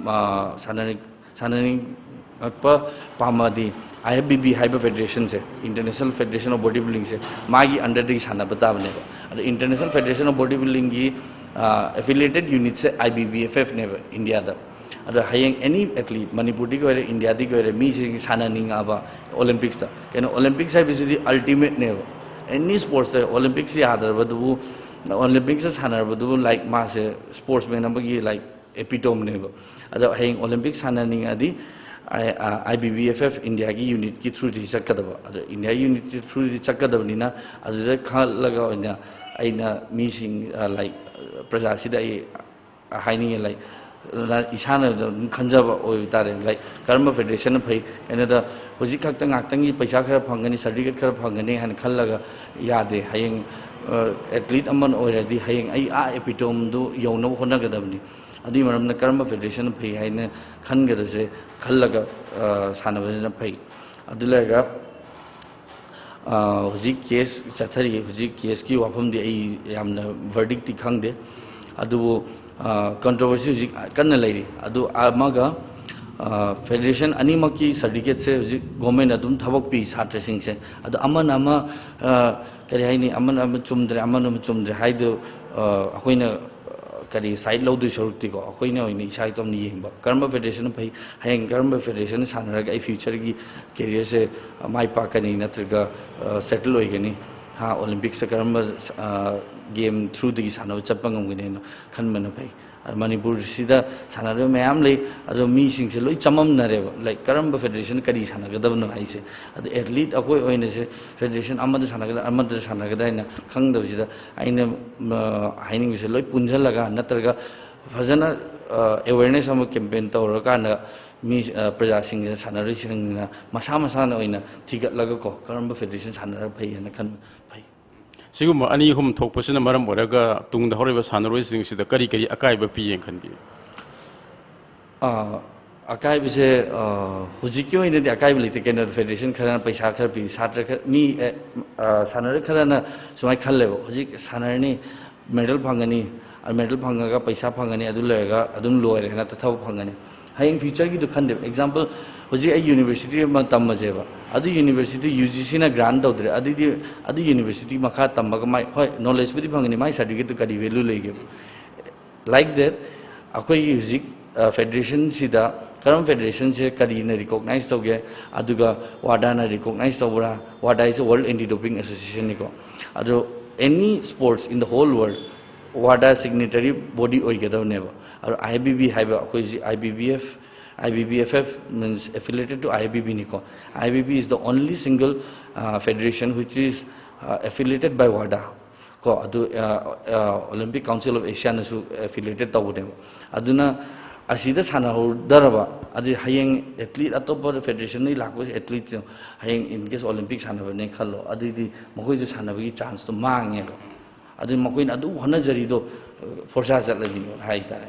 ꯑ, ꯁꯥꯟꯅꯅꯤꯡ- ꯁꯥꯟꯅꯅꯤꯡꯉꯛꯄ ꯄꯥꯝꯃꯗꯤ ꯑꯥꯏ ꯑꯦꯐ ꯕꯤ ꯕꯤ ꯍꯥꯏꯕ ꯐꯦꯗꯔꯦꯁꯟꯁꯦ, ꯏꯟꯇꯔꯅꯦꯁꯅꯦꯜ ꯐꯦꯗꯔꯦꯁꯟ ꯑꯣꯐ ꯕꯣꯗꯤ ꯕꯤꯜꯗꯤꯡꯁꯦ, ꯃꯥꯒꯤ ꯑꯟꯗꯔꯗꯒꯤ ꯁꯥꯟꯅꯕ ꯇꯥꯕꯅꯦꯕ꯫ ꯑꯗꯣ ꯏꯟꯇꯔꯅꯦꯁꯅꯦꯜ ꯐꯦꯗꯔꯦꯁꯟ ꯑꯣꯐ ꯕꯣꯗꯤ ꯕꯤꯜꯗꯤꯡꯒꯤ ꯑꯦꯐꯤꯂꯤꯌꯦꯇꯦꯠ ꯌꯨꯅꯤꯠꯁꯦ ꯑꯥꯏ ꯕꯤ ꯕꯤ ꯑꯦꯐ ꯑꯦꯐꯅꯦꯕ ꯏꯟꯗꯤꯌꯥꯗ꯫ ꯑꯗꯣ ꯍꯌꯦꯡ ꯑꯦꯅꯤ ꯑꯦꯊꯂꯤꯠ, ꯃꯅꯤꯄꯨꯔꯗꯒꯤ ꯑꯣꯏꯔꯦ, ꯏꯟꯗꯤꯌꯥꯗꯒꯤ ꯑꯣꯏꯔꯦ, ꯃꯤꯁꯤꯡ ꯁꯥꯟꯅꯅꯤꯡꯉꯛꯑꯕ ꯑꯣꯂꯦꯝꯄꯤꯛꯁꯇ, ꯀꯩꯅꯣ, ꯑꯣꯂꯦꯝꯄꯤꯛꯁ ꯍꯥꯏꯕꯁꯤꯗꯤ ꯑꯜꯇꯤꯃꯦꯠꯅꯦꯕ꯫ ꯑꯦꯅꯤ ꯁ꯭ꯄꯣꯔꯠꯁꯇ ꯑꯣꯂꯦꯝꯄꯤꯛꯁ ꯌꯥꯗ꯭ꯔꯕꯗꯨꯕꯨ, ꯑꯣꯂꯦꯝꯄꯤꯛꯁꯇ ꯁꯥꯟꯅꯔꯕꯗꯨꯕꯨ, ꯂꯥꯏꯛ, ꯃꯥꯁꯦ ꯁ꯭ꯄꯣꯔꯠꯁꯃꯦꯟ ꯑꯃꯒꯤ, ꯂꯥꯏꯛ, ꯑꯦꯄꯤꯇꯣꯝꯅꯦꯕ꯫ ꯑꯗꯣ ꯍꯌꯦꯡ ꯑꯣꯂꯦꯝꯄꯤꯛꯁ ꯁꯥꯟꯅꯅꯤꯡꯉꯛꯑꯗꯤ ꯑꯥꯏ ꯕꯤ ꯕꯤ ꯑꯦꯐ ꯑꯦꯐ ꯏꯟꯗꯤꯌꯥꯒꯤ ꯌꯨꯅꯤꯠꯀꯤ ꯊ꯭ꯔꯨꯗꯤ ꯆꯠꯀꯗꯕ꯫ ꯑꯗꯣ ꯏꯟꯗꯤꯌꯥꯒꯤ ꯌꯨꯅꯤꯠꯀꯤ ꯊ꯭ꯔꯨꯗꯤ ꯆꯠꯀꯗꯕꯅꯤꯅ ꯑꯗꯨꯗ ꯈꯜꯂꯒ ꯑꯣꯏꯅ ꯑꯩꯅ ꯃꯤꯁꯤꯡ, ꯑ, ꯂꯥꯏꯛ, ꯄ꯭ꯔꯖꯥꯁꯤꯗ ꯑꯩ ꯍꯥꯏꯅꯤꯡꯉꯦ, ꯂꯥꯏꯛ, ꯏꯁꯥꯅ ꯑꯗꯨꯝ ꯈꯟꯖꯕ ꯑꯣꯏꯕ ꯇꯥꯔꯦ꯫ ꯂꯥꯏꯛ, ꯀꯔꯝꯕ ꯐꯦꯗꯔꯦꯁꯟꯅ ꯐꯩ? ꯀꯩꯅꯣꯗ ꯍꯧꯖꯤꯛ ꯈꯛꯇ ꯉꯥꯛꯇꯪꯒꯤ ꯄꯩꯁꯥ ꯈꯔ ꯐꯪꯒꯅꯤ, ꯁꯥꯔꯇꯤꯐꯤꯀꯦꯠ ꯈꯔ ꯐꯪꯒꯅꯤ ꯍꯥꯏꯅ ꯈꯜꯂꯒ ꯌꯥꯗꯦ꯫ ꯍꯌꯦꯡ ꯑꯦꯊꯂꯤꯠ ꯑꯃ ꯑꯣꯏꯔꯗꯤ ꯍꯌꯦꯡ ꯑꯩ ꯑꯥ ꯑꯦꯄꯤꯇꯣꯝꯗꯨ ꯌꯧꯅꯕ ꯍꯣꯠꯅꯒꯗꯕꯅꯤ꯫ ꯑꯗꯨꯒꯤ ꯃꯔꯝꯅ ꯀꯔꯝꯕ ꯐꯦꯗꯔꯦꯁꯟꯅ ꯐꯩ ꯍꯥꯏꯅ ꯈꯟꯒꯗꯕꯁꯦ ꯈꯜꯂꯒ, ꯑ, ꯁꯥꯟꯅꯕꯁꯤꯅ ꯐꯩ꯫ ꯑꯗꯨ ꯂꯩꯔꯒ, ꯑ, ꯍꯧꯖꯤꯛ ꯀꯦꯁ ꯆꯠꯊꯔꯤ꯫ ꯍꯧꯖꯤꯛ ꯀꯦꯁꯀꯤ ꯋꯥꯐꯝꯗꯤ ꯑꯩ ꯌꯥꯝꯅ ꯚꯔꯗꯤꯛꯇꯤ ꯈꯪꯗꯦ꯫ ꯑꯗꯨꯕꯨ ꯀꯟꯇ꯭ꯔꯣꯚꯔꯁꯤ ꯍꯧꯖꯤꯛ ꯀꯟꯅ ꯂꯩꯔꯤ꯫ ꯑꯗꯨ ꯑꯃꯒ, ꯐꯦꯗꯔꯦꯁꯟ ꯑꯅꯤꯃꯛꯀꯤ ꯁꯥꯔꯇꯤꯐꯤꯀꯦꯠꯁꯦ ꯍꯧꯖꯤꯛ ꯒꯣꯔꯃꯦꯟꯅ ꯑꯗꯨꯝ ꯊꯕꯛ ꯄꯤ ꯁꯥꯇ꯭ꯔꯁꯤꯡꯁꯦ꯫ ꯑꯗꯣ ꯑꯃꯅ ꯑꯃ, ꯀꯔꯤ ꯍꯥꯏꯅꯤ, ꯑꯃꯅ ꯑꯃ ꯆꯨꯝꯗ꯭ꯔꯦ, ꯑꯃꯅ ꯑꯃ ꯆꯨꯝꯗ꯭ꯔꯦ ꯍꯥꯏꯗꯣ, ꯑꯩꯈꯣꯏꯅ ꯀꯔꯤ ꯁꯥꯏꯠ ꯂꯧꯗꯣꯏ ꯁꯔꯨꯛꯇꯤꯀꯣ, ꯑꯩꯈꯣꯏꯅ ꯑꯣꯏꯅ ꯏꯁꯥ ꯏꯇꯣꯝꯅ ꯌꯦꯡꯕ, ꯀꯔꯝꯕ ꯐꯦꯗꯔꯦꯁꯟꯅ ꯐꯩ, ꯍꯌꯦꯡ ꯀꯔꯝꯕ ꯐꯦꯗꯔꯦꯁꯟꯅ ꯁꯥꯟꯅꯔꯒ ꯑꯩ ꯐ꯭ꯌꯨꯆꯔꯒꯤ ꯀꯦꯔꯤꯌꯔꯁꯦ ꯃꯥꯏ ꯄꯥꯛꯀꯅꯤ ꯅꯠꯇ꯭ꯔꯒ ꯁꯦꯇꯜ ꯑꯣꯏꯒꯅꯤ, ꯍꯥ, ꯑꯣꯂꯤꯝꯄꯤꯛꯁꯇ ꯀꯔꯝꯕ ꯒꯦꯝ ꯊ꯭ꯔꯨꯗꯒꯤ ꯁꯥꯟꯅꯕ ꯆꯠꯄ ꯉꯝꯒꯅꯤ ꯍꯥꯏꯅ ꯈꯟꯕꯅ ꯐꯩ꯫ ꯑꯗ ꯃꯅꯤꯄꯨꯔꯁꯤꯗ ꯁꯥꯟꯅꯔꯣꯏ ꯃꯌꯥꯝ ꯂꯩ, ꯑꯗꯣ ꯃꯤꯁꯤꯡꯁꯦ ꯂꯣꯏ ꯆꯃꯝꯅꯔꯦꯕ, ꯂꯥꯏꯛ ꯀꯔꯝꯕ ꯐꯦꯗꯔꯦꯁꯟ ꯀꯔꯤ ꯁꯥꯟꯅꯒꯗꯕꯅꯣ ꯍꯥꯏꯁꯦ꯫ ꯑꯗꯣ ꯑꯦꯊꯂꯤꯠ ꯑꯩꯈꯣꯏ ꯑꯣꯏꯅꯁꯦ ꯐꯦꯗꯔꯦꯁꯟ ꯑꯃꯗ ꯁꯥꯟꯅꯒꯗ꯭ꯔꯥ ꯑꯃꯗ ꯁꯥꯟꯅꯒꯗ꯭ꯔꯥ ꯍꯥꯏꯅ ꯈꯪꯗꯕꯁꯤꯗ ꯑꯩꯅ, ꯑ, ꯍꯥꯏꯅꯤꯡꯕꯁꯦ ꯂꯣꯏ ꯄꯨꯟꯁꯤꯜꯂꯒ ꯅꯠꯇ꯭ꯔꯒ ꯐꯖꯅ ꯑꯦꯋꯦꯔꯅꯦꯁ ꯑꯃ ꯀꯦꯝꯄꯦꯟ ꯇꯧꯔꯀꯥꯟꯗ ꯃꯤ, ꯑ, ꯄ꯭ꯔꯖꯥꯁꯤꯡꯁꯤꯅ, ꯁꯥꯟꯅꯔꯣꯏꯁꯤꯡꯅ ꯃꯁꯥ ꯃꯁꯥꯅ ꯑꯣꯏꯅ ꯊꯤꯒꯠꯂꯒ ꯀꯣ, ꯀꯔꯝꯕ ꯐꯦꯗꯔꯦꯁꯟ ꯁꯥꯟꯅꯔ ꯐꯩ ꯍꯥꯏꯅ ꯈꯟꯕ ꯐꯩ꯫ ꯁꯤꯒꯨꯝꯕ ꯑꯅꯤ ꯑꯍꯨꯝ ꯊꯣꯛꯄꯁꯤꯅ ꯃꯔꯝ ꯑꯣꯏꯔꯒ ꯇꯨꯡꯗ ꯍꯧꯔꯛꯏꯕ ꯁꯥꯟꯅꯔꯣꯏꯁꯤꯡꯁꯤꯗ ꯀꯔꯤ ꯀꯔꯤ ꯑꯀꯥꯏꯕ ꯄꯤꯌꯦꯅ ꯈꯟꯕꯤ? ꯑ, ꯑꯀꯥꯏꯕꯁꯦ, ꯑ, ꯍꯧꯖꯤꯛꯀꯤ ꯑꯣꯏꯅꯗꯤ ꯑꯀꯥꯏꯕ ꯂꯩꯇꯦ꯫ ꯀꯩꯅꯣ, ꯐꯦꯗꯔꯦꯁꯟ ꯈꯔꯅ ꯄꯩꯁꯥ ꯈꯔ ꯄꯤ, ꯁꯥꯇ꯭ꯔ ꯈꯔ, ꯃꯤ, ꯑꯦ, ꯑ, ꯁꯥꯟꯅꯔꯣꯏ ꯈꯔꯅ ꯁꯨꯃꯥꯏꯅ ꯈꯜꯂꯦꯕ, ꯍꯧꯖꯤꯛ ꯁꯥꯟꯅꯔꯅꯤ, ꯃꯦꯗꯜ ꯐꯪꯒꯅꯤ, ꯃꯦꯗꯜ ꯐꯪꯉꯒ ꯄꯩꯁꯥ ꯐꯪꯒꯅꯤ, ꯑꯗꯨ ꯂꯣꯏꯔꯒ ꯑꯗꯨꯝ ꯂꯣꯏꯔꯦ, ꯅꯠꯇ꯭ꯔ ꯊꯕꯛ ꯐꯪꯒꯅꯤ꯫ ꯍꯌꯦꯡ ꯐ꯭ꯌꯨꯆꯔꯒꯤꯗꯨ ꯈꯟꯗꯦꯕ꯫ ꯑꯦꯛꯖꯥꯝꯄꯜ, ꯍꯧꯖꯤꯛ ꯑꯩ ꯌꯨꯅꯤꯚꯔꯁꯤꯇꯤ ꯑꯃ ꯇꯝꯃꯁꯦꯕ, ꯑꯗꯨ ꯌꯨꯅꯤꯚꯔꯁꯤꯇꯤ ꯌꯨ ꯖꯤ ꯁꯤꯅ ꯒ꯭ꯔꯥꯟ ꯇꯧꯗ꯭ꯔꯦ, ꯑꯗꯨꯗꯤ ꯑꯗꯨ ꯌꯨꯅꯤꯚꯔꯁꯤꯇꯤ ꯃꯈꯥ ꯇꯝꯃꯒ ꯃꯥꯏ, ꯍꯣꯏ, ꯅꯣꯂꯦꯖꯄꯨꯗꯤ ꯐꯪꯒꯅꯤ, ꯃꯥꯏ ꯁꯥꯔꯇꯤꯐꯤꯀꯦꯠꯇꯨ ꯀꯔꯤ ꯚꯦꯂꯨ ꯂꯩꯒꯦꯕ? Like that, ꯑꯩꯈꯣꯏꯒꯤ ꯍꯧꯖꯤꯛ, ꯑ, ꯐꯦꯗꯔꯦꯁꯟꯁꯤꯗ ꯀꯔꯝꯕ ꯐꯦꯗꯔꯦꯁꯟꯁꯦ ꯀꯔꯤꯅ ꯔꯤꯀꯣꯛꯅꯥꯏꯁ ꯇꯧꯒꯦ, ꯑꯗꯨꯒ ꯋꯥꯗꯥꯅ ꯔꯤꯀꯣꯛꯅꯥꯏꯁ ꯇꯧꯕ꯭ꯔꯥ? ꯋꯥꯗꯥ is World Anti Doping Association ꯅꯤꯀꯣ꯫ ꯑꯗꯣ any sports in the whole world WADA signatory body ꯑꯣꯏꯒꯗꯕꯅꯦꯕ꯫ ꯑꯗꯣ ꯑꯥꯏ ꯕꯤ ꯕꯤ ꯍꯥꯏꯕ ꯑꯩꯈꯣꯏ ꯍꯧꯖꯤꯛ I B B F, I B B F F means affiliated to I B B ꯅꯤꯀꯣ꯫ I B B is the only single, uh, federation which is, uh, affiliated by WADA꯫ ꯀꯣ, ꯑꯗꯨ, ꯑ, ꯑ, Olympic Council of Asiaꯅꯁꯨ affiliated ꯇꯧꯕꯅꯦꯕ꯫ ꯑꯗꯨꯅ ꯑꯁꯤꯗ ꯁꯥꯟꯅꯍꯧꯗꯔꯕ, ꯑꯗꯨꯗꯤ ꯍꯌꯦꯡ ꯑꯦꯊꯂꯤꯠ ꯑꯇꯣꯞꯄ ꯐꯦꯗꯔꯦꯁꯟꯗꯒꯤ ꯂꯥꯛꯄ ꯑꯦꯊꯂꯤꯠꯁꯤꯡ ꯍꯌꯦꯡ in case Olympic ꯁꯥꯟꯅꯕꯅꯦ ꯈꯜꯂꯣ, ꯑꯗꯨꯗꯤ ꯃꯈꯣꯏꯁꯨ ꯁꯥꯟꯅꯕꯒꯤ ꯆꯥꯟꯁꯇꯣ ꯃꯥꯡꯉꯦꯕ꯫ ꯑꯗꯨ ꯃꯈꯣꯏꯅ ꯑꯗꯨ ꯍꯣꯠꯅꯖꯔꯤꯗꯣ ꯐꯣꯔꯁꯥ ꯆꯠꯂꯗꯤ ꯍꯥꯏꯇꯥꯔꯦ꯫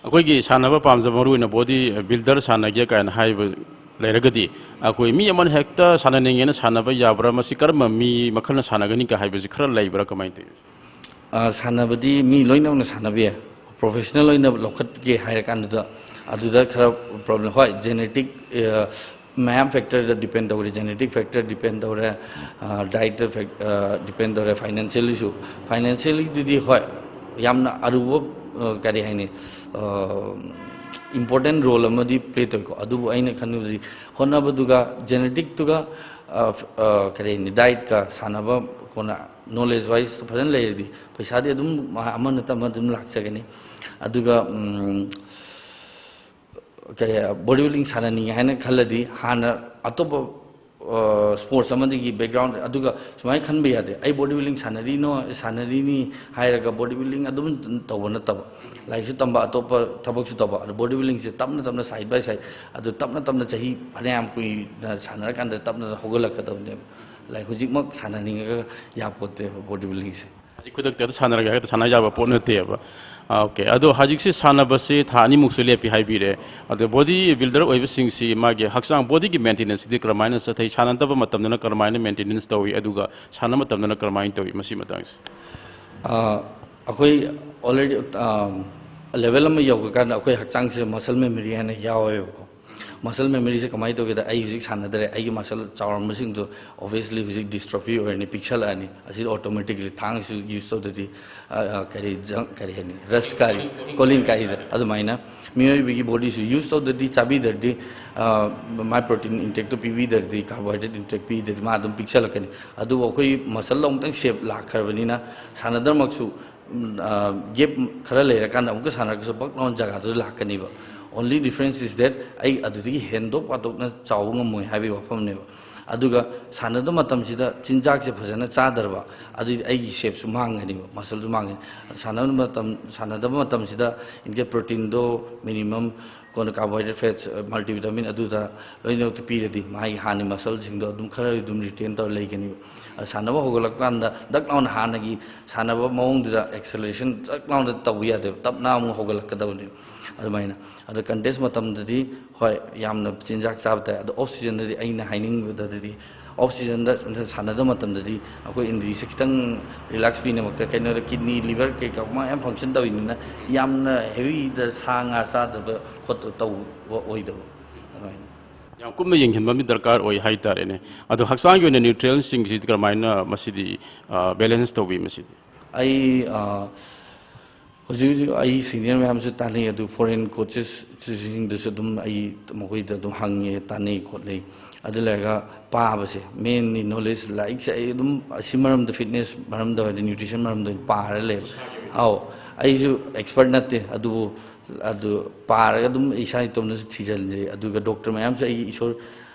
ꯑꯩꯈꯣꯏꯒꯤ ꯁꯥꯟꯅꯕ ꯄꯥꯝꯖꯕ, ꯃꯔꯨꯑꯣꯏꯅ ꯕꯣꯗꯤ ꯕꯤꯜꯗꯔ ꯁꯥꯟꯅꯒꯦ ꯀꯥꯏꯅ ꯍꯥꯏꯕ ꯂꯩꯔꯒꯗꯤ, ꯑꯩꯈꯣꯏ ꯃꯤ ꯑꯃꯅ ꯍꯦꯛꯇ ꯁꯥꯟꯅꯅꯤꯡꯉꯦꯅ ꯁꯥꯟꯅꯕ ꯌꯥꯕ꯭ꯔꯥ? ꯃꯁꯤ ꯀꯔꯝꯕ ꯃꯤ ꯃꯈꯜꯅ ꯁꯥꯟꯅꯒꯅꯤ ꯀ ꯍꯥꯏꯕꯁꯤ ꯈꯔ ꯂꯩꯕ꯭ꯔꯥ? ꯀꯃꯥꯏꯅ ꯇꯧꯏ? ꯑ, ꯁꯥꯟꯅꯕꯗꯤ ꯃꯤ ꯂꯣꯏꯅꯃꯛꯅ ꯁꯥꯟꯅꯕ ꯌꯥꯏ꯫ ꯄ꯭ꯔꯣꯐꯦꯁꯅꯦꯜ ꯑꯣꯏꯅ ꯂꯧꯈꯠꯀꯦ ꯍꯥꯏꯔ ꯀꯥꯟꯗꯨꯗ, ꯑꯗꯨꯗ ꯈꯔ ꯄ꯭ꯔꯣꯕ꯭ꯂꯦꯝ, ꯍꯣꯏ, ꯖꯦꯅꯦꯇꯤꯛ, ꯃꯌꯥꯝ ꯐꯦꯛꯇꯔꯗ ꯗꯤꯄꯦꯟ ꯇꯧꯔꯦ, ꯖꯦꯅꯦꯇꯤꯛ ꯐꯦꯛꯇꯔ ꯗꯤꯄꯦꯟ ꯇꯧꯔꯦ, ꯗꯥꯏꯠꯇ ꯗꯤꯄꯦꯟ ꯇꯧꯔꯦ, ꯐꯥꯏꯅꯥꯟꯁꯤꯌꯦꯜꯂꯤꯁꯨ꯫ ꯐꯥꯏꯅꯥꯟꯁꯤꯌꯦꯜꯂꯤꯗꯨꯗꯤ, ꯍꯣꯏ, ꯌꯥꯝꯅ ꯑꯔꯨꯕ, ꯀꯔꯤ ꯍꯥꯏꯅꯤ, ꯏꯝꯄꯣꯔꯇꯦꯟ ꯔꯣꯜ ꯑꯃꯗꯤ ꯄ꯭ꯂꯦ ꯇꯧꯏꯀꯣ꯫ ꯑꯗꯨꯕꯨ ꯑꯩꯅ ꯈꯟꯕꯗꯗꯤ, ꯍꯣꯠꯅꯕꯗꯨꯒ ꯖꯦꯅꯦꯇꯤꯛꯇꯨꯒ, ꯀꯔꯤ ꯍꯥꯏꯅꯤ, ꯗꯥꯏꯠꯀ ꯁꯥꯟꯅꯕ, ꯀꯣꯟꯅ ꯅꯣꯂꯦꯖ ꯋꯥꯏꯁ ꯐꯖꯅ ꯂꯩꯔꯗꯤ, ꯄꯩꯁꯥꯗꯤ ꯑꯗꯨꯝ ꯑꯃ ꯅꯠꯇ ꯑꯃ ꯑꯗꯨꯝ ꯂꯥꯛꯆꯒꯅꯤ꯫ ꯑꯗꯨꯒ ꯀꯩ, ꯕꯣꯗꯤ ꯕꯤꯜꯗꯤꯡ ꯁꯥꯟꯅꯅꯤꯡꯉꯦ ꯍꯥꯏꯅ ꯈꯜꯂꯗꯤ, ꯍꯥꯟꯅ ꯑꯇꯣꯞꯄ ꯁ꯭ꯄꯣꯔꯠꯁ ꯑꯃꯗꯒꯤ ꯕꯦꯛꯒ꯭ꯔꯥꯎꯟ, ꯑꯗꯨꯒ ꯁꯨꯃꯥꯏꯅ ꯈꯟꯕ ꯌꯥꯗꯦ, "ꯑꯩ ꯕꯣꯗꯤ ꯕꯤꯜꯗꯤꯡ ꯁꯥꯟꯅꯔꯤꯅꯣ, ꯁꯥꯟꯅꯔꯤꯅꯤ" ꯍꯥꯏꯔꯒ ꯕꯣꯗꯤ ꯕꯤꯜꯗꯤꯡ ꯑꯗꯨꯝ ꯇꯧꯕ ꯅꯠꯇꯕ, ꯂꯥꯏꯔꯤꯛꯁꯨ ꯇꯝꯕ, ꯑꯇꯣꯞꯄ ꯊꯕꯛꯁꯨ ꯇꯧꯕ꯫ ꯑꯗꯣ ꯕꯣꯗꯤ ꯕꯤꯜꯗꯤꯡꯁꯦ ꯇꯞꯅ ꯇꯞꯅ, ꯁꯥꯏꯠ ꯕꯥꯏ ꯁꯥꯏꯠ, ꯑꯗꯨ ꯇꯞꯅ ꯇꯞꯅ, ꯆꯍꯤ ꯐꯅꯌꯥꯝ ꯀꯨꯏꯅ ꯁꯥꯟꯅꯔꯀꯥꯟꯗ ꯇꯞꯅ ꯍꯧꯒꯠꯂꯛꯀꯗꯕꯅꯦꯕ꯫ ꯂꯥꯏꯛ, ꯍꯧꯖꯤꯛꯃꯛ ꯁꯥꯟꯅꯅꯤꯡꯉꯒ ꯌꯥꯄꯣꯠꯇꯦꯕ ꯕꯣꯗꯤ ꯕꯤꯜꯗꯤꯡꯁꯦ꯫ ꯍꯧꯖꯤꯛ ꯈꯨꯗꯛꯇ ꯍꯦꯛꯇ ꯁꯥꯟꯅꯔꯒꯦ, ꯍꯦꯛꯇ ꯁꯥꯟꯅ ꯌꯥꯕ ꯄꯣꯠ ꯅꯠꯇꯦꯕ꯫ ꯑꯣꯀꯦ, ꯑꯗꯣ ꯍꯧꯖꯤꯛꯁꯤ ꯁꯥꯟꯅꯕꯁꯤ ꯊꯥ ꯑꯅꯤꯃꯨꯛꯁꯨ ꯂꯦꯞꯄꯤ ꯍꯥꯏꯕꯤꯔꯦ꯫ ꯑꯗꯣ ꯕꯣꯗꯤ ꯕꯤꯜꯗꯔ ꯑꯣꯏꯕꯁꯤꯡꯁꯤ ꯃꯥꯒꯤ ꯍꯛꯆꯥꯡ ꯕꯣꯗꯤꯒꯤ ꯃꯦꯟꯇꯦꯅꯦꯟꯁꯁꯤꯗꯤ ꯀꯔꯝꯍꯥꯏꯅ ꯆꯠꯊꯩ? ꯁꯥꯟꯅꯗꯕ ꯃꯇꯝꯗꯅ ꯀꯔꯝꯍꯥꯏꯅ ꯃꯦꯟꯇꯦꯅꯦꯟꯁ ꯇꯧꯏ, ꯑꯗꯨꯒ ꯁꯥꯟꯅꯕ ꯃꯇꯝꯗꯅ ꯀꯔꯝꯍꯥꯏꯅ ꯇꯧꯏ, ꯃꯁꯤ ꯃꯇꯥꯡꯁꯤ? ꯑ, ꯑꯩꯈꯣꯏ ꯑꯣꯜꯔꯦꯗꯤ, ꯑ, ꯂꯦꯚꯦꯜ ꯑꯃ ꯌꯧꯈ꯭ꯔꯀꯥꯟꯗ ꯑꯩꯈꯣꯏ ꯍꯛꯆꯥꯡꯁꯦ ꯃꯁꯜ ꯃꯦꯃꯣꯔꯤ ꯍꯥꯏꯅ ꯌꯥꯎꯋꯦꯕꯀꯣ꯫ ꯃꯁꯜ ꯃꯦꯃꯣꯔꯤꯁꯦ ꯀꯃꯥꯏꯅ ꯇꯧꯒꯦꯗ, ꯑꯩ ꯍꯧꯖꯤꯛ ꯁꯥꯟꯅꯗ꯭ꯔꯦ, ꯑꯩꯒꯤ ꯃꯁꯜ ꯆꯥꯎꯔꯝꯕꯁꯤꯡꯗꯣ ꯑꯣꯕꯤꯌꯁꯂꯤ ꯍꯧꯖꯤꯛ ꯗꯤꯁꯇ꯭ꯔꯣꯐꯤ ꯑꯣꯏꯔꯅꯤ, ꯄꯤꯛꯁꯜꯂꯛꯑꯅꯤ꯫ ꯑꯁꯤꯗꯤ ꯑꯣꯇꯣꯃꯦꯇꯤꯀꯂꯤ ꯊꯥꯡꯁꯨ ꯌꯨꯁ ꯇꯧꯗ꯭ꯔꯗꯤ, ꯑ, ꯑ, ꯀꯔꯤ, ꯖꯪ-, ꯀꯔꯤ ꯍꯥꯏꯅꯤ, ꯔꯁ ꯀꯥꯔꯤ, ꯀꯣꯂꯤꯡ ꯀꯥꯏꯗ꯫ ꯑꯗꯨꯃꯥꯏꯅ ꯃꯤꯑꯣꯏꯕꯒꯤ ꯕꯣꯗꯤꯁꯨ ꯌꯨꯁ ꯇꯧꯗ꯭ꯔꯗꯤ, ꯆꯥꯕꯤꯗ꯭ꯔꯗꯤ, ꯑ, ꯃꯥꯏ ꯄ꯭ꯔꯣꯇꯤꯟ ꯏꯟꯇꯦꯛꯇꯣ ꯄꯤꯕꯤꯗ꯭ꯔꯗꯤ, ꯀꯥꯔꯕꯣꯍꯥꯏꯗ꯭ꯔꯦꯠ ꯏꯟꯇꯦꯛ ꯄꯤꯗ꯭ꯔꯗꯤ, ꯃꯥ ꯑꯗꯨꯝ ꯄꯤꯛꯁꯜꯂꯛꯀꯅꯤ꯫ ꯑꯗꯨꯕꯨ ꯑꯩꯈꯣꯏ ꯃꯁꯜꯗꯣ ꯑꯃꯨꯛꯇꯪ ꯁꯦꯞ ꯂꯥꯛꯈ꯭ꯔꯕꯅꯤꯅ, ꯁꯥꯟꯅꯗ꯭ꯔꯃꯛꯁꯨ, ꯎꯝ, ꯑ, ꯒꯦꯞ ꯈꯔ ꯂꯩꯔꯀꯥꯟꯗ ꯑꯃꯨꯛꯀ ꯁꯥꯟꯅꯔꯒꯁꯨ ꯄꯛ ꯂꯥꯎꯅ ꯖꯒꯥꯗꯨꯗ ꯂꯥꯛꯀꯅꯤꯕ꯫ Only difference is that ꯑꯩ ꯑꯗꯨꯗꯒꯤ ꯍꯦꯟꯗꯣꯛ ꯄꯥꯊꯣꯛꯅ ꯆꯥꯎꯕ ꯉꯝꯃꯣꯏ ꯍꯥꯏꯕꯒꯤ ꯋꯥꯐꯝꯅꯦꯕ꯫ ꯑꯗꯨꯒ ꯁꯥꯟꯅꯗꯕ ꯃꯇꯝꯁꯤꯗ ꯆꯤꯟꯖꯥꯛꯁꯦ ꯐꯖꯅ ꯆꯥꯗ꯭ꯔꯕ, ꯑꯗꯨꯗꯤ ꯑꯩꯒꯤ ꯁꯦꯞꯁꯨ ꯃꯥꯡꯒꯅꯤꯕ, ꯃꯁꯜꯁꯨ ꯃꯥꯡꯒꯅꯤ꯫ ꯁꯥꯟꯅꯕ ꯃꯇꯝ, ꯁꯥꯟꯅꯗꯕ ꯃꯇꯝꯁꯤꯗ ꯏꯟꯀꯦ ꯄ꯭ꯔꯣꯇꯤꯟꯗꯣ ꯃꯤꯅꯤꯃꯝ, ꯀꯣꯟꯅ ꯀꯥꯔꯕꯣꯍꯥꯏꯗ꯭ꯔꯦꯠ, ꯐꯦꯠꯁ, ꯃꯜꯇꯤꯚꯤꯇꯥꯃꯤꯟ ꯑꯗꯨꯗ ꯂꯣꯏꯅꯃꯛꯇ ꯄꯤꯔꯗꯤ, ꯃꯥꯒꯤ ꯍꯥꯟꯅ ꯃꯁꯜꯁꯤꯡꯗꯣ ꯑꯗꯨꯝ ꯈꯔ ꯑꯗꯨꯝ ꯔꯤꯇꯦꯟ ꯇꯧꯔ ꯂꯩꯒꯅꯤꯕ꯫ ꯑ, ꯁꯥꯟꯅꯕ ꯍꯧꯒꯠꯂꯛꯄ ꯀꯥꯟꯗ ꯗꯛ ꯂꯥꯎꯅ ꯍꯥꯟꯅꯒꯤ ꯁꯥꯟꯅꯕ ꯃꯑꯣꯡꯗꯨꯗ ꯑꯦꯛꯁꯦꯂꯔꯦꯁꯟ ꯗꯛ ꯂꯥꯎꯅ ꯇꯧꯕ ꯌꯥꯗꯦꯕ, ꯇꯞꯅ ꯑꯃꯨꯛ ꯍꯧꯒꯠꯂꯛꯀꯗꯕꯅꯦꯕ꯫ ꯑꯗꯨꯃꯥꯏꯅ꯫ ꯑꯗꯣ ꯀꯟꯇꯦꯁ ꯃꯇꯝꯗꯗꯤ, ꯍꯣꯏ, ꯌꯥꯝꯅ ꯆꯤꯟꯖꯥꯛ ꯆꯥꯕ ꯇꯥꯏ꯫ ꯑꯗꯣ ꯑꯣꯐ ꯁꯤꯖꯟꯗꯗꯤ ꯑꯩꯅ ꯍꯥꯏꯅꯤꯡꯕꯗꯗꯤ, ꯑꯣꯐ ꯁꯤꯖꯟꯗ ꯁꯥꯟꯅꯗꯕ ꯃꯇꯝꯗꯗꯤ ꯑꯩꯈꯣꯏ ꯏꯟꯗ꯭ꯔꯤꯁꯦ ꯈꯤꯇꯪ ꯔꯤꯂꯦꯛꯁ ꯄꯤꯅꯕ, ꯀꯩꯅꯣꯗ ꯀꯤꯗꯅꯤ, ꯂꯤꯚꯔ ꯀꯩꯀꯥ ꯃꯌꯥꯝ ꯐꯪꯁꯟ ꯇꯧꯔꯤꯅꯤꯅ ꯌꯥꯝꯅ ꯍꯦꯚꯤꯗ ꯁꯥ ꯉꯥ ꯆꯥꯗꯕ ꯈꯣꯠꯇꯕ ꯇꯧꯕ ꯑꯣꯏꯗꯕ ꯑꯗꯨꯃꯥꯏꯅ꯫ ꯌꯥꯝ ꯀꯨꯞꯅ ꯌꯦꯡꯁꯤꯟꯕ ꯑꯃꯗꯤ ꯗꯔꯀꯥꯔ ꯑꯣꯏ ꯍꯥꯏꯇꯥꯔꯦꯅꯦ꯫ ꯑꯗꯣ ꯍꯛꯆꯥꯡꯒꯤ ꯑꯣꯏꯅ ꯅ꯭ꯌꯨꯇ꯭ꯔꯤꯌꯦꯟꯁꯤꯡꯁꯤꯗꯤ ꯀꯔꯝꯍꯥꯏꯅ ꯃꯁꯤꯗꯤ ꯕꯦꯂꯦꯟꯁ ꯇꯧꯕꯤ ꯃꯁꯤꯗꯤ? ꯑꯩ ꯑ, ꯍꯧꯖꯤꯛ ꯍꯧꯖꯤꯛ ꯑꯩ ꯁꯤꯅꯤꯌꯔ ꯃꯌꯥꯝꯁꯨ ꯇꯥꯟꯅꯩ, ꯑꯗꯨ ꯐꯣꯔꯦꯟ ꯀꯣꯆꯦꯁꯁꯤꯡꯗꯁꯨ ꯑꯗꯨꯝ ꯑꯩ ꯃꯈꯣꯏꯗ ꯑꯗꯨꯝ ꯍꯪꯉꯦ, ꯇꯥꯟꯅꯩ ꯈꯣꯠꯅꯩ꯫ ꯑꯗꯨ ꯂꯩꯔꯒ ꯄꯥꯕꯁꯦ, ꯃꯦꯟꯂꯤ ꯅꯣꯂꯦꯖ, ꯂꯥꯏꯔꯤꯛꯁꯦ ꯑꯩ ꯑꯗꯨꯝ ꯑꯁꯤ ꯃꯔꯝꯗ, ꯐꯤꯠꯅꯦꯁ ꯃꯔꯝꯗ ꯑꯣꯏꯔꯗꯤ, ꯅ꯭ꯌꯨꯇ꯭ꯔꯤꯁꯟ ꯃꯔꯝꯗ ꯑꯣꯏꯅ ꯄꯥꯔ ꯂꯩꯕ꯫ ꯑꯧ, ꯑꯩꯁꯨ ꯑꯦꯛꯁꯄꯔꯠ ꯅꯠꯇꯦ, ꯑꯗꯨꯕꯨ ꯑꯗꯨ ꯄꯥꯔꯒ ꯑꯗꯨꯝ ꯏꯁꯥ ꯏꯇꯣꯝꯇꯁꯨ ꯊꯤꯖꯤꯟꯖꯩ꯫ ꯑꯗꯨꯒ ꯗꯣꯛꯇꯔ ꯃꯌꯥꯝꯁꯨ ꯑꯩꯒꯤ ꯏꯁꯣꯔ,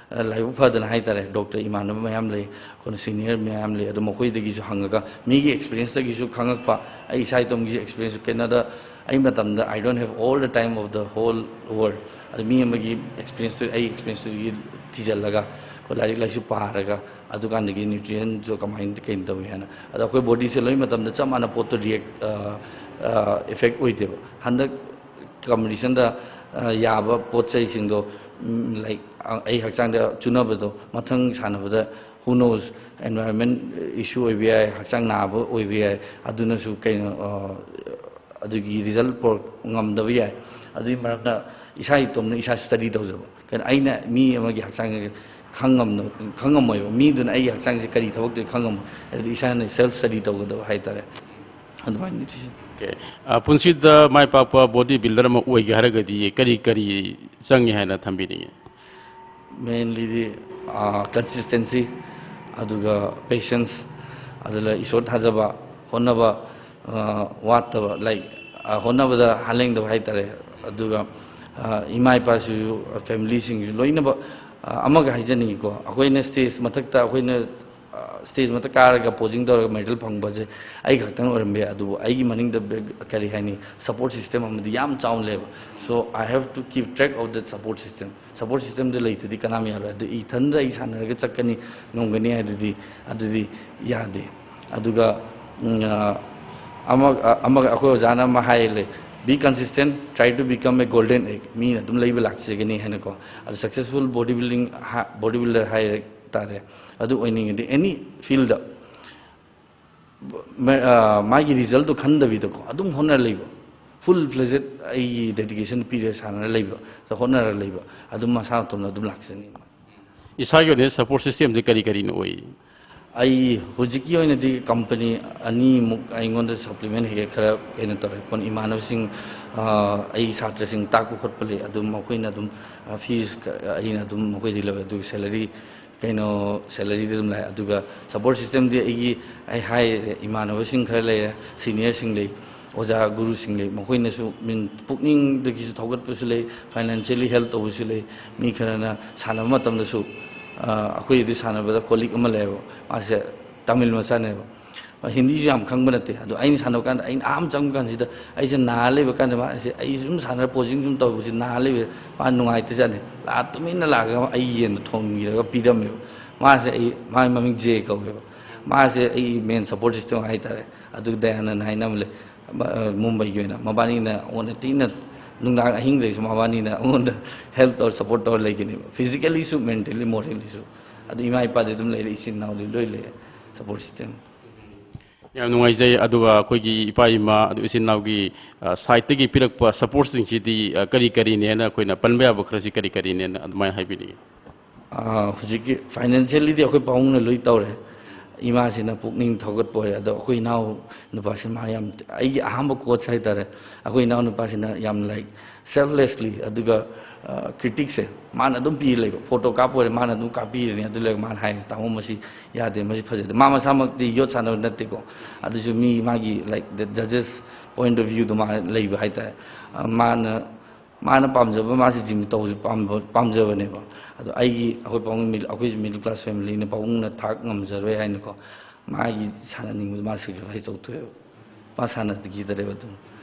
ꯑ, ꯂꯥꯏꯕꯛ ꯐꯗꯅ ꯍꯥꯏꯇꯥꯔꯦ, ꯗꯣꯛꯇꯔ ꯏꯃꯥꯟꯅꯕ ꯃꯌꯥꯝ ꯂꯩ, ꯑꯩꯈꯣꯏꯅ ꯁꯤꯅꯤꯌꯔ ꯃꯌꯥꯝ ꯂꯩ, ꯑꯗꯣ ꯃꯈꯣꯏꯗꯒꯤꯁꯨ ꯍꯪꯉꯒ ꯃꯤꯒꯤ ꯑꯦꯛꯁꯄꯤꯔꯤꯌꯦꯟꯁꯇꯒꯤꯁꯨ ꯈꯪꯉꯛꯄ, ꯑꯩ ꯏꯁꯥ ꯏꯇꯣꯝꯒꯤꯁꯨ ꯑꯦꯛꯁꯄꯤꯔꯤꯌꯦꯟꯁ ꯀꯩꯅꯣꯗ ꯑꯩ ꯃꯇꯝꯗ I don't have all the time of the whole world꯫ ꯑꯗꯨ ꯃꯤ ꯑꯃꯒꯤ ꯑꯦꯛꯁꯄꯤꯔꯤꯌꯦꯟꯁꯇꯨ, ꯑꯩ ꯑꯦꯛꯁꯄꯤꯔꯤꯌꯦꯟꯁꯇꯨꯗꯒꯤ ꯊꯤꯖꯤꯜꯂꯒ, ꯑꯩꯈꯣꯏ ꯂꯥꯏꯔꯤꯛ ꯂꯥꯏꯁꯨ ꯄꯥꯔꯒ, ꯑꯗꯨꯀꯥꯟꯗꯒꯤ ꯅ꯭ꯌꯨꯇ꯭ꯔꯤꯁꯟꯁꯨ ꯀꯃꯥꯏꯅ ꯀꯩꯅꯣ ꯇꯧꯏ ꯍꯥꯏꯅ꯫ ꯑꯗꯣ ꯑꯩꯈꯣꯏ ꯕꯣꯗꯤꯁꯦ ꯂꯣꯏ ꯃꯇꯝꯗ ꯆꯞ ꯃꯥꯟꯅ ꯄꯣꯠꯇꯣ ꯔꯤꯌꯦꯛ, ꯏꯐꯦꯛ ꯑꯣꯏꯗꯦꯕ꯫ ꯍꯟꯗꯛ ꯀꯝꯄꯤꯇꯤꯁꯟꯗ ꯌꯥꯕ ꯄꯣꯠ ꯆꯩꯁꯤꯡꯗꯣ, ꯂꯥꯏꯛ, ꯑꯩ ꯍꯛꯆꯥꯡꯗ ꯆꯨꯅꯕꯗꯣ, ꯃꯊꯪ ꯁꯥꯟꯅꯕꯗ who knows, environment issue ꯑꯣꯏꯕ ꯌꯥꯏ, ꯍꯛꯆꯥꯡ ꯅꯥꯕ ꯑꯣꯏꯕ ꯌꯥꯏ, ꯑꯗꯨꯅꯁꯨ ꯀꯩꯅꯣ, ꯑ, ꯑꯗꯨꯒꯤ ꯔꯤꯖꯜ ꯄꯨꯔꯛ ꯉꯝꯗꯕ ꯌꯥꯏ꯫ ꯑꯗꯨꯒꯤ ꯃꯔꯝꯅ ꯏꯁꯥ ꯏꯇꯣꯝꯅ ꯏꯁꯥ ꯁ꯭ꯇꯗꯤ ꯇꯧꯖꯕ꯫ ꯀꯩꯅꯣ, ꯑꯩꯅ ꯃꯤ ꯑꯃꯒꯤ ꯍꯛꯆꯥꯡꯁꯦ ꯈꯪꯉꯝꯅ-, ꯈꯪꯉꯝꯃꯣꯏꯕ, ꯃꯤꯗꯨꯅ ꯑꯩꯒꯤ ꯍꯛꯆꯥꯡꯁꯦ ꯀꯔꯤ ꯊꯕꯛ ꯇꯧꯏ ꯈꯪꯉꯝꯃꯣꯏ꯫ ꯑꯗꯨꯗꯤ ꯏꯁꯥꯅ ꯁꯦꯜꯐ ꯁ꯭ꯇꯗꯤ ꯇꯧꯒꯗꯕ ꯍꯥꯏꯇꯥꯔꯦ꯫ ꯑꯗꯨꯃꯥꯏꯅ ꯅ꯭ꯌꯨꯇ꯭ꯔꯤꯁꯟ꯫ ꯑꯣꯀꯦ꯫ ꯑ, ꯄꯨꯟꯁꯤꯗ ꯃꯥꯏ ꯄꯥꯛꯄ ꯕꯣꯗꯤ ꯕꯤꯜꯗꯔ ꯑꯃ ꯑꯣꯏꯒꯦ ꯍꯥꯏꯔꯒꯗꯤ ꯀꯔꯤ ꯀꯔꯤ ꯆꯪꯉꯤ ꯍꯥꯏꯅ ꯊꯝꯕꯤꯅꯤꯡꯉꯤ? ꯃꯦꯟꯂꯤꯗꯤ ꯀꯟꯁꯤꯁꯇꯦꯟꯁꯤ, ꯑꯗꯨꯒ ꯄꯦꯁꯦꯟꯁ, ꯑꯗꯨꯒ ꯏꯁꯣꯔ ꯊꯥꯖꯕ, ꯍꯣꯠꯅꯕ, ꯑ, ꯋꯥꯠꯇꯕ, ꯂꯥꯏꯛ, ꯑ, ꯍꯣꯠꯅꯕꯗ ꯍꯥꯂꯦꯡꯗꯕ ꯍꯥꯏꯇꯥꯔꯦ꯫ ꯑꯗꯨꯒ, ꯑ, ꯏꯃꯥ ꯏꯄꯥꯁꯤꯁꯨ, ꯐꯦꯃꯤꯂꯤꯁꯤꯡꯁꯨ ꯂꯣꯏꯅꯃꯛ, ꯑ, ꯑꯃꯒ ꯍꯥꯏꯖꯅꯤꯡꯉꯤꯀꯣ, ꯑꯩꯈꯣꯏꯅ ꯁ꯭ꯇꯦꯖ ꯃꯊꯛꯇ ꯑꯩꯈꯣꯏꯅ, ꯑ, ꯁ꯭ꯇꯦꯖ ꯃꯊꯛ ꯀꯥꯔꯒ ꯄꯣꯖꯤꯡ ꯇꯧꯔꯒ ꯃꯦꯗꯜ ꯐꯪꯕꯁꯦ ꯑꯩ ꯈꯛꯇꯪ ꯑꯣꯏꯔꯝꯕ ꯌꯥꯏ, ꯑꯗꯨꯕꯨ ꯑꯩꯒꯤ ꯃꯅꯤꯡꯗ ꯕꯦꯛ-, ꯀꯔꯤ ꯍꯥꯏꯅꯤ, ꯁꯄꯣꯔꯠ ꯁꯤꯁꯇꯦꯝ ꯑꯃꯗꯤ ꯌꯥꯝ ꯆꯥꯎꯅ ꯂꯩꯌꯦꯕ꯫ So I have to keep track of that support system꯫ Support ꯁꯤꯁꯇꯦꯝꯗꯨ ꯂꯩꯇ꯭ꯔꯗꯤ ꯀꯅꯥꯝ ꯌꯥꯔꯣꯏ꯫ ꯑꯗꯨ ꯏꯊꯟꯗ ꯑꯩ ꯁꯥꯟꯅꯔꯒ ꯆꯠꯀꯅꯤ, ꯉꯝꯒꯅꯤ ꯍꯥꯏꯗꯨꯗꯤ, ꯑꯗꯨꯗꯤ ꯌꯥꯗꯦ꯫ ꯑꯗꯨꯒ, ꯎꯝ, ꯑ, ꯑꯃ, ꯑ, ꯑꯃꯒ ꯑꯩꯈꯣꯏ ꯑꯣꯖꯥꯅ ꯑꯃ ꯍꯥꯏꯔꯦ, "Be consistent, try to become a golden egg"꯫ ꯃꯤꯅ ꯑꯗꯨꯝ ꯂꯩꯕ ꯂꯥꯛꯆꯒꯅꯤ ꯍꯥꯏꯅꯀꯣ꯫ ꯑꯗꯨ ꯁꯛꯁꯦꯁꯐꯨꯜ ꯕꯣꯗꯤ ꯕꯤꯜꯗꯤꯡ ꯍꯥ-, ꯕꯣꯗꯤ ꯕꯤꯜꯗꯔ ꯍꯥꯏꯔꯦ, ꯇꯥꯔꯦ꯫ ꯑꯗꯨ ꯑꯣꯏꯅꯤꯡꯉꯗꯤ ꯑꯦꯅꯤ ꯐꯤꯜꯗ ꯃꯥꯒꯤ ꯔꯤꯖꯜꯇꯣ ꯈꯟꯗꯕꯤꯗꯀꯣ ꯑꯗꯨꯝ ꯍꯣꯠꯅꯔ ꯂꯩꯕ, ꯐꯨꯜ ꯐ꯭ꯂꯦꯖꯦꯠ ꯑꯩꯒꯤ ꯗꯦꯗꯤꯀꯦꯁꯟ ꯄꯤꯔꯒ ꯁꯥꯟꯅꯔ ꯂꯩꯕ, ꯍꯣꯠꯅꯔ ꯂꯩꯕ, ꯑꯗꯨꯝ ꯃꯁꯥ ꯃꯇꯣꯝꯗ ꯑꯗꯨꯝ ꯂꯥꯛꯆꯅꯤ꯫ ꯏꯁꯥꯒꯤ ꯑꯣꯏꯅ ꯁꯄꯣꯔꯠ ꯁꯤꯁꯇꯦꯝꯁꯦ ꯀꯔꯤ ꯀꯔꯤꯅ ꯑꯣꯏ? ꯑꯩ ꯍꯧꯖꯤꯛꯀꯤ ꯑꯣꯏꯅꯗꯤ ꯀꯝꯄꯅꯤ ꯑꯅꯤꯃꯨꯛ ꯑꯩꯉꯣꯟꯗ ꯁꯄ꯭ꯂꯤꯃꯦꯟ ꯍꯦꯛ ꯍꯦꯛ ꯈꯔ ꯀꯩꯅꯣ ꯇꯧꯔꯦ꯫ ꯀꯣꯟ ꯏꯃꯥꯟꯅꯕꯁꯤꯡ, ꯑ, ꯑꯩ ꯁꯥꯇ꯭ꯔꯁꯤꯡ ꯇꯥꯛꯄ ꯈꯣꯠꯄ ꯂꯩ, ꯑꯗꯨꯝ ꯃꯈꯣꯏꯅ ꯑꯗꯨꯝ, ꯑ, ꯐꯤꯁ ꯀ-, ꯑꯩꯅ ꯑꯗꯨꯝ ꯃꯈꯣꯏꯗꯤ ꯂꯧꯋꯦ꯫ ꯑꯗꯨꯒ ꯁꯦꯂꯔꯤ, ꯀꯩꯅꯣ, ꯁꯦꯂꯔꯤꯗꯤ ꯑꯗꯨꯝ ꯂꯥꯛꯑꯦ꯫ ꯑꯗꯨꯒ ꯁꯄꯣꯔꯠ ꯁꯤꯁꯇꯦꯝꯗꯤ ꯑꯩꯒꯤ, ꯑꯩ ꯍꯥꯏꯔꯦ, ꯏꯃꯥꯟꯅꯕꯁꯤꯡ ꯈꯔ ꯂꯩꯔꯦ, ꯁꯤꯅꯤꯌꯔꯁꯤꯡ ꯂꯩ, ꯑꯣꯖꯥ ꯒꯨꯔꯨꯁꯤꯡ ꯂꯩ, ꯃꯈꯣꯏꯅꯁꯨ ꯃꯤꯟ-, ꯄꯨꯛꯅꯤꯡꯗꯒꯤꯁꯨ ꯊꯧꯒꯠꯄꯁꯨ ꯂꯩ, ꯐꯥꯏꯅꯥꯟꯁꯤꯌꯦꯜꯂꯤ ꯍꯦꯜꯞ ꯇꯧꯕꯁꯨ ꯂꯩ꯫ ꯃꯤ ꯈꯔꯅ ꯁꯥꯟꯅꯕ ꯃꯇꯝꯗꯁꯨ, ꯑ, ꯑꯩꯈꯣꯏ ꯑꯗꯨ ꯁꯥꯟꯅꯕꯗ ꯀꯣꯂꯤꯛ ꯑꯃ ꯂꯩꯌꯦꯕ, ꯃꯥꯁꯦ ꯇꯥꯃꯤꯜ ꯃꯆꯥꯅꯦꯕ, ꯍꯤꯟꯗꯤꯁꯨ ꯌꯥꯝ ꯈꯪꯕ ꯅꯠꯇꯦ꯫ ꯑꯗꯣ ꯑꯩꯅ ꯁꯥꯟꯅꯕ ꯀꯥꯟꯗ, ꯑꯩꯅ ꯑꯍꯥꯟꯕ ꯆꯪꯕ ꯀꯥꯟꯁꯤꯗ ꯑꯩꯁꯦ ꯅꯥ ꯂꯩꯕ ꯀꯥꯟꯗ, ꯃꯥꯁꯦ ꯑꯩ ꯁꯨꯝ ꯁꯥꯟꯅꯔ ꯄꯣꯖꯤꯡ ꯁꯨꯝ ꯇꯧꯕꯁꯦ ꯅꯥ ꯂꯩꯕ, ꯃꯥ ꯅꯨꯡꯉꯥꯏꯇꯖꯥꯠꯅꯤ꯫ ꯂꯥꯛꯑ ꯇꯨꯃꯤꯟꯅ ꯂꯥꯛꯑꯒ ꯑꯩ ꯌꯦꯟꯗꯣ ꯊꯣꯡꯕꯤꯔꯒ ꯄꯤꯔꯝꯃꯦꯕ꯫ ꯃꯥꯁꯦ ꯑꯩ, ꯃꯥꯒꯤ ꯃꯃꯤꯡ ꯖꯦ ꯀꯧꯋꯦꯕ꯫ ꯃꯥꯁꯦ ꯑꯩ ꯃꯦꯟ ꯁꯄꯣꯔꯠ ꯁꯤꯁꯇꯦꯝ ꯍꯥꯏꯇꯥꯔꯦ꯫ ꯑꯗꯨ ꯗꯌꯥꯅꯟ ꯍꯥꯏꯅ ꯑꯃ ꯂꯩ, ꯃ-, ꯑ, ꯃꯨꯝꯕꯩꯒꯤ ꯑꯣꯏꯅ꯫ ꯃꯕꯥꯅꯤꯅ ꯑꯣꯟꯅ ꯊꯤꯅ ꯅꯨꯡꯗꯥꯡ ꯑꯍꯤꯡꯗꯩꯁꯨ ꯃꯕꯥꯅꯤꯅ ꯑꯩꯉꯣꯟꯗ ꯍꯦꯜꯞ ꯇꯧꯔ, ꯁꯄꯣꯔꯠ ꯇꯧꯔ ꯂꯩꯒꯅꯦꯕ, ꯐꯤꯖꯤꯀꯦꯜꯂꯤꯁꯨ, ꯃꯦꯟꯇꯦꯜꯂꯤ, ꯃꯣꯔꯦꯜꯂꯤꯁꯨ꯫ ꯑꯗꯨ ꯏꯃꯥ ꯏꯄꯥꯗꯤ ꯑꯗꯨꯝ ꯂꯩꯔꯦ, ꯏꯆꯤꯟ ꯏꯅꯥꯎꯗꯤ ꯂꯣꯏ ꯂꯩꯔꯦ, ꯁꯄꯣꯔꯠ ꯁꯤꯁꯇꯦꯝ꯫ ꯌꯥꯝ ꯅꯨꯡꯉꯥꯏꯖꯩ꯫ ꯑꯗꯨꯒ ꯑꯩꯈꯣꯏꯒꯤ ꯏꯄꯥ ꯏꯃꯥ, ꯑꯗꯨ ꯏꯆꯤꯟ ꯏꯅꯥꯎꯒꯤ, ꯑ, ꯁꯥꯏꯠꯇꯒꯤ ꯄꯤꯔꯛꯄ ꯁꯄꯣꯔꯠꯁꯤꯡꯁꯤꯗꯤ, ꯑ, ꯀꯔꯤ ꯀꯔꯤꯅꯦꯅ ꯑꯩꯈꯣꯏꯅ ꯄꯟꯕ ꯌꯥꯕ ꯈꯔꯁꯤ ꯀꯔꯤ ꯀꯔꯤꯅꯦꯅ ꯑꯗꯨꯃꯥꯏꯅ ꯍꯥꯏꯕꯤꯅꯤꯡꯉꯤ? ꯑ, ꯍꯧꯖꯤꯛꯀꯤ ꯐꯥꯏꯅꯥꯟꯁꯤꯌꯦꯜꯂꯤꯗꯤ ꯑꯩꯈꯣꯏ ꯄꯥꯕꯨꯡꯅ ꯂꯣꯏ ꯇꯧꯔꯦ꯫ ꯏꯃꯥꯁꯤꯅ ꯄꯨꯛꯅꯤꯡ ꯊꯧꯒꯠꯄ ꯑꯣꯏꯔꯦ꯫ ꯑꯗꯣ ꯑꯩꯈꯣꯏ ꯏꯅꯥꯎ ꯅꯨꯄꯥꯁꯤ ꯃꯥ ꯌꯥꯝ, ꯑꯩꯒꯤ ꯑꯍꯥꯟꯕ ꯀꯣꯆ ꯍꯥꯏꯇꯥꯔꯦ, ꯑꯩꯈꯣꯏ ꯏꯅꯥꯎ ꯅꯨꯄꯥꯁꯤꯅ ꯌꯥꯝ, ꯂꯥꯏꯛ, ꯁꯦꯜꯐꯂꯦꯁꯂꯤ, ꯑꯗꯨꯒ, ꯑ, ꯀ꯭ꯔꯤꯇꯤꯛꯁꯦ ꯃꯥꯅ ꯑꯗꯨꯝ ꯄꯤꯔ ꯂꯩꯕ꯫ ꯐꯣꯇꯣ ꯀꯥꯞꯄ ꯑꯣꯏꯔꯦ, ꯃꯥꯅ ꯑꯗꯨꯝ ꯀꯥꯞꯄꯤꯔꯅꯤ꯫ ꯑꯗꯨ ꯂꯩꯔꯒ ꯃꯥꯅ ꯍꯥꯏꯔꯦ, "ꯇꯥꯃꯣ, ꯃꯁꯤ ꯌꯥꯗꯦ, ꯃꯁꯤ ꯐꯖꯗꯦ"꯫ ꯃꯥ ꯃꯁꯥꯃꯛꯇꯤ ꯌꯣꯠ ꯁꯥꯟꯅꯕ ꯅꯠꯇꯦꯀꯣ, ꯑꯗꯨꯁꯨ ꯃꯤ ꯃꯥꯒꯤ, ꯂꯥꯏꯛ, ꯗ ꯖꯖꯦꯁ ꯄꯣꯏꯟꯠ ꯑꯣꯐ ꯚ꯭ꯌꯨꯗꯣ ꯃꯥ ꯂꯩꯕ ꯍꯥꯏꯇꯥꯔꯦ꯫ ꯑ, ꯃꯥꯅ, ꯃꯥꯅ ꯄꯥꯝꯖꯕ, ꯃꯥꯁꯤ ꯖꯤꯝ ꯇꯧꯕꯁꯨ ꯄꯥꯝꯕ, ꯄꯥꯝꯖꯕꯅꯦꯕ꯫ ꯑꯗꯣ ꯑꯩꯒꯤ, ꯑꯩꯈꯣꯏ ꯄꯥꯕꯨꯡ ꯃꯤꯗꯜ, ꯑꯩꯈꯣꯏꯁꯨ ꯃꯤꯗꯜ ꯀ꯭ꯂꯥꯁ ꯐꯦꯃꯤꯂꯤꯅ, ꯄꯥꯕꯨꯡꯅ ꯊꯥꯛ ꯉꯝꯖꯔꯣꯏ ꯍꯥꯏꯅꯀꯣ, ꯃꯥꯒꯤ ꯁꯥꯟꯅꯅꯤꯡꯕꯗꯣ ꯃꯥ ꯁꯦꯀ꯭ꯔꯤꯐꯥꯏꯁ ꯇꯧꯊꯣꯛꯑꯦꯕ꯫ ꯃꯥ ꯁꯥꯟꯅꯈꯤꯗꯔꯦꯕ꯫ ꯑꯗꯨꯝ,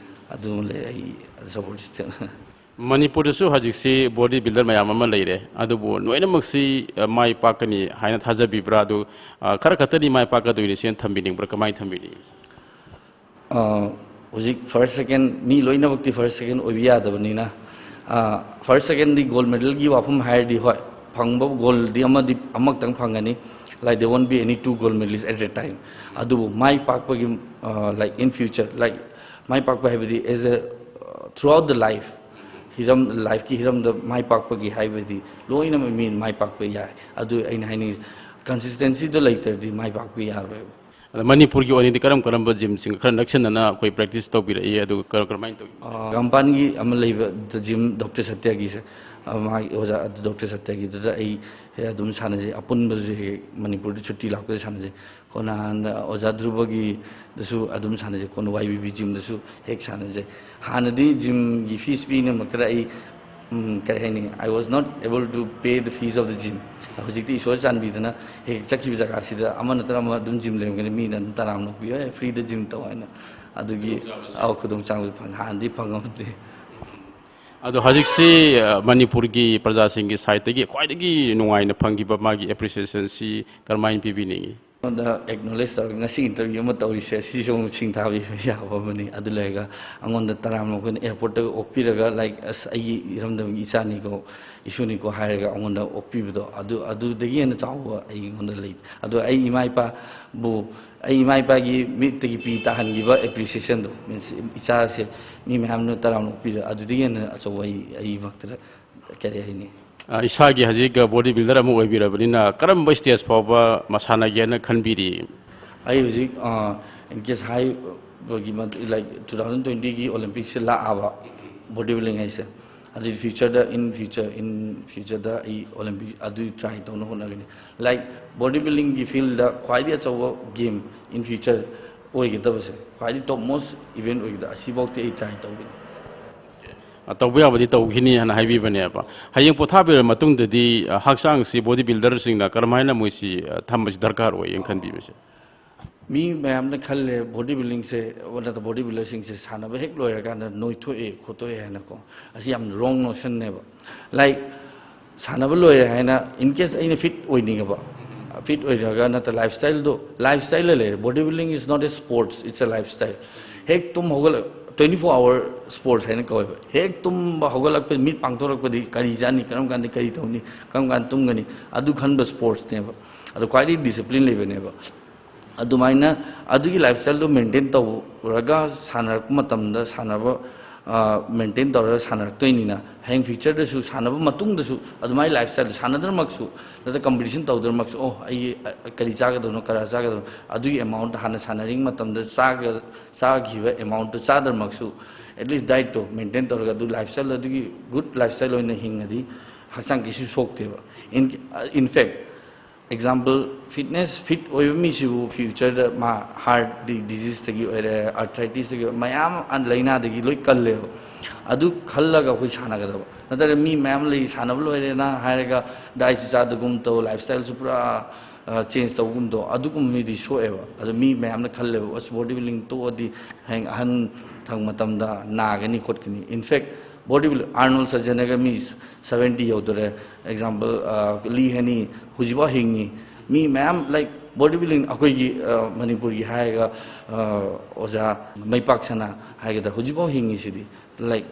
ꯑꯗꯨꯃ ꯂꯩ ꯑꯩ ꯁꯄꯣꯔꯠ ꯁꯤꯁꯇꯦꯝ꯫ ꯃꯅꯤꯄꯨꯔꯗꯁꯨ ꯍꯧꯖꯤꯛꯁꯤ ꯕꯣꯗꯤ ꯕꯤꯜꯗꯔ ꯃꯌꯥꯝ ꯑꯃ ꯂꯩꯔꯦ, ꯑꯗꯨꯕꯨ ꯂꯣꯏꯅꯃꯛꯁꯤ, ꯑ, ꯃꯥꯏ ꯄꯥꯛꯀꯅꯤ ꯍꯥꯏꯅ ꯊꯥꯖꯕꯤꯕ꯭ꯔꯥ? ꯑꯗꯨ, ꯑ, ꯈꯔ ꯈꯛꯇꯅꯤ ꯃꯥꯏ ꯄꯥꯛꯀꯗꯣꯏꯅꯤ ꯁꯤꯅ ꯊꯝꯕꯤꯅꯤꯡꯕ꯭ꯔꯥ? ꯀꯃꯥꯏꯅ ꯊꯝꯕꯤꯅꯤꯡꯉꯤ? ꯑ, ꯍꯧꯖꯤꯛ ꯐꯥꯔꯁ, ꯁꯦꯀꯦꯟ, ꯃꯤ ꯂꯣꯏꯅꯃꯛꯇꯤ ꯐꯥꯔꯁ, ꯁꯦꯀꯦꯟ ꯑꯣꯏꯕ ꯌꯥꯗꯕꯅꯤꯅ, ꯑ, ꯐꯥꯔꯁ, ꯁꯦꯀꯦꯟꯗꯤ ꯒꯣꯜ ꯃꯦꯗꯜꯒꯤ ꯋꯥꯐꯝ ꯍꯥꯏꯔꯗꯤ, ꯍꯣꯏ, ꯐꯪꯕ ꯒꯣꯜꯗꯤ ꯑꯃꯗꯤ ꯑꯃꯈꯛꯇꯪ ꯐꯪꯒꯅꯤ, like there won't be any two gold medalists at a time. ꯑꯗꯨꯕꯨ ꯃꯥꯏ ꯄꯥꯛꯄꯒꯤ, like, in future, like, ꯃꯥꯏ ꯄꯥꯛꯄ ꯍꯥꯏꯕꯗꯤ as a throughout the life, ꯍꯤꯔꯝ, ꯂꯥꯏꯐꯀꯤ ꯍꯤꯔꯝꯗ ꯃꯥꯏ ꯄꯥꯛꯄꯒꯤ ꯍꯥꯏꯕꯗꯤ ꯂꯣꯏꯅꯃꯛ ꯃꯤ ꯃꯥꯏ ꯄꯥꯛꯄ ꯌꯥꯏ꯫ ꯑꯗꯨ ꯑꯩꯅ ꯍꯥꯏꯅꯤꯡꯉꯤ, ꯀꯟꯁꯤꯁꯇꯦꯟꯁꯤꯗꯣ ꯂꯩꯇ꯭ꯔꯗꯤ ꯃꯥꯏ ꯄꯥꯛꯄ ꯌꯥꯔꯣꯏꯕ꯫ ꯑꯗ ꯃꯅꯤꯄꯨꯔꯒꯤ ꯑꯣꯏꯅꯗꯤ ꯀꯔꯝ ꯀꯔꯝꯕ ꯖꯤꯝꯁꯤꯡ ꯈꯔ ꯅꯛꯁꯤꯟꯅꯅ ꯑꯩꯈꯣꯏ ꯄ꯭ꯔꯦꯛꯇꯤꯁ ꯇꯧꯕꯤꯔꯛꯏ, ꯑꯗꯨꯒ ꯀꯔꯝ ꯀꯔꯝꯍꯥꯏꯅ ꯇꯧꯏ? ꯒꯝꯄꯥꯟꯒꯤ ꯑꯃ ꯂꯩꯕ ꯖꯤꯝ ꯗꯣꯛꯇꯔ ꯁꯇ꯭ꯌꯒꯤꯁꯦ, ꯃꯥꯒꯤ ꯑꯣꯖꯥ ꯗꯣꯛꯇꯔ ꯁꯇ꯭ꯌꯒꯤꯗꯨꯗ ꯑꯩ ꯑꯗꯨꯝ ꯁꯥꯟꯅꯖꯩ꯫ ꯑꯄꯨꯟꯕꯁꯨ ꯍꯦꯛ ꯍꯦꯛ ꯃꯅꯤꯄꯨꯔꯗ ꯁꯨꯇꯤ ꯂꯥꯛꯄꯗ ꯁꯥꯟꯅꯖꯩ꯫ ꯀꯣꯟꯅ ꯍꯥꯟꯅ ꯑꯣꯖꯥ ꯙ꯭ꯔꯨꯕꯒꯤꯗꯁꯨ ꯑꯗꯨꯝ ꯁꯥꯟꯅꯖꯩ꯫ ꯀꯣꯟꯅ ꯋꯥꯏ ꯕꯤ ꯕꯤ ꯖꯤꯝꯗꯁꯨ ꯍꯦꯛ ꯁꯥꯟꯅꯖꯩ꯫ ꯍꯥꯟꯅꯗꯤ ꯖꯤꯝꯒꯤ ꯐꯤꯁ ꯄꯤꯅꯃꯛꯇꯗ ꯑꯩ, ꯎꯝ, ꯀꯔꯤ ꯍꯥꯏꯅꯤ, I was not able to pay the fees of the gym. ꯍꯧꯖꯤꯛꯇꯤ ꯏꯁꯣꯔ ꯆꯥꯟꯕꯤꯗꯅ ꯍꯦꯛ ꯆꯠꯈꯤꯕ ꯖꯒꯥꯁꯤꯗ ꯑꯃ ꯅꯠꯇ꯭ꯔꯒ ꯑꯃ ꯑꯗꯨꯝ ꯖꯤꯝ ꯂꯩꯔꯝꯒꯅꯤ, ꯃꯤꯅ ꯑꯗꯨꯝ ꯇꯔꯥꯝꯅ ꯑꯣꯛꯄꯤ, "ꯑꯦ, ꯐ꯭ꯔꯤꯗ ꯖꯤꯝ ꯇꯧ" ꯍꯥꯏꯅ꯫ ꯑꯗꯨꯒꯤ, ꯑꯧ, ꯈꯨꯗꯣꯡꯆꯥꯕꯁꯦ ꯐꯪ-, ꯍꯥꯟꯅꯗꯤ ꯐꯪꯉꯝꯗꯦ꯫ ꯑꯗꯣ ꯍꯧꯖꯤꯛꯁꯤ, ꯑ, ꯃꯅꯤꯄꯨꯔꯒꯤ ꯄ꯭ꯔꯖꯥꯁꯤꯡꯒꯤ ꯁꯥꯏꯠꯇꯒꯤ ꯈ꯭ꯋꯥꯏꯗꯒꯤ ꯅꯨꯡꯉꯥꯏꯅ ꯐꯪꯈꯤꯕ ꯃꯥꯒꯤ ꯑꯦꯄ꯭ꯔꯤꯁꯤꯌꯦꯁꯟꯁꯤ ꯀꯔꯝꯍꯥꯏꯅ ꯄꯤꯕꯤꯅꯤꯡꯉꯤ? ꯑꯩꯉꯣꯟꯗ ꯑꯦꯛꯅꯣꯂꯦꯖ ꯇꯧꯔꯒ ꯉꯁꯤ ꯏꯟꯇꯔꯚ꯭ꯌꯨ ꯑꯃ ꯇꯧꯔꯤꯁꯦ, ꯁꯤꯁꯨ ꯑꯃꯨꯛ ꯁꯤꯡꯊꯥꯕꯤꯕ ꯌꯥꯕ ꯑꯃꯅꯤ꯫ ꯑꯗꯨ ꯂꯩꯔꯒ ꯑꯩꯉꯣꯟꯗ ꯇꯔꯥꯝꯅ ꯑꯩꯈꯣꯏꯅ ꯑꯦꯌꯥꯔꯄꯣꯔꯠꯇꯒ ꯑꯣꯛꯄꯤꯔꯒ, like, "ꯑꯁ, ꯑꯩꯒꯤ ꯏꯔꯝꯗꯝꯒꯤ ꯏꯆꯥꯅꯤꯀꯣ, ꯏꯁꯨꯅꯤꯀꯣ" ꯍꯥꯏꯔꯒ ꯑꯩꯉꯣꯟꯗ ꯑꯣꯛꯄꯤꯕꯗꯣ, ꯑꯗꯨ, ꯑꯗꯨꯗꯒꯤ ꯍꯦꯟꯅ ꯆꯥꯎꯕ ꯑꯩꯉꯣꯟꯗ ꯂꯩꯇꯦ꯫ ꯑꯗꯣ ꯑꯩ ꯏꯃꯥ ꯏꯄꯥꯕꯨ, ꯑꯩ ꯏꯃꯥ ꯏꯄꯥꯒꯤ ꯃꯤꯠꯇꯒꯤ ꯄꯤ ꯇꯥꯍꯟꯈꯤꯕ ꯑꯦꯄ꯭ꯔꯤꯁꯤꯌꯦꯁꯟꯗꯣ, ꯃꯤꯟꯁ ꯏꯆꯥꯁꯦ ꯃꯤ ꯃꯌꯥꯝꯅ ꯇꯔꯥꯝꯅ ꯑꯣꯛꯄꯤꯔ, ꯑꯗꯨꯗꯒꯤ ꯍꯦꯟꯅ ꯑꯆꯧꯕ ꯑꯩ, ꯑꯩꯃꯛꯇꯗ ꯀꯔꯤ ꯍꯥꯏꯅꯤ? ꯑ, ꯏꯁꯥꯒꯤ ꯍꯧꯖꯤꯛ ꯕꯣꯗꯤ ꯕꯤꯜꯗꯔ ꯑꯃ ꯑꯣꯏꯕꯤꯔꯕꯅꯤꯅ ꯀꯔꯝꯕ ꯁ꯭ꯇꯦꯖ ꯐꯥꯎꯕ ꯃꯁꯥꯟꯅꯒꯦꯅ ꯈꯟꯕꯤꯔꯤ? ꯑꯩ ꯍꯧꯖꯤꯛ, ꯑ, ꯏꯟ ꯀꯦꯁ ꯍꯥꯏꯕꯒꯤ ꯃꯇꯨꯡ, like, two thousand twenty-ꯒꯤ ꯑꯣꯂꯦꯝꯄꯤꯛꯁꯦ ꯂꯥꯛꯑꯕ, ꯕꯣꯗꯤ ꯕꯤꯜꯗꯤꯡ ꯍꯥꯏꯁꯦ, ꯑꯗꯨꯗꯤ ꯐ꯭ꯌꯨꯆꯔꯗ, in future, in futureꯗ ꯑꯩ ꯑꯣꯂꯦꯝꯄꯤꯛ ꯑꯗꯨ ꯇ꯭ꯔꯥꯏ ꯇꯧꯅ ꯍꯣꯠꯅꯒꯅꯤ꯫ Like, ꯕꯣꯗꯤ ꯕꯤꯜꯗꯤꯡꯒꯤ ꯐꯤꯜꯗ ꯈ꯭ꯋꯥꯏꯗꯒꯤ ꯑꯆꯧꯕ ꯒꯦꯝ in future ꯑꯣꯏꯒꯗꯕꯁꯦ, ꯈ꯭ꯋꯥꯏꯗꯒꯤ ꯇꯣꯞ ꯃꯣꯁ ꯏꯚꯦꯟ ꯑꯣꯏꯒꯗꯕ, ꯑꯁꯤꯐꯥꯎꯗꯤ ꯑꯩ ꯇ꯭ꯔꯥꯏ ꯇꯧꯒꯅꯤ꯫ ꯑ, ꯇꯧꯕ ꯌꯥꯕꯗꯤ ꯇꯧꯈꯤꯅꯤ ꯍꯥꯏꯅ ꯍꯥꯏꯕꯤꯕꯅꯦꯕ꯫ ꯍꯌꯦꯡ ꯄꯣꯊꯥꯕꯤꯔꯕ ꯃꯇꯨꯡꯗꯗꯤ, ꯑ, ꯍꯛꯆꯥꯡꯁꯤ ꯕꯣꯗꯤ ꯕꯤꯜꯗꯔꯁꯤꯡꯅ ꯀꯔꯝꯍꯥꯏꯅ ꯃꯣꯏꯁꯤ, ꯑ, ꯊꯝꯕꯁꯤ ꯗꯔꯀꯥꯔ ꯑꯣꯏꯌꯦꯅ ꯈꯟꯕꯤ ꯃꯁꯦ? ꯃꯤ ꯃꯌꯥꯝꯅ ꯈꯜꯂꯦ ꯕꯣꯗꯤ ꯕꯤꯜꯗꯤꯡꯁꯦ, ꯅꯠꯇ꯭ꯔ ꯕꯣꯗꯤ ꯕꯤꯜꯗꯔꯁꯤꯡꯁꯦ ꯁꯥꯟꯅꯕ ꯍꯦꯛ ꯂꯣꯏꯔꯀꯥꯟꯗ ꯅꯣꯏꯊꯣꯛꯑꯦ ꯈꯣꯠꯇꯣꯛꯑꯦ ꯍꯥꯏꯅꯀꯣ꯫ ꯑꯁꯤ ꯌꯥꯝ ꯔꯣꯡ ꯅꯣꯁꯟꯅꯦꯕ꯫ ꯂꯥꯏꯛ, ꯁꯥꯟꯅꯕ ꯂꯣꯏꯔꯦ ꯍꯥꯏꯅ, ꯏꯟ ꯀꯦꯁ ꯑꯩꯅ ꯐꯤꯠ ꯑꯣꯏꯅꯤꯡꯉꯕ, ꯐꯤꯠ ꯑꯣꯏꯔꯒ ꯅꯠꯇ꯭ꯔ ꯂꯥꯏꯐ ꯁ꯭ꯇꯥꯏꯜꯗꯣ, ꯂꯥꯏꯐ ꯁ꯭ꯇꯥꯏꯜꯗ ꯂꯩꯔꯦ꯫ Body building is not a sports, it's a lifestyle. ꯍꯦꯛ ꯇꯨꯝ ꯍꯧꯒꯠꯂ Twenty four hour sports ꯍꯥꯏꯅ ꯀꯧꯋꯦꯕ꯫ ꯍꯦꯛ ꯇꯨꯝꯕ ꯍꯧꯒꯠꯂꯛꯄ, ꯃꯤꯠ ꯄꯥꯡꯊꯣꯔꯛꯄꯗꯤ ꯀꯔꯤ ꯆꯥꯅꯤ, ꯀꯔꯝ ꯀꯥꯟꯗ ꯀꯔꯤ ꯇꯧꯅꯤ, ꯀꯔꯝ ꯀꯥꯟꯗ ꯇꯨꯝꯒꯅꯤ, ꯑꯗꯨ ꯈꯟꯕ sportsꯅꯦꯕ꯫ ꯑꯗꯣ ꯈ꯭ꯋꯥꯏꯗꯒꯤ discipline ꯂꯩꯕꯅꯦꯕ꯫ ꯑꯗꯨꯃꯥꯏꯅ ꯑꯗꯨꯒꯤ lifestyleꯗꯣ maintain ꯇꯧꯔꯒ ꯁꯥꯟꯅꯔꯛꯄ ꯃꯇꯝꯗ, ꯁꯥꯟꯅꯕ maintain ꯇꯧꯔꯒ ꯁꯥꯟꯅꯔꯛꯇꯣꯏꯅꯤꯅ, ꯍꯌꯦꯡ futureꯗꯁꯨ, ꯁꯥꯟꯅꯕ ꯃꯇꯨꯡꯗꯁꯨ ꯑꯗꯨꯃꯥꯏꯅ lifestyleꯗꯣ, ꯁꯥꯟꯅꯗ꯭ꯔꯃꯛꯁꯨ, ꯅꯠꯇ꯭ꯔ competition ꯇꯧꯗ꯭ꯔꯃꯛꯁꯨ, ꯑꯣ, ꯑꯩ ꯀꯔꯤ ꯆꯥꯒꯗꯕꯅꯣ, ꯀꯔꯥ ꯆꯥꯒꯗꯕꯅꯣ, ꯑꯗꯨꯒꯤ amount ꯍꯥꯟꯅ ꯁꯥꯟꯅꯔꯤꯉꯩ ꯃꯇꯝꯗ ꯆꯥꯒ ꯆꯥꯈꯤꯕ amountꯇꯨ ꯆꯥꯗ꯭ꯔꯃꯛꯁꯨ, at least dietꯇꯣ maintain ꯇꯧꯔꯒ, ꯑꯗꯨ lifestyle, ꯑꯗꯨꯒꯤ good lifestyle ꯑꯣꯏꯅ ꯍꯤꯡꯉꯗꯤ ꯍꯛꯆꯥꯡ ꯀꯩꯁꯨ ꯁꯣꯛꯇꯦꯕ꯫ In, in fact, example, fitness, fit ꯑꯣꯏꯕ ꯃꯤꯁꯤꯕꯨ futureꯗ ꯃꯥ heart diseaseꯇꯒꯤ ꯑꯣꯏꯔꯦ, arthritisꯇꯒꯤ ꯑꯣꯏꯔꯦ, ꯃꯌꯥꯝ ꯂꯥꯏꯅꯥꯗꯒꯤ ꯂꯣꯏ ꯀꯜꯂꯦꯕ꯫ ꯑꯗꯨ ꯈꯜꯂꯒ ꯑꯩꯈꯣꯏ ꯁꯥꯟꯅꯒꯗꯕ꯫ ꯅꯠꯇ꯭ꯔꯒ ꯃꯤ ꯃꯌꯥꯝ ꯂꯩ, ꯁꯥꯟꯅꯕ ꯂꯣꯏꯔꯦꯅ ꯍꯥꯏꯔꯒ dietꯁꯨ ꯆꯥꯗꯒꯨꯝ ꯇꯧ, lifestyleꯁꯨ ꯄꯨꯔꯥ change ꯇꯧꯒꯨꯝꯗꯣ, ꯑꯗꯨꯒꯨꯝꯕ ꯃꯤꯗꯤ ꯁꯣꯛꯑꯦꯕ꯫ ꯑꯗꯣ ꯃꯤ ꯃꯌꯥꯝꯅ ꯈꯜꯂꯦꯕ, "ꯑꯁ, body building ꯇꯣꯛꯑꯗꯤ ꯍꯌꯦꯡ ꯑꯍꯟ ꯊꯪ ꯃꯇꯝꯗ ꯅꯥꯒꯅꯤ ꯈꯣꯠꯀꯅꯤ"꯫ In fact, body building, Arnold Schwarzenegger me seventy ꯌꯧꯗꯣꯔꯦ꯫ Example, ꯂꯤ ꯍꯦꯅꯤ ꯍꯧꯖꯤꯛꯐꯥꯎ ꯍꯤꯡꯉꯤ꯫ ꯃꯤ ꯃꯌꯥꯝ, like, body building ꯑꯩꯈꯣꯏꯒꯤ ꯃꯅꯤꯄꯨꯔꯒꯤ ꯍꯥꯏꯔꯒ ꯑꯣꯖꯥ ꯃꯩꯄꯥꯛ ꯁꯅꯥ ꯍꯥꯏꯒꯗ꯭ꯔꯥ, ꯍꯧꯖꯤꯛꯐꯥꯎ ꯍꯤꯡꯉꯤꯁꯤꯗꯤ꯫ Like,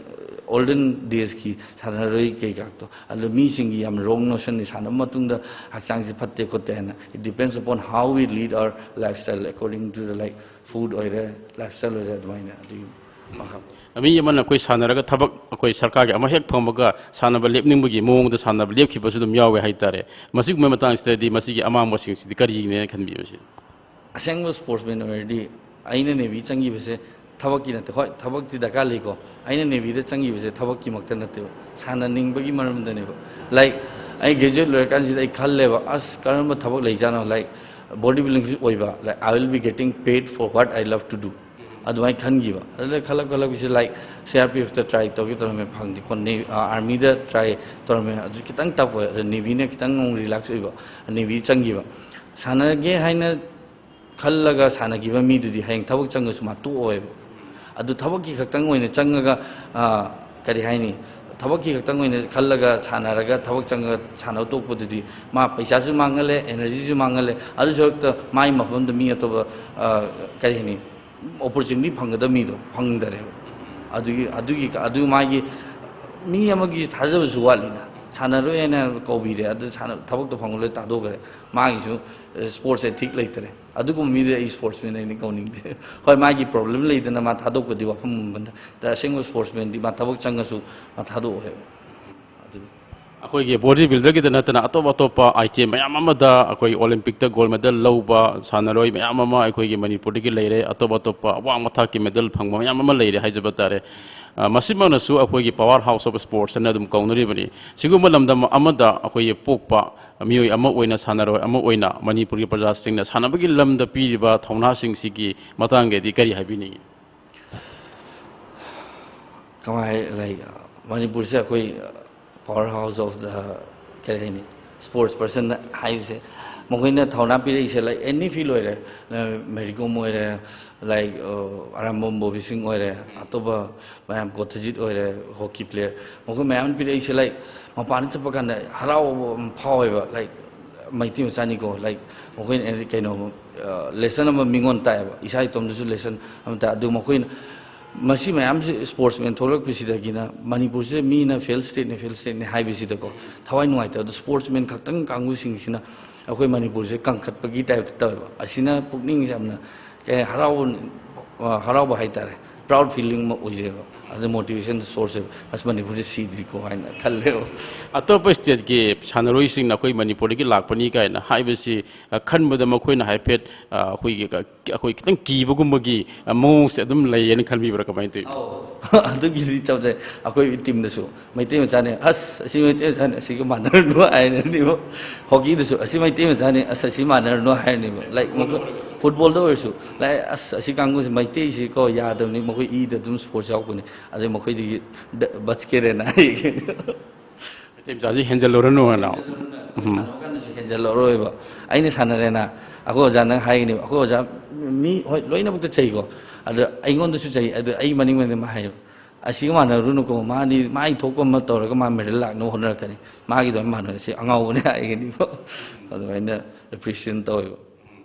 olden daysꯀꯤ ꯁꯥꯟꯅꯔꯣꯏ ꯀꯩꯀꯥꯗꯣ, ꯑꯗꯣ ꯃꯤꯁꯤꯡꯒꯤ ꯌꯥꯝ wrong notionꯅꯤ, ꯁꯥꯟꯅꯕ ꯃꯇꯨꯡꯗ ꯍꯛꯆꯥꯡꯁꯤ ꯐꯠꯇꯦ ꯈꯣꯠꯇꯦ ꯍꯥꯏꯅ꯫ It depends upon how we lead our lifestyle, according to the, like, food ꯑꯣꯏꯔꯦ, lifestyle ꯑꯣꯏꯔꯦ, ꯑꯗꯨꯃꯥꯏꯅ꯫ ꯑꯗꯨꯒꯤ ꯃꯈꯥ ꯃꯤ ꯑꯃꯅ ꯑꯩꯈꯣꯏ ꯁꯥꯟꯅꯔꯒ ꯊꯕꯛ ꯑꯩꯈꯣꯏ ꯁꯔꯀꯥꯔꯒꯤ ꯑꯃ ꯍꯦꯛ ꯐꯪꯕꯒ ꯁꯥꯟꯅꯕ ꯂꯦꯞꯅꯤꯡꯕꯒꯤ ꯃꯑꯣꯡꯗ ꯁꯥꯟꯅꯕ ꯂꯦꯞꯈꯤꯕꯁꯨ ꯑꯗꯨꯝ ꯌꯥꯎꯋꯦ ꯍꯥꯏꯇꯥꯔꯦ꯫ ꯃꯁꯤꯒꯨꯝꯕ ꯃꯇꯥꯡꯁꯤꯗꯗꯤ ꯃꯁꯤꯒꯤ ꯑꯃꯥꯡꯕꯁꯤꯡꯁꯤꯗꯤ ꯀꯔꯤꯅꯦꯅ ꯈꯟꯕꯤ ꯃꯁꯤ? ꯑꯁꯦꯡꯕ sportsman ꯑꯣꯏꯔꯗꯤ, ꯑꯩꯅ Navy ꯆꯪꯈꯤꯕꯁꯦ ꯊꯕꯛꯀꯤ ꯅꯠꯇꯦ꯫ ꯍꯣꯏ, ꯊꯕꯛꯇꯤ ꯗꯔꯀꯥꯔ ꯂꯩꯀꯣ꯫ ꯑꯩꯅ Navyꯗ ꯆꯪꯈꯤꯕꯁꯦ ꯊꯕꯛꯀꯤꯃꯛꯇ ꯅꯠꯇꯦꯕ, ꯁꯥꯟꯅꯅꯤꯡꯕꯒꯤ ꯃꯔꯝꯗꯅꯦꯕ꯫ Like, ꯑꯩ graduate ꯂꯣꯏꯔꯀꯥꯟꯁꯤꯗ ꯑꯩ ꯈꯜꯂꯦꯕ, "ꯑꯁ, ꯀꯔꯝꯕ ꯊꯕꯛ ꯂꯩꯖꯥꯠꯅꯣ?" Like, body buildingꯁꯨ ꯑꯣꯏꯕ, like, "I will be getting paid for what I love to do"꯫ ꯑꯗꯨꯃꯥꯏꯅ ꯈꯟꯈꯤꯕ꯫ ꯑꯗꯨꯗ ꯈꯜꯂꯛ ꯈꯜꯂꯛꯄꯁꯤ, like, CRPFꯇ try ꯇꯧꯒꯦ ꯇꯧꯔꯝꯃꯦ, ꯐꯪꯗꯦ ꯈꯣꯠꯅꯤ, ꯑ, Armyꯗ try ꯇꯧꯔꯝꯃꯦ, ꯑꯗꯨ ꯈꯤꯇꯪ tough ꯑꯣꯏ꯫ ꯑꯗ Navyꯅ ꯈꯤꯇꯪ ꯑꯃꯨꯛ relax ꯑꯣꯏꯕ, Navy ꯆꯪꯈꯤꯕ꯫ ꯁꯥꯟꯅꯒꯦ ꯍꯥꯏꯅ ꯈꯜꯂꯒ ꯁꯥꯟꯅꯈꯤꯕ ꯃꯤꯗꯨꯗꯤ ꯍꯌꯦꯡ ꯊꯕꯛ ꯆꯪꯉꯁꯨ ꯃꯥ ꯇꯣꯛꯑꯣꯏꯕ꯫ ꯑꯗꯨ ꯊꯕꯛꯀꯤ ꯈꯛꯇꯪ ꯑꯣꯏꯅ ꯆꯪꯉꯒ, ꯑ, ꯀꯔꯤ ꯍꯥꯏꯅꯤ, ꯊꯕꯛꯀꯤ ꯈꯛꯇꯪ ꯑꯣꯏꯅ ꯈꯜꯂꯒ ꯁꯥꯟꯅꯔꯒ ꯊꯕꯛ ꯆꯪꯉꯒ ꯁꯥꯟꯅꯕ ꯇꯣꯛꯄꯗꯨꯗꯤ ꯃꯥ ꯄꯩꯁꯥꯁꯨ ꯃꯥꯡꯍꯜꯂꯦ, energyꯁꯨ ꯃꯥꯡꯍꯜꯂꯦ꯫ ꯑꯗꯨ ꯁꯔꯨꯛꯇ ꯃꯥꯒꯤ ꯃꯐꯝꯗ ꯃꯤ ꯑꯇꯣꯞꯄ, ꯑ, ꯀꯔꯤ ꯍꯥꯏꯅꯤ, ꯑꯣꯄꯣꯔꯆꯨꯅꯤꯇꯤ ꯐꯪꯒꯗꯕ ꯃꯤꯗꯣ ꯐꯪꯗꯔꯦꯕ꯫ ꯑꯗꯨꯒꯤ ꯑꯗꯨꯒꯤ ꯑꯗꯨ ꯃꯥꯒꯤ ꯃꯤ ꯑꯃꯒꯤ ꯊꯥꯖꯕꯁꯨ ꯋꯥꯠꯂꯤꯅ꯫ ꯁꯥꯟꯅꯔꯣꯏ ꯍꯥꯏꯅ ꯀꯧꯕꯤꯔꯦ, ꯑꯗꯨ ꯁꯥꯟꯅ- ꯊꯕꯛꯇꯣ ꯐꯪꯉꯔꯣꯏ, ꯊꯥꯗꯣꯛꯈ꯭ꯔꯦ꯫ ꯃꯥꯒꯤꯁꯨ ꯁ꯭ꯄꯣꯔꯠꯁ ꯑꯦꯊꯤꯛ ꯂꯩꯇꯔꯦ꯫ ꯑꯗꯨꯒꯨꯝꯕ ꯃꯤꯗꯨ ꯑꯩ ꯁ꯭ꯄꯣꯔꯠꯁꯃꯦꯟ ꯑꯩꯅ ꯀꯧꯅꯤꯡꯗꯦ꯫ ꯍꯣꯏ, ꯃꯥꯒꯤ ꯄ꯭ꯔꯣꯕ꯭ꯂꯦꯝ ꯂꯩꯗꯅ ꯃꯥ ꯊꯥꯗꯣꯛꯄꯗꯤ ꯋꯥꯐꯝ ꯑꯃꯅꯤ꯫ ꯑꯗ ꯑꯁꯦꯡꯕ ꯁ꯭ꯄꯣꯔꯠꯁꯃꯦꯟꯗꯤ ꯃꯥ ꯊꯕꯛ ꯆꯪꯉꯁꯨ ꯃꯥ ꯊꯥꯗꯣꯛꯑꯣ ꯍꯥꯏꯕ꯫ ꯑꯗꯨ ꯑꯩꯈꯣꯏꯒꯤ ꯕꯣꯗꯤ ꯕꯤꯜꯗꯔꯒꯤꯗ ꯅꯠꯇꯅ ꯑꯇꯣꯞ ꯑꯇꯣꯞꯄ ꯑꯥꯏꯇꯦꯝ ꯃꯌꯥꯝ ꯑꯃꯗ ꯑꯩꯈꯣꯏ ꯑꯣꯂꯤꯝꯄꯤꯛꯇ ꯒꯣꯜ ꯃꯦꯗꯜ ꯂꯧꯕ ꯁꯥꯟꯅꯔꯣꯏ ꯃꯌꯥꯝ ꯑꯃ ꯑꯩꯈꯣꯏꯒꯤ ꯃꯅꯤꯄꯨꯔꯗꯒꯤ ꯂꯩꯔꯦ꯫ ꯑꯇꯣꯞ ꯑꯇꯣꯞꯄ ꯑꯋꯥꯡꯕ ꯊꯥꯛꯀꯤ ꯃꯦꯗꯜ ꯐꯪꯕ ꯃꯌꯥꯝ ꯑꯃ ꯂꯩꯔꯦ ꯍꯥꯏꯖꯕ ꯇꯥꯔꯦ꯫ ꯑ, ꯃꯁꯤꯃꯛꯅꯁꯨ ꯑꯩꯈꯣꯏꯒꯤ power house of sports ꯍꯥꯏꯅ ꯑꯗꯨꯝ ꯀꯧꯅꯔꯤꯕꯅꯤ꯫ ꯁꯤꯒꯨꯝꯕ ꯂꯝꯗꯝ ꯑꯃꯗ ꯑꯩꯈꯣꯏꯒꯤ ꯄꯣꯛꯄ ꯃꯤꯑꯣꯏ ꯑꯃ ꯑꯣꯏꯅ, ꯁꯥꯟꯅꯔꯣꯏ ꯑꯃ ꯑꯣꯏꯅ ꯃꯅꯤꯄꯨꯔꯒꯤ ꯄ꯭ꯔꯖꯥꯁꯤꯡꯅ ꯁꯥꯟꯅꯕꯒꯤ ꯂꯝꯗ ꯄꯤꯔꯤꯕ ꯊꯧꯅꯥꯁꯤꯡꯁꯤꯒꯤ ꯃꯇꯥꯡꯗꯗꯤ ꯀꯔꯤ ꯍꯥꯏꯕꯤꯅꯤꯡꯉꯤ? ꯀꯃꯥꯏ ꯍꯥꯏ, ꯂꯥꯏꯛ, ꯃꯅꯤꯄꯨꯔꯁꯦ ꯑꯩꯈꯣꯏ power house of the, ꯀꯔꯤ ꯍꯥꯏꯅꯤ, sports person ꯍꯥꯏꯕꯁꯦ, ꯃꯈꯣꯏꯅ ꯊꯧꯅꯥ ꯄꯤꯔꯛꯏꯁꯦ, ꯂꯥꯏꯛ, ꯑꯦꯅꯤ ꯐꯤꯜ ꯑꯣꯏꯔꯦ, ꯃꯦꯔꯤ ꯀꯣꯝ ꯑꯣꯏꯔꯦ, ꯂꯥꯏꯛ, ꯑꯔꯥꯝꯕꯝ ꯕꯣꯕꯤ ꯁꯤꯡ ꯑꯣꯏꯔꯦ, ꯑꯇꯣꯞꯄ ꯃꯌꯥꯝ, ꯀꯣꯊꯖꯤꯠ ꯑꯣꯏꯔꯦ, ꯍꯣꯀꯤ ꯄ꯭ꯂꯦꯌꯔ, ꯃꯈꯣꯏ ꯃꯌꯥꯝ ꯄꯤꯔꯛꯏꯁꯦ, ꯂꯥꯏꯛ, ꯃꯄꯥꯟꯗ ꯆꯠꯄ ꯀꯥꯟꯗ ꯍꯔꯥꯎꯕ ꯑꯃ ꯐꯥꯎꯋꯦꯕ, ꯂꯥꯏꯛ, ꯃꯩꯇꯩ ꯃꯆꯥꯅꯤꯀꯣ, ꯂꯥꯏꯛ, ꯃꯈꯣꯏꯅ ꯑꯦꯅꯤ ꯀꯩꯅꯣ, ꯂꯦꯁꯟ ꯑꯃ ꯃꯤꯉꯣꯟ ꯇꯥꯛꯑꯦꯕ, ꯏꯁꯥ ꯏꯇꯣꯝꯗꯁꯨ ꯂꯦꯁꯟ ꯑꯃ ꯇꯥꯛꯑꯦ꯫ ꯑꯗꯨ ꯃꯈꯣꯏꯅ ꯃꯁꯤ ꯃꯌꯥꯝꯁꯦ ꯁ꯭ꯄꯣꯔꯠꯁꯃꯦꯟ ꯊꯣꯛꯂꯛꯄꯁꯤꯗꯒꯤꯅ ꯃꯅꯤꯄꯨꯔꯁꯦ ꯃꯤꯅ ꯐꯦꯜ ꯁ꯭ꯇꯦꯠꯅꯤ, ꯐꯦꯜ ꯁ꯭ꯇꯦꯠꯅꯤ ꯍꯥꯏꯕꯁꯤꯗꯀꯣ ꯊꯋꯥꯏ ꯅꯨꯡꯉꯥꯏꯇꯕꯗꯣ, ꯁ꯭ꯄꯣꯔꯠꯁꯃꯦꯟ ꯈꯛꯇꯪ ꯀꯥꯡꯕꯨꯁꯤꯡꯁꯤꯅ ꯑꯩꯈꯣꯏ ꯃꯅꯤꯄꯨꯔꯁꯦ ꯀꯪꯈꯠꯄꯒꯤ ꯇꯥꯏꯞꯇ ꯇꯧꯋꯦꯕ꯫ ꯑꯁꯤꯅ ꯄꯨꯛꯅꯤꯡꯁꯦ ꯌꯥꯝꯅ ꯀꯩ ꯍꯥꯏ, ꯍꯔꯥꯎꯕ, ꯑ, ꯍꯔꯥꯎꯕ ꯍꯥꯏꯇꯥꯔꯦ, ꯄ꯭ꯔꯥꯎꯗ ꯐꯤꯂꯤꯡ ꯑꯃ ꯑꯣꯏꯖꯩꯕ꯫ ꯑꯗꯨ ꯃꯣꯇꯤꯚꯦꯁꯟ ꯁꯣꯔꯁ ꯑꯣꯏꯕ, "ꯑꯁ, ꯃꯅꯤꯄꯨꯔꯁꯦ ꯁꯤꯗ꯭ꯔꯤꯀꯣ" ꯍꯥꯏꯅ ꯈꯜꯂꯦꯕ꯫ ꯑꯇꯣꯞꯄ ꯁ꯭ꯇꯦꯠꯀꯤ ꯁꯥꯟꯅꯔꯣꯏꯁꯤꯡꯅ ꯑꯩꯈꯣꯏ ꯃꯅꯤꯄꯨꯔꯗꯒꯤ ꯂꯥꯛꯄꯅꯤ ꯀꯥꯏꯅ ꯍꯥꯏꯕꯁꯤ, ꯑ, ꯈꯟꯕꯗ ꯃꯈꯣꯏꯅ ꯍꯥꯏꯐꯦꯠ, ꯑ, ꯑꯩꯈꯣꯏꯒꯤ, ꯑ, ꯑꯩꯈꯣꯏ ꯈꯤꯇꯪ ꯀꯤꯕꯒꯨꯝꯕꯒꯤ, ꯑ, ꯃꯑꯣꯡꯁꯦ ꯑꯗꯨꯝ ꯂꯩꯌꯦꯅ ꯈꯟꯕꯤꯕ꯭ꯔꯥ, ꯀꯃꯥꯏꯅ ꯇꯧꯋꯤ? ꯑꯧ, ꯑꯗꯨꯒꯤꯗꯤ ꯆꯞ ꯆꯥꯏ꯫ ꯑꯩꯈꯣꯏ ꯇꯤꯝꯗꯁꯨ ꯃꯩꯇꯩ ꯃꯆꯥꯅꯦ, "ꯑꯁ, ꯑꯁꯤ ꯃꯩꯇꯩ ꯃꯆꯥꯅꯦ, ꯑꯁꯤꯒ ꯃꯥꯟꯅꯔꯅꯨ" ꯍꯥꯏꯔꯅꯤꯕ꯫ ꯍꯣꯀꯤꯗꯁꯨ, "ꯑꯁꯤ ꯃꯩꯇꯩ ꯃꯆꯥꯅꯦ, ꯑꯁ, ꯑꯁꯤ ꯃꯥꯟꯅꯔꯅꯨ" ꯍꯥꯏꯔꯅꯤꯕ꯫ ꯂꯥꯏꯛ, ꯃꯈꯣꯏ ꯐꯨꯠꯕꯣꯜꯗ ꯑꯣꯏꯔꯁꯨ, ꯂꯥꯏꯛ, "ꯑꯁ, ꯑꯁꯤ ꯀꯥꯡꯕꯨꯁꯦ ꯃꯩꯇꯩꯁꯤꯀꯣ ꯌꯥꯗꯕꯅꯤ, ꯃꯈꯣꯏ ꯏꯗ ꯑꯗꯨꯝ ꯁ꯭ꯄꯣꯔꯠꯁ ꯌꯥꯎꯔꯛꯄꯅꯤ", ꯑꯗꯩ ꯃꯈꯣꯏꯗꯒꯤ ꯕꯆꯀꯦꯔꯦꯅ ꯍꯥꯏꯒꯅꯤ꯫ ꯃꯩꯇꯩ ꯃꯆꯥꯁꯤ ꯍꯦꯟꯖꯜꯂꯨꯔꯅꯨ ꯍꯥꯏꯅ꯫ ꯎꯝ꯫ ꯁꯥꯟꯅꯕ ꯀꯥꯟꯗꯁꯨ ꯍꯦꯟꯖꯜꯂꯛꯑꯔꯣꯏꯕ꯫ ꯑꯩꯅ ꯁꯥꯟꯅꯔꯦꯅ ꯑꯩꯈꯣꯏ ꯑꯣꯖꯥꯅ ꯍꯥꯏꯒꯅꯦꯕ꯫ ꯑꯩꯈꯣꯏ ꯑꯣꯖꯥ ꯃꯤ, ꯍꯣꯏ, ꯂꯣꯏꯅꯃꯛꯇ ꯆꯩꯀꯣ, ꯑꯗꯣ ꯑꯩꯉꯣꯟꯗꯁꯨ ꯆꯩ꯫ ꯑꯗꯣ ꯑꯩ ꯃꯅꯤꯡ ꯃꯅꯤꯡ ꯑꯃ ꯍꯥꯏꯌꯦꯕ, "ꯑꯁꯤꯒ ꯃꯥꯟꯅꯔꯨꯅꯨꯀꯣ, ꯃꯥꯗꯤ ꯃꯥꯒꯤ ꯊꯣꯛꯄ ꯑꯃ ꯇꯧꯔꯒ ꯃꯥ ꯃꯦꯗꯜ ꯂꯥꯛꯅꯕ ꯍꯣꯠꯅꯔꯛꯀꯅꯤ, ꯃꯥꯒꯤꯗꯣ ꯑꯃ ꯃꯥꯟꯅꯔꯁꯤ, ꯑꯉꯥꯎꯕꯅꯦ" ꯍꯥꯏꯒꯅꯤꯕ꯫ ꯑꯗꯨꯃꯥꯏꯅ ꯑꯦꯄ꯭ꯔꯤꯁꯤꯌꯦꯠ ꯇꯧꯋꯦꯕ꯫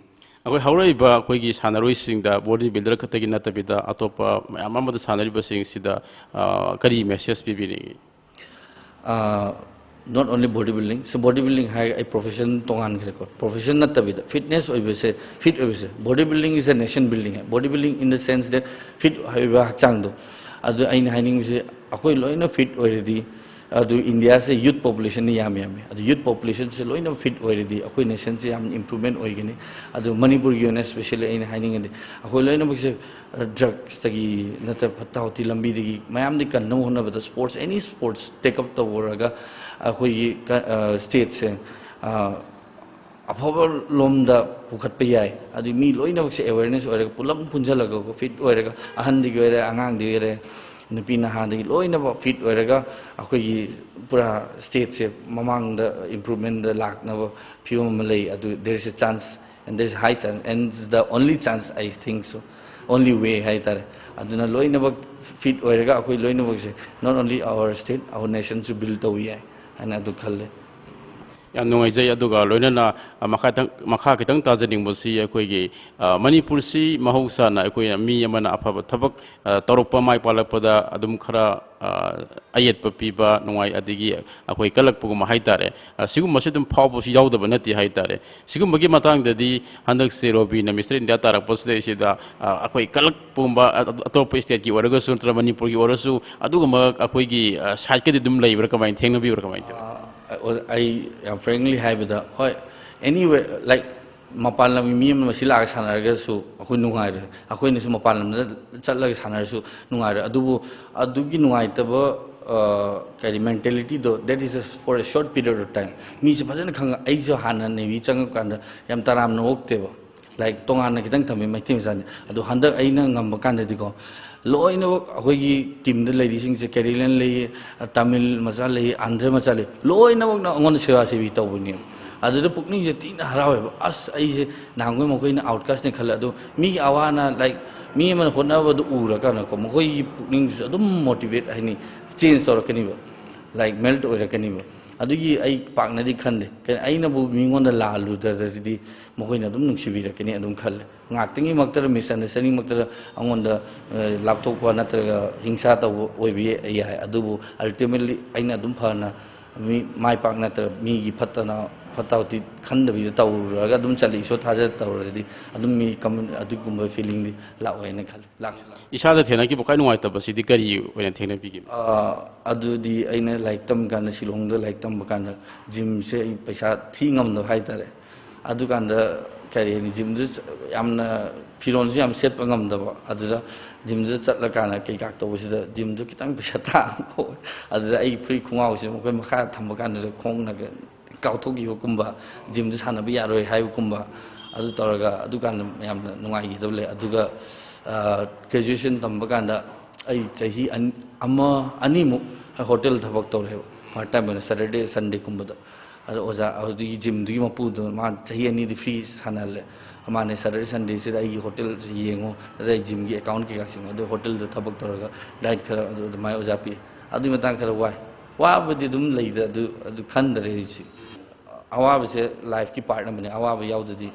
ꯑꯩꯈꯣꯏ ꯍꯧꯔꯛꯏꯕ ꯑꯩꯈꯣꯏꯒꯤ ꯁꯥꯟꯅꯔꯣꯏꯁꯤꯡꯗ, ꯕꯣꯗꯤ ꯕꯤꯜꯗꯔ ꯈꯛꯇꯒꯤ ꯅꯠꯇꯕꯤꯗ ꯑꯇꯣꯞꯄ ꯃꯌꯥꯝ ꯑꯃꯗ ꯁꯥꯟꯅꯔꯤꯕꯁꯤꯡꯁꯤꯗ, ꯑ, ꯀꯔꯤ ꯃꯦꯁꯦꯖ ꯄꯤꯕꯤꯅꯤꯡꯉꯤ? Not only body building. ꯁꯤ ꯕꯣꯗꯤ ꯕꯤꯜꯗꯤꯡ ꯍꯥꯏꯔꯒ ꯑꯩ ꯄ꯭ꯔꯣꯐꯦꯁꯟ ꯇꯣꯉꯥꯟꯈ꯭ꯔꯦꯀꯣ꯫ ꯄ꯭ꯔꯣꯐꯦꯁꯟ ꯅꯠꯇꯕꯤꯗ ꯐꯤꯠꯅꯦꯁ ꯑꯣꯏꯕꯁꯦ, ꯐꯤꯠ ꯑꯣꯏꯕꯁꯦ, body building is a nation building ꯍꯥꯏ꯫ Body building in the sense that fit ꯍꯥꯏꯕ ꯍꯛꯆꯥꯡꯗꯣ, ꯑꯗꯨ ꯑꯩꯅ ꯍꯥꯏꯅꯤꯡꯕꯁꯦ, ꯑꯩꯈꯣꯏ ꯂꯣꯏꯅ ꯐꯤꯠ ꯑꯣꯏꯔꯗꯤ, ꯑꯗꯨ ꯏꯟꯗꯤꯌꯥꯁꯦ ꯌꯨꯠ ꯄꯣꯄꯨꯂꯦꯁꯟꯅ ꯌꯥꯝ ꯌꯥꯝꯃꯤ꯫ ꯑꯗꯨ ꯌꯨꯠ ꯄꯣꯄꯨꯂꯦꯁꯟꯁꯦ ꯂꯣꯏꯅ ꯐꯤꯠ ꯑꯣꯏꯔꯗꯤ ꯑꯩꯈꯣꯏ ꯅꯦꯁꯟꯁꯦ ꯌꯥꯝ ꯏꯝꯄ꯭ꯔꯨꯚꯃꯦꯟ ꯑꯣꯏꯒꯅꯤ꯫ ꯑꯗꯨ ꯃꯅꯤꯄꯨꯔꯒꯤ ꯑꯣꯏꯅ ꯁ꯭ꯄꯦꯁꯦꯜꯂꯤ ꯑꯩꯅ ꯍꯥꯏꯅꯤꯡꯉꯗꯤ, ꯑꯩꯈꯣꯏ ꯂꯣꯏꯅꯃꯛꯁꯦ ꯗ꯭ꯔꯒꯁꯇꯒꯤ ꯅꯠꯇ꯭ꯔ ꯐꯠꯇ ꯍꯥꯎꯊꯤ ꯂꯝꯕꯤꯗꯒꯤ ꯃꯌꯥꯝꯗꯒꯤ ꯀꯟꯅꯕ ꯍꯣꯠꯅꯕꯗ, ꯁ꯭ꯄꯣꯔꯠꯁ, ꯑꯦꯅꯤ ꯁ꯭ꯄꯣꯔꯠꯁ ꯇꯦꯛ ꯑꯞ ꯇꯧꯔꯒ ꯑꯩꯈꯣꯏꯒꯤ ꯀ-, ꯑ, ꯁ꯭ꯇꯦꯠꯁꯦ, ꯑ, ꯑꯐꯕ ꯂꯣꯝꯗ ꯄꯨꯈꯠꯄ ꯌꯥꯏ꯫ ꯑꯗꯨ ꯃꯤ ꯂꯣꯏꯅꯃꯛꯁꯦ ꯑꯦꯋꯦꯔꯅꯦꯁ ꯑꯣꯏꯔꯒ, ꯄꯨꯂꯞ ꯄꯨꯟꯁꯤꯜꯂꯒ, ꯐꯤꯠ ꯑꯣꯏꯔꯒ, ꯑꯍꯟꯗꯒꯤ ꯑꯣꯏꯔꯦ, ꯑꯉꯥꯡꯗꯒꯤ ꯑꯣꯏꯔꯦ, ꯅꯨꯄꯤ ꯅꯍꯥꯗꯒꯤ ꯂꯣꯏꯅꯃꯛ ꯐꯤꯠ ꯑꯣꯏꯔꯒ ꯑꯩꯈꯣꯏꯒꯤ ꯄꯨꯔꯥ ꯁ꯭ꯇꯦꯠꯁꯦ ꯃꯃꯥꯡꯗ ꯏꯝꯄ꯭ꯔꯨꯚꯃꯦꯟꯗ ꯂꯥꯛꯅꯕ ꯐꯤꯕꯝ ꯑꯃ ꯂꯩ꯫ ꯑꯗꯨ there is a chance and there is high chance and it's the only chance, I think so, only way ꯍꯥꯏꯇꯥꯔꯦ꯫ ꯑꯗꯨꯅ ꯂꯣꯏꯅꯃꯛ ꯐꯤꯠ ꯑꯣꯏꯔꯒ ꯑꯩꯈꯣꯏ ꯂꯣꯏꯅꯃꯛꯁꯦ not only our state, our nation ꯁꯨ ꯕꯤꯜ ꯇꯧꯕ ꯌꯥꯏ ꯍꯥꯏꯅ ꯑꯗꯨ ꯈꯜꯂꯦ꯫ ꯌꯥꯝ ꯅꯨꯡꯉꯥꯏꯖꯩ꯫ ꯑꯗꯨꯒ ꯂꯣꯏꯅꯅ, ꯑ, ꯃꯈꯥ ꯇꯪ-, ꯃꯈꯥ ꯈꯤꯇꯪ ꯇꯥꯖꯅꯤꯡꯕꯁꯤ, ꯑꯩꯈꯣꯏꯒꯤ, ꯑ, ꯃꯅꯤꯄꯨꯔꯁꯤ ꯃꯍꯧꯁꯥꯅ ꯑꯩꯈꯣꯏꯅ ꯃꯤ ꯑꯃꯅ ꯑꯐꯕ ꯊꯕꯛ, ꯑ, ꯇꯧꯔꯛꯄ, ꯃꯥꯏ ꯄꯥꯛꯂꯛꯄꯗ ꯑꯗꯨꯝ ꯈꯔ, ꯑ, ꯑꯌꯦꯠꯄ ꯄꯤꯕ, ꯅꯨꯡꯉꯥꯏ, ꯑꯗꯒꯤ ꯑꯩꯈꯣꯏ ꯀꯜꯂꯛꯄꯒꯨꯝꯕ ꯍꯥꯏꯇꯥꯔꯦ꯫ ꯑ, ꯁꯤꯒꯨꯝꯕꯁꯤ ꯑꯗꯨꯝ ꯐꯥꯎꯕꯁꯨ ꯌꯥꯎꯗꯕ ꯅꯠꯇꯦ ꯍꯥꯏꯇꯥꯔꯦ꯫ ꯁꯤꯒꯨꯝꯕꯒꯤ ꯃꯇꯥꯡꯗꯗꯤ ꯍꯟꯗꯛꯁꯦ ꯔꯣꯕꯤꯅ ꯃꯤꯁꯇꯔ ꯏꯟꯗꯤꯌꯥ ꯇꯥꯔꯛꯄꯁꯤꯗꯩꯁꯤꯗ, ꯑ, ꯑꯩꯈꯣꯏ ꯀꯜꯂꯛꯄꯒꯨꯝꯕ, ꯑ-, ꯑꯇꯣꯞꯄ ꯁ꯭ꯇꯦꯠꯀꯤ ꯑꯣꯏꯔꯒꯁꯨ ꯅꯠꯇ꯭ꯔꯒ ꯃꯅꯤꯄꯨꯔꯒꯤ ꯑꯣꯏꯔꯁꯨ ꯑꯗꯨꯒꯨꯝꯕ ꯑꯩꯈꯣꯏꯒꯤ, ꯑ, ꯁꯥꯏꯠꯀꯗꯤ ꯑꯗꯨꯝ ꯂꯩꯕ꯭ꯔꯥ, ꯀꯃꯥꯏꯅ ꯊꯦꯡꯅꯕꯤꯕ꯭ꯔꯥ, ꯀꯃꯥꯏꯅ ꯇꯧꯋꯤ? ꯑ, ꯑꯣ, ꯑꯩ ꯌꯥꯝ ꯐ꯭ꯔꯦꯡꯂꯤ ꯍꯥꯏꯕꯗ, ꯍꯣꯏ, ꯑꯦꯅꯤꯋꯦ, ꯂꯥꯏꯛ, ꯃꯄꯥꯟ ꯂꯝꯒꯤ ꯃꯤ ꯑꯃꯅ ꯃꯁꯤ ꯂꯥꯛꯑꯒ ꯁꯥꯟꯅꯔꯒꯁꯨ ꯑꯩꯈꯣꯏ ꯅꯨꯡꯉꯥꯏꯔꯦ, ꯑꯩꯈꯣꯏꯅꯁꯨ ꯃꯄꯥꯟ ꯂꯝꯗ ꯆꯠꯂꯒ ꯁꯥꯟꯅꯔꯁꯨ ꯅꯨꯡꯉꯥꯏꯔꯦ꯫ ꯑꯗꯨꯕꯨ ꯑꯗꯨꯒꯤ ꯅꯨꯡꯉꯥꯏꯇꯕ, ꯑ, ꯀꯔꯤ, ꯃꯦꯟꯇꯦꯂꯤꯇꯤꯗꯣ, that is for a short period of time꯫ ꯃꯤꯁꯦ ꯐꯖꯅ ꯈꯪꯉ-, ꯑꯩꯁꯨ ꯍꯥꯟꯅ ꯅꯦꯚꯤ ꯆꯪꯉꯛꯀꯥꯟꯗ ꯌꯥꯝ ꯇꯔꯥꯝꯅ ꯑꯣꯛꯇꯦꯕ꯫ ꯂꯥꯏꯛ, ꯇꯣꯉꯥꯟꯅ ꯈꯤꯇꯪ ꯊꯝꯃꯤ, ꯃꯩꯇꯩ ꯃꯆꯥꯅꯤ꯫ ꯑꯗꯣ ꯍꯟꯗꯛ ꯑꯩꯅ ꯉꯝꯕ ꯀꯥꯟꯗꯗꯤꯀꯣ, ꯂꯣꯏꯅꯃꯛ ꯑꯩꯈꯣꯏꯒꯤ ꯇꯤꯝꯗ ꯂꯩꯔꯤꯁꯤꯡꯁꯦ, ꯀꯦꯔꯦꯂꯤꯌꯟ ꯂꯩ, ꯇꯥꯃꯤꯜ ꯃꯆꯥ ꯂꯩ, ꯑꯟꯙ꯭ꯔ ꯃꯆꯥ ꯂꯩ, ꯂꯣꯏꯅꯃꯛꯅ ꯑꯩꯉꯣꯟꯗ ꯁꯦꯕꯥ ꯁꯦꯕꯤ ꯇꯧꯕꯅꯦꯕ꯫ ꯑꯗꯨꯗ ꯄꯨꯛꯅꯤꯡꯁꯦ ꯊꯤꯅ ꯍꯔꯥꯎꯋꯦꯕ꯫ ꯑꯁ, ꯑꯩꯁꯦ ꯅꯍꯥꯟꯈꯣꯏ ꯃꯈꯣꯏꯅ ꯑꯥꯎꯠꯀꯥꯁꯅꯦ ꯈꯜꯂꯦ, ꯑꯗꯣ ꯃꯤꯒꯤ ꯑꯋꯥ ꯑꯅꯥ, ꯂꯥꯏꯛ, ꯃꯤ ꯑꯃꯅ ꯍꯣꯠꯅꯕꯗꯨ ꯎꯔꯀꯥꯟꯗꯀꯣ, ꯃꯈꯣꯏꯒꯤ ꯄꯨꯛꯅꯤꯡꯗꯨꯁꯨ ꯑꯗꯨꯝ ꯃꯣꯇꯤꯚꯦꯠ, ꯍꯥꯏꯅꯤ, ꯆꯦꯟꯖ ꯇꯧꯔꯛꯀꯅꯤꯕ, ꯂꯥꯏꯛ, ꯃꯦꯜꯠ ꯑꯣꯏꯔꯛꯀꯅꯤꯕ꯫ ꯑꯗꯨꯒꯤ ꯑꯩ ꯄꯥꯛꯅꯗꯤ ꯈꯟꯗꯦ꯫ ꯀꯩ-, ꯑꯩꯅꯕꯨ ꯃꯤꯉꯣꯟꯗ ꯂꯥꯜꯂꯨꯗ꯭ꯔꯗꯤ ꯃꯈꯣꯏꯅ ꯑꯗꯨꯝ ꯅꯨꯡꯁꯤꯕꯤꯔꯛꯀꯅꯤ ꯑꯗꯨꯝ ꯈꯜꯂꯦ꯫ ꯉꯥꯛꯇꯪꯒꯤ ꯃꯛꯇꯗ, ꯃꯤꯁꯑꯟꯗꯔꯁꯇꯦꯟꯗꯤꯡ ꯃꯛꯇꯗ ꯑꯩꯉꯣꯟꯗ, ꯑ, ꯂꯥꯞꯊꯣꯛꯄ ꯅꯠꯇ꯭ꯔꯒ ꯍꯤꯡꯁꯥ ꯇꯧꯕ ꯑꯣꯏꯕ ꯌꯥꯏ, ꯑꯗꯨꯕꯨ ultimately ꯑꯩꯅ ꯑꯗꯨꯝ ꯐꯅ ꯃꯤ ꯃꯥꯏ ꯄꯥꯛ ꯅꯠꯇ꯭ꯔꯒ ꯃꯤꯒꯤ ꯐꯠꯇꯅ ꯐꯠꯇ ꯍꯥꯎꯊꯤ ꯈꯟꯗꯕꯤꯗ ꯇꯧꯔꯒ ꯑꯗꯨꯝ ꯆꯠꯂꯤ, ꯏꯁꯣꯔ ꯊꯥꯖ ꯇꯧꯔꯗꯤ ꯑꯗꯨꯝ ꯃꯤ ꯀꯝꯃꯨ-, ꯑꯗꯨꯒꯨꯝꯕ feelingꯗꯤ ꯂꯥꯛꯑꯣꯏꯅ ꯈꯜꯂꯤ꯫ ꯂꯥꯛꯁꯨ ꯂꯥꯛ- ꯏꯁꯥꯗ ꯊꯦꯡꯅꯈꯤꯕ ꯈ꯭ꯋꯥꯏ ꯅꯨꯡꯉꯥꯏꯇꯕꯁꯤꯗꯤ ꯀꯔꯤ ꯑꯣꯏꯅ ꯊꯦꯡꯅꯕꯤꯒꯦ? ꯑ, ꯑꯗꯨꯗꯤ ꯑꯩꯅ ꯂꯥꯏꯔꯤꯛ ꯇꯝꯃꯤꯀꯥꯟꯗ, ꯁꯤꯂꯣꯡꯗ ꯂꯥꯏꯔꯤꯛ ꯇꯝꯕ ꯀꯥꯟꯗ gymꯁꯦ ꯑꯩ ꯄꯩꯁꯥ ꯊꯤ ꯉꯝꯗꯕ ꯍꯥꯏꯇꯥꯔꯦ꯫ ꯑꯗꯨꯀꯥꯟꯗ ꯀꯔꯤ ꯍꯥꯏꯅꯤ, gymꯗꯨ ꯆ-, ꯌꯥꯝꯅ, ꯐꯤꯔꯣꯜꯁꯨ ꯌꯥꯝ ꯁꯦꯠꯄ ꯉꯝꯗꯕ꯫ ꯑꯗꯨꯗ gymꯗꯨ ꯆꯠꯂꯀꯥꯟꯗ ꯀꯩꯀꯥ ꯇꯧꯕꯁꯤꯗ gymꯗꯨ ꯈꯤꯇꯪ ꯄꯩꯁꯥ ꯇꯥꯡꯕ ꯑꯣꯏ꯫ ꯑꯗꯨꯗ ꯑꯩ ꯐꯨꯔꯤꯠ ꯈꯣꯡꯒ꯭ꯔꯥꯎꯁꯦ ꯃꯈꯣꯏ ꯃꯈꯥ ꯊꯝꯕ ꯀꯥꯟꯗꯨꯗ ꯈꯣꯡꯅꯒ ꯀꯥꯎꯊꯣꯛꯈꯤꯕꯒꯨꯝꯕ, gymꯗ ꯁꯥꯟꯅꯕ ꯌꯥꯔꯣꯏ ꯍꯥꯏꯕꯒꯨꯝꯕ, ꯑꯗꯨ ꯇꯧꯔꯒ ꯑꯗꯨꯀꯥꯟꯗ ꯌꯥꯝꯅ ꯅꯨꯡꯉꯥꯏꯈꯤꯗꯕ ꯂꯩ꯫ ꯑꯗꯨꯒ, ꯑ, graduation ꯇꯝꯕ ꯀꯥꯟꯗ ꯑꯩ ꯆꯍꯤ ꯑꯟ-, ꯑꯃ, ꯑꯅꯤꯃꯨꯛ hotel ꯊꯕꯛ ꯇꯧꯔꯦꯕ, part time ꯑꯣꯏꯅ, Saturday Sundayꯒꯨꯝꯕꯗ꯫ ꯑꯗꯣ ꯑꯣꯖꯥ, ꯑꯗꯨꯒꯤ gymꯗꯨꯒꯤ ꯃꯄꯨꯗꯣ, ꯃꯥ ꯆꯍꯤ ꯑꯅꯤꯗꯤ free ꯁꯥꯟꯅꯍꯜꯂꯦ꯫ ꯃꯥꯅꯦ, Saturday Sundayꯁꯤꯗ ꯑꯩꯒꯤ hotelꯁꯤ ꯌꯦꯡꯉꯣ, ꯑꯗ ꯑꯩ gymꯒꯤ account ꯀꯩꯀꯥꯁꯤꯡ, ꯑꯗꯨ hotelꯗ ꯊꯕꯛ ꯇꯧꯔꯒ diet ꯈꯔ ꯑꯗꯨ ꯑꯗꯨꯃꯥꯏꯅ ꯑꯣꯖꯥ ꯄꯤ꯫ ꯑꯗꯨꯒꯤ ꯃꯇꯥꯡ ꯈꯔ ꯋꯥꯏ꯫ ꯋꯥꯕꯗꯤ ꯑꯗꯨꯝ ꯂꯩꯗ, ꯑꯗꯨ, ꯑꯗꯨ ꯈꯟꯗꯔꯦ ꯍꯧꯖꯤꯛ꯫ ꯑꯋꯥꯕꯁꯦ lifeꯀꯤ part ꯑꯃꯅꯤ꯫ ꯑꯋꯥꯕ ꯌꯥꯎꯗꯗꯤ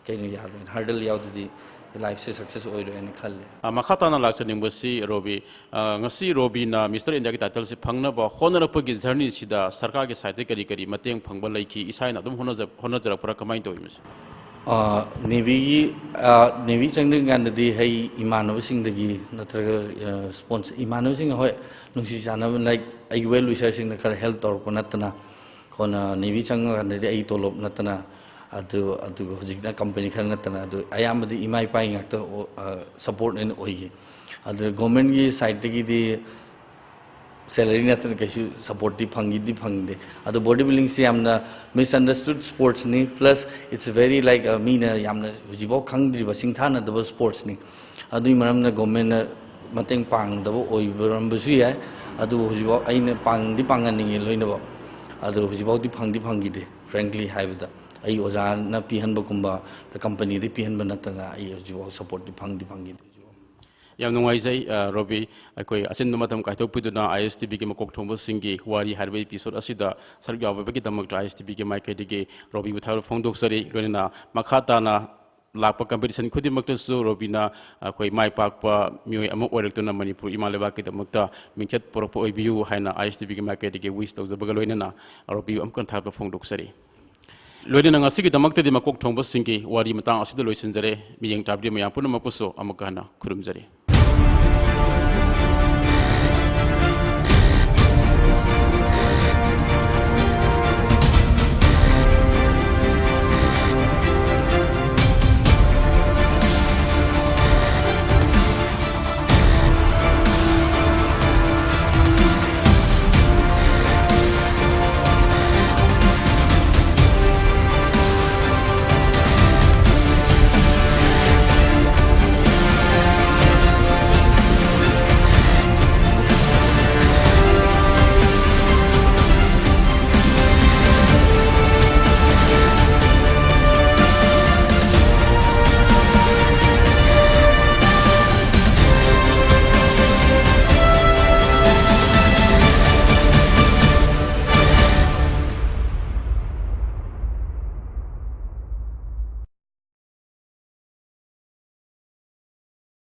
ꯀꯩꯅꯣ ꯌꯥꯔꯣꯏ, hurdle ꯌꯥꯎꯗꯗꯤ lifeꯁꯦ success ꯑꯣꯏꯔꯣꯏ ꯍꯥꯏꯅ ꯈꯜꯂꯦ꯫ ꯑ, ꯃꯈꯥ ꯇꯥꯅ ꯂꯥꯛꯆꯅꯤꯡꯕꯁꯤ ꯔꯣꯕꯤ, ꯑ, ꯉꯁꯤ ꯔꯣꯕꯤꯅ Mister Indiaꯒꯤ titleꯁꯤ ꯐꯪꯅꯕ ꯍꯣꯠꯅꯔꯛꯄꯒꯤ journeyꯁꯤꯗ ꯁꯔꯀꯥꯔꯒꯤ sideꯇꯒꯤ ꯀꯔꯤ ꯀꯔꯤ ꯃꯇꯦꯡ ꯐꯪꯕ ꯂꯩꯈꯤ? ꯏꯁꯥꯅ ꯑꯗꯨꯝ ꯍꯣꯠꯅꯖ-, ꯍꯣꯠꯅꯖꯔꯛꯄ꯭ꯔꯥ? ꯀꯃꯥꯏꯅ ꯇꯧꯏ ꯃꯁꯤ? ꯑ, Navyꯒꯤ, ꯑ, Navy ꯆꯪꯗ꯭ꯔꯤꯀꯥꯟꯗꯗꯤ ꯑꯩ ꯏꯃꯥꯟꯅꯕꯁꯤꯡꯗꯒꯤ ꯅꯠꯇ꯭ꯔꯒ, ꯑ, sponsor, ꯏꯃꯥꯟꯅꯕꯁꯤꯡ, ꯍꯣꯏ, ꯅꯨꯡꯁꯤ ꯆꯥꯟꯅꯕ, like, ꯑꯩꯒꯤ well wisherꯁꯤꯡꯅ ꯈꯔ help ꯇꯧꯔꯛꯄ ꯅꯠꯇꯅ, ꯀꯣꯟꯅ Navy ꯆꯪꯉꯀꯥꯟꯗꯗꯤ ꯑꯩ ꯇꯣꯂꯣꯞ ꯅꯠꯇꯅ, ꯑꯗꯨ, ꯑꯗꯨꯒ ꯍꯧꯖꯤꯛꯅ company ꯈꯔ ꯅꯠꯇꯅ, ꯑꯗꯨ ꯑꯌꯥꯝꯕꯗꯤ ꯏꯃꯥ ꯏꯄꯥꯒꯤ ꯉꯥꯛꯇ ꯑꯣ-, ꯑ, support ꯑꯣꯏꯅ ꯑꯣꯏꯈꯤ꯫ ꯑꯗꯨ governmentꯀꯤ sideꯇꯒꯤꯗꯤ salary ꯅꯠꯇꯅ ꯀꯩꯁꯨ supportꯇꯤ ꯐꯪꯒꯤꯗꯤ ꯐꯪꯗꯦ꯫ ꯑꯗꯣ body buildingꯁꯤ ꯌꯥꯝꯅ misunderstood sportsꯅꯤ, plus it's very like, ꯑ, ꯃꯤꯅ ꯌꯥꯝꯅ ꯍꯧꯖꯤꯛꯐꯥꯎ ꯈꯪꯗ꯭ꯔꯤꯕ, ꯁꯤꯡꯊꯥꯅꯗꯕ sportsꯅꯤ꯫ ꯑꯗꯨꯒꯤ ꯃꯔꯝꯅ governmentꯅ ꯃꯇꯦꯡ ꯄꯥꯡꯗꯕ ꯑꯣꯏꯔꯝꯕꯁꯨ ꯌꯥꯏ, ꯑꯗꯨꯕꯨ ꯍꯧꯖꯤꯛꯐꯥꯎ ꯑꯩꯅ ꯄꯥꯡꯗꯤ ꯄꯥꯡꯍꯟꯅꯤꯡꯉꯤ ꯂꯣꯏꯅꯃꯛ꯫ ꯑꯗꯣ ꯍꯧꯖꯤꯛꯐꯥꯎꯗꯤ ꯐꯪꯗꯤ ꯐꯪꯈꯤꯗꯦ, frankly ꯍꯥꯏꯕꯗ꯫ ꯑꯩ ꯑꯣꯖꯥꯅ ꯄꯤꯍꯟꯕꯒꯨꯝꯕ, companyꯗꯒꯤ ꯄꯤꯍꯟꯕ ꯅꯠꯇꯅ ꯑꯩ ꯍꯧꯖꯤꯛꯐꯥꯎ supportꯇꯤ ꯐꯪꯗꯤ ꯐꯪꯈꯤꯗꯦ꯫ ꯌꯥꯝ ꯅꯨꯡꯉꯥꯏꯖꯩ, ꯑ, ꯔꯣꯕꯤ, ꯑꯩꯈꯣꯏ ꯑꯆꯤꯟꯕ ꯃꯇꯝ ꯀꯥꯏꯊꯣꯛꯄꯤꯗꯨꯅ ꯑꯥꯏ ꯑꯦꯁ ꯇꯤ ꯚꯤꯒꯤ ꯃꯀꯣꯛ ꯊꯣꯡꯕꯁꯤꯡꯒꯤ ꯋꯥꯔꯤ ꯍꯥꯏꯔꯤꯕ ꯏꯄꯤꯁꯣꯗ ꯑꯁꯤꯗ ꯁꯔꯨꯛ ꯌꯥꯕꯤꯕꯒꯤꯗꯃꯛꯇ ꯑꯥꯏ ꯑꯦꯁ ꯇꯤ ꯚꯤꯒꯤ ꯃꯥꯏꯀꯩꯗꯒꯤ ꯔꯣꯕꯤꯕꯨ ꯊꯥꯒꯠꯄ ꯐꯣꯡꯗꯣꯛꯆꯔꯤ꯫ ꯂꯣꯏꯅꯅ ꯃꯈꯥ ꯇꯥꯅ ꯂꯥꯛꯄ ꯀꯝꯄꯤꯇꯤꯁꯟ ꯈꯨꯗꯤꯡꯃꯛꯇꯁꯨ ꯔꯣꯕꯤꯅ ꯑꯩꯈꯣꯏ ꯃꯥꯏ ꯄꯥꯛꯄ ꯃꯤꯑꯣꯏ ꯑꯃ ꯑꯣꯏꯔꯛꯇꯨꯅ ꯃꯅꯤꯄꯨꯔ ꯏꯃꯥ ꯂꯩꯕꯥꯛꯀꯤꯗꯃꯛꯇ ꯃꯤꯡꯆꯠ ꯄꯨꯔꯛꯄ ꯑꯣꯏꯕꯤꯌꯨ ꯍꯥꯏꯅ ꯑꯥꯏ ꯑꯦꯁ ꯇꯤ ꯚꯤꯒꯤ ꯃꯥꯏꯀꯩꯗꯒꯤ ꯋꯤꯁ ꯇꯧꯖꯕꯒ ꯂꯣꯏꯅꯅ ꯔꯣꯕꯤꯕꯨ ꯑꯃꯨꯛꯀ ꯊꯥꯒꯠꯄ ꯐꯣꯡꯗꯣꯛꯆꯔꯤ꯫ ꯂꯣꯏꯅꯅ ꯉꯁꯤꯒꯤꯗꯃꯛꯇꯗꯤ ꯃꯀꯣꯛ ꯊꯣꯡꯕꯁꯤꯡꯒꯤ ꯋꯥꯔꯤ ꯃꯇꯥꯡ ꯑꯁꯤꯗ ꯂꯣꯏꯁꯤꯟꯖꯔꯦ꯫ ꯃꯤꯠꯌꯦꯡ ꯇꯥꯕꯤꯔꯤꯕ ꯃꯌꯥꯝ ꯄꯨꯝꯅꯃꯛꯄꯨꯁꯨ ꯑꯃꯨꯛꯀ ꯍꯟꯅ ꯈꯨꯔꯨꯝꯖꯔꯤ꯫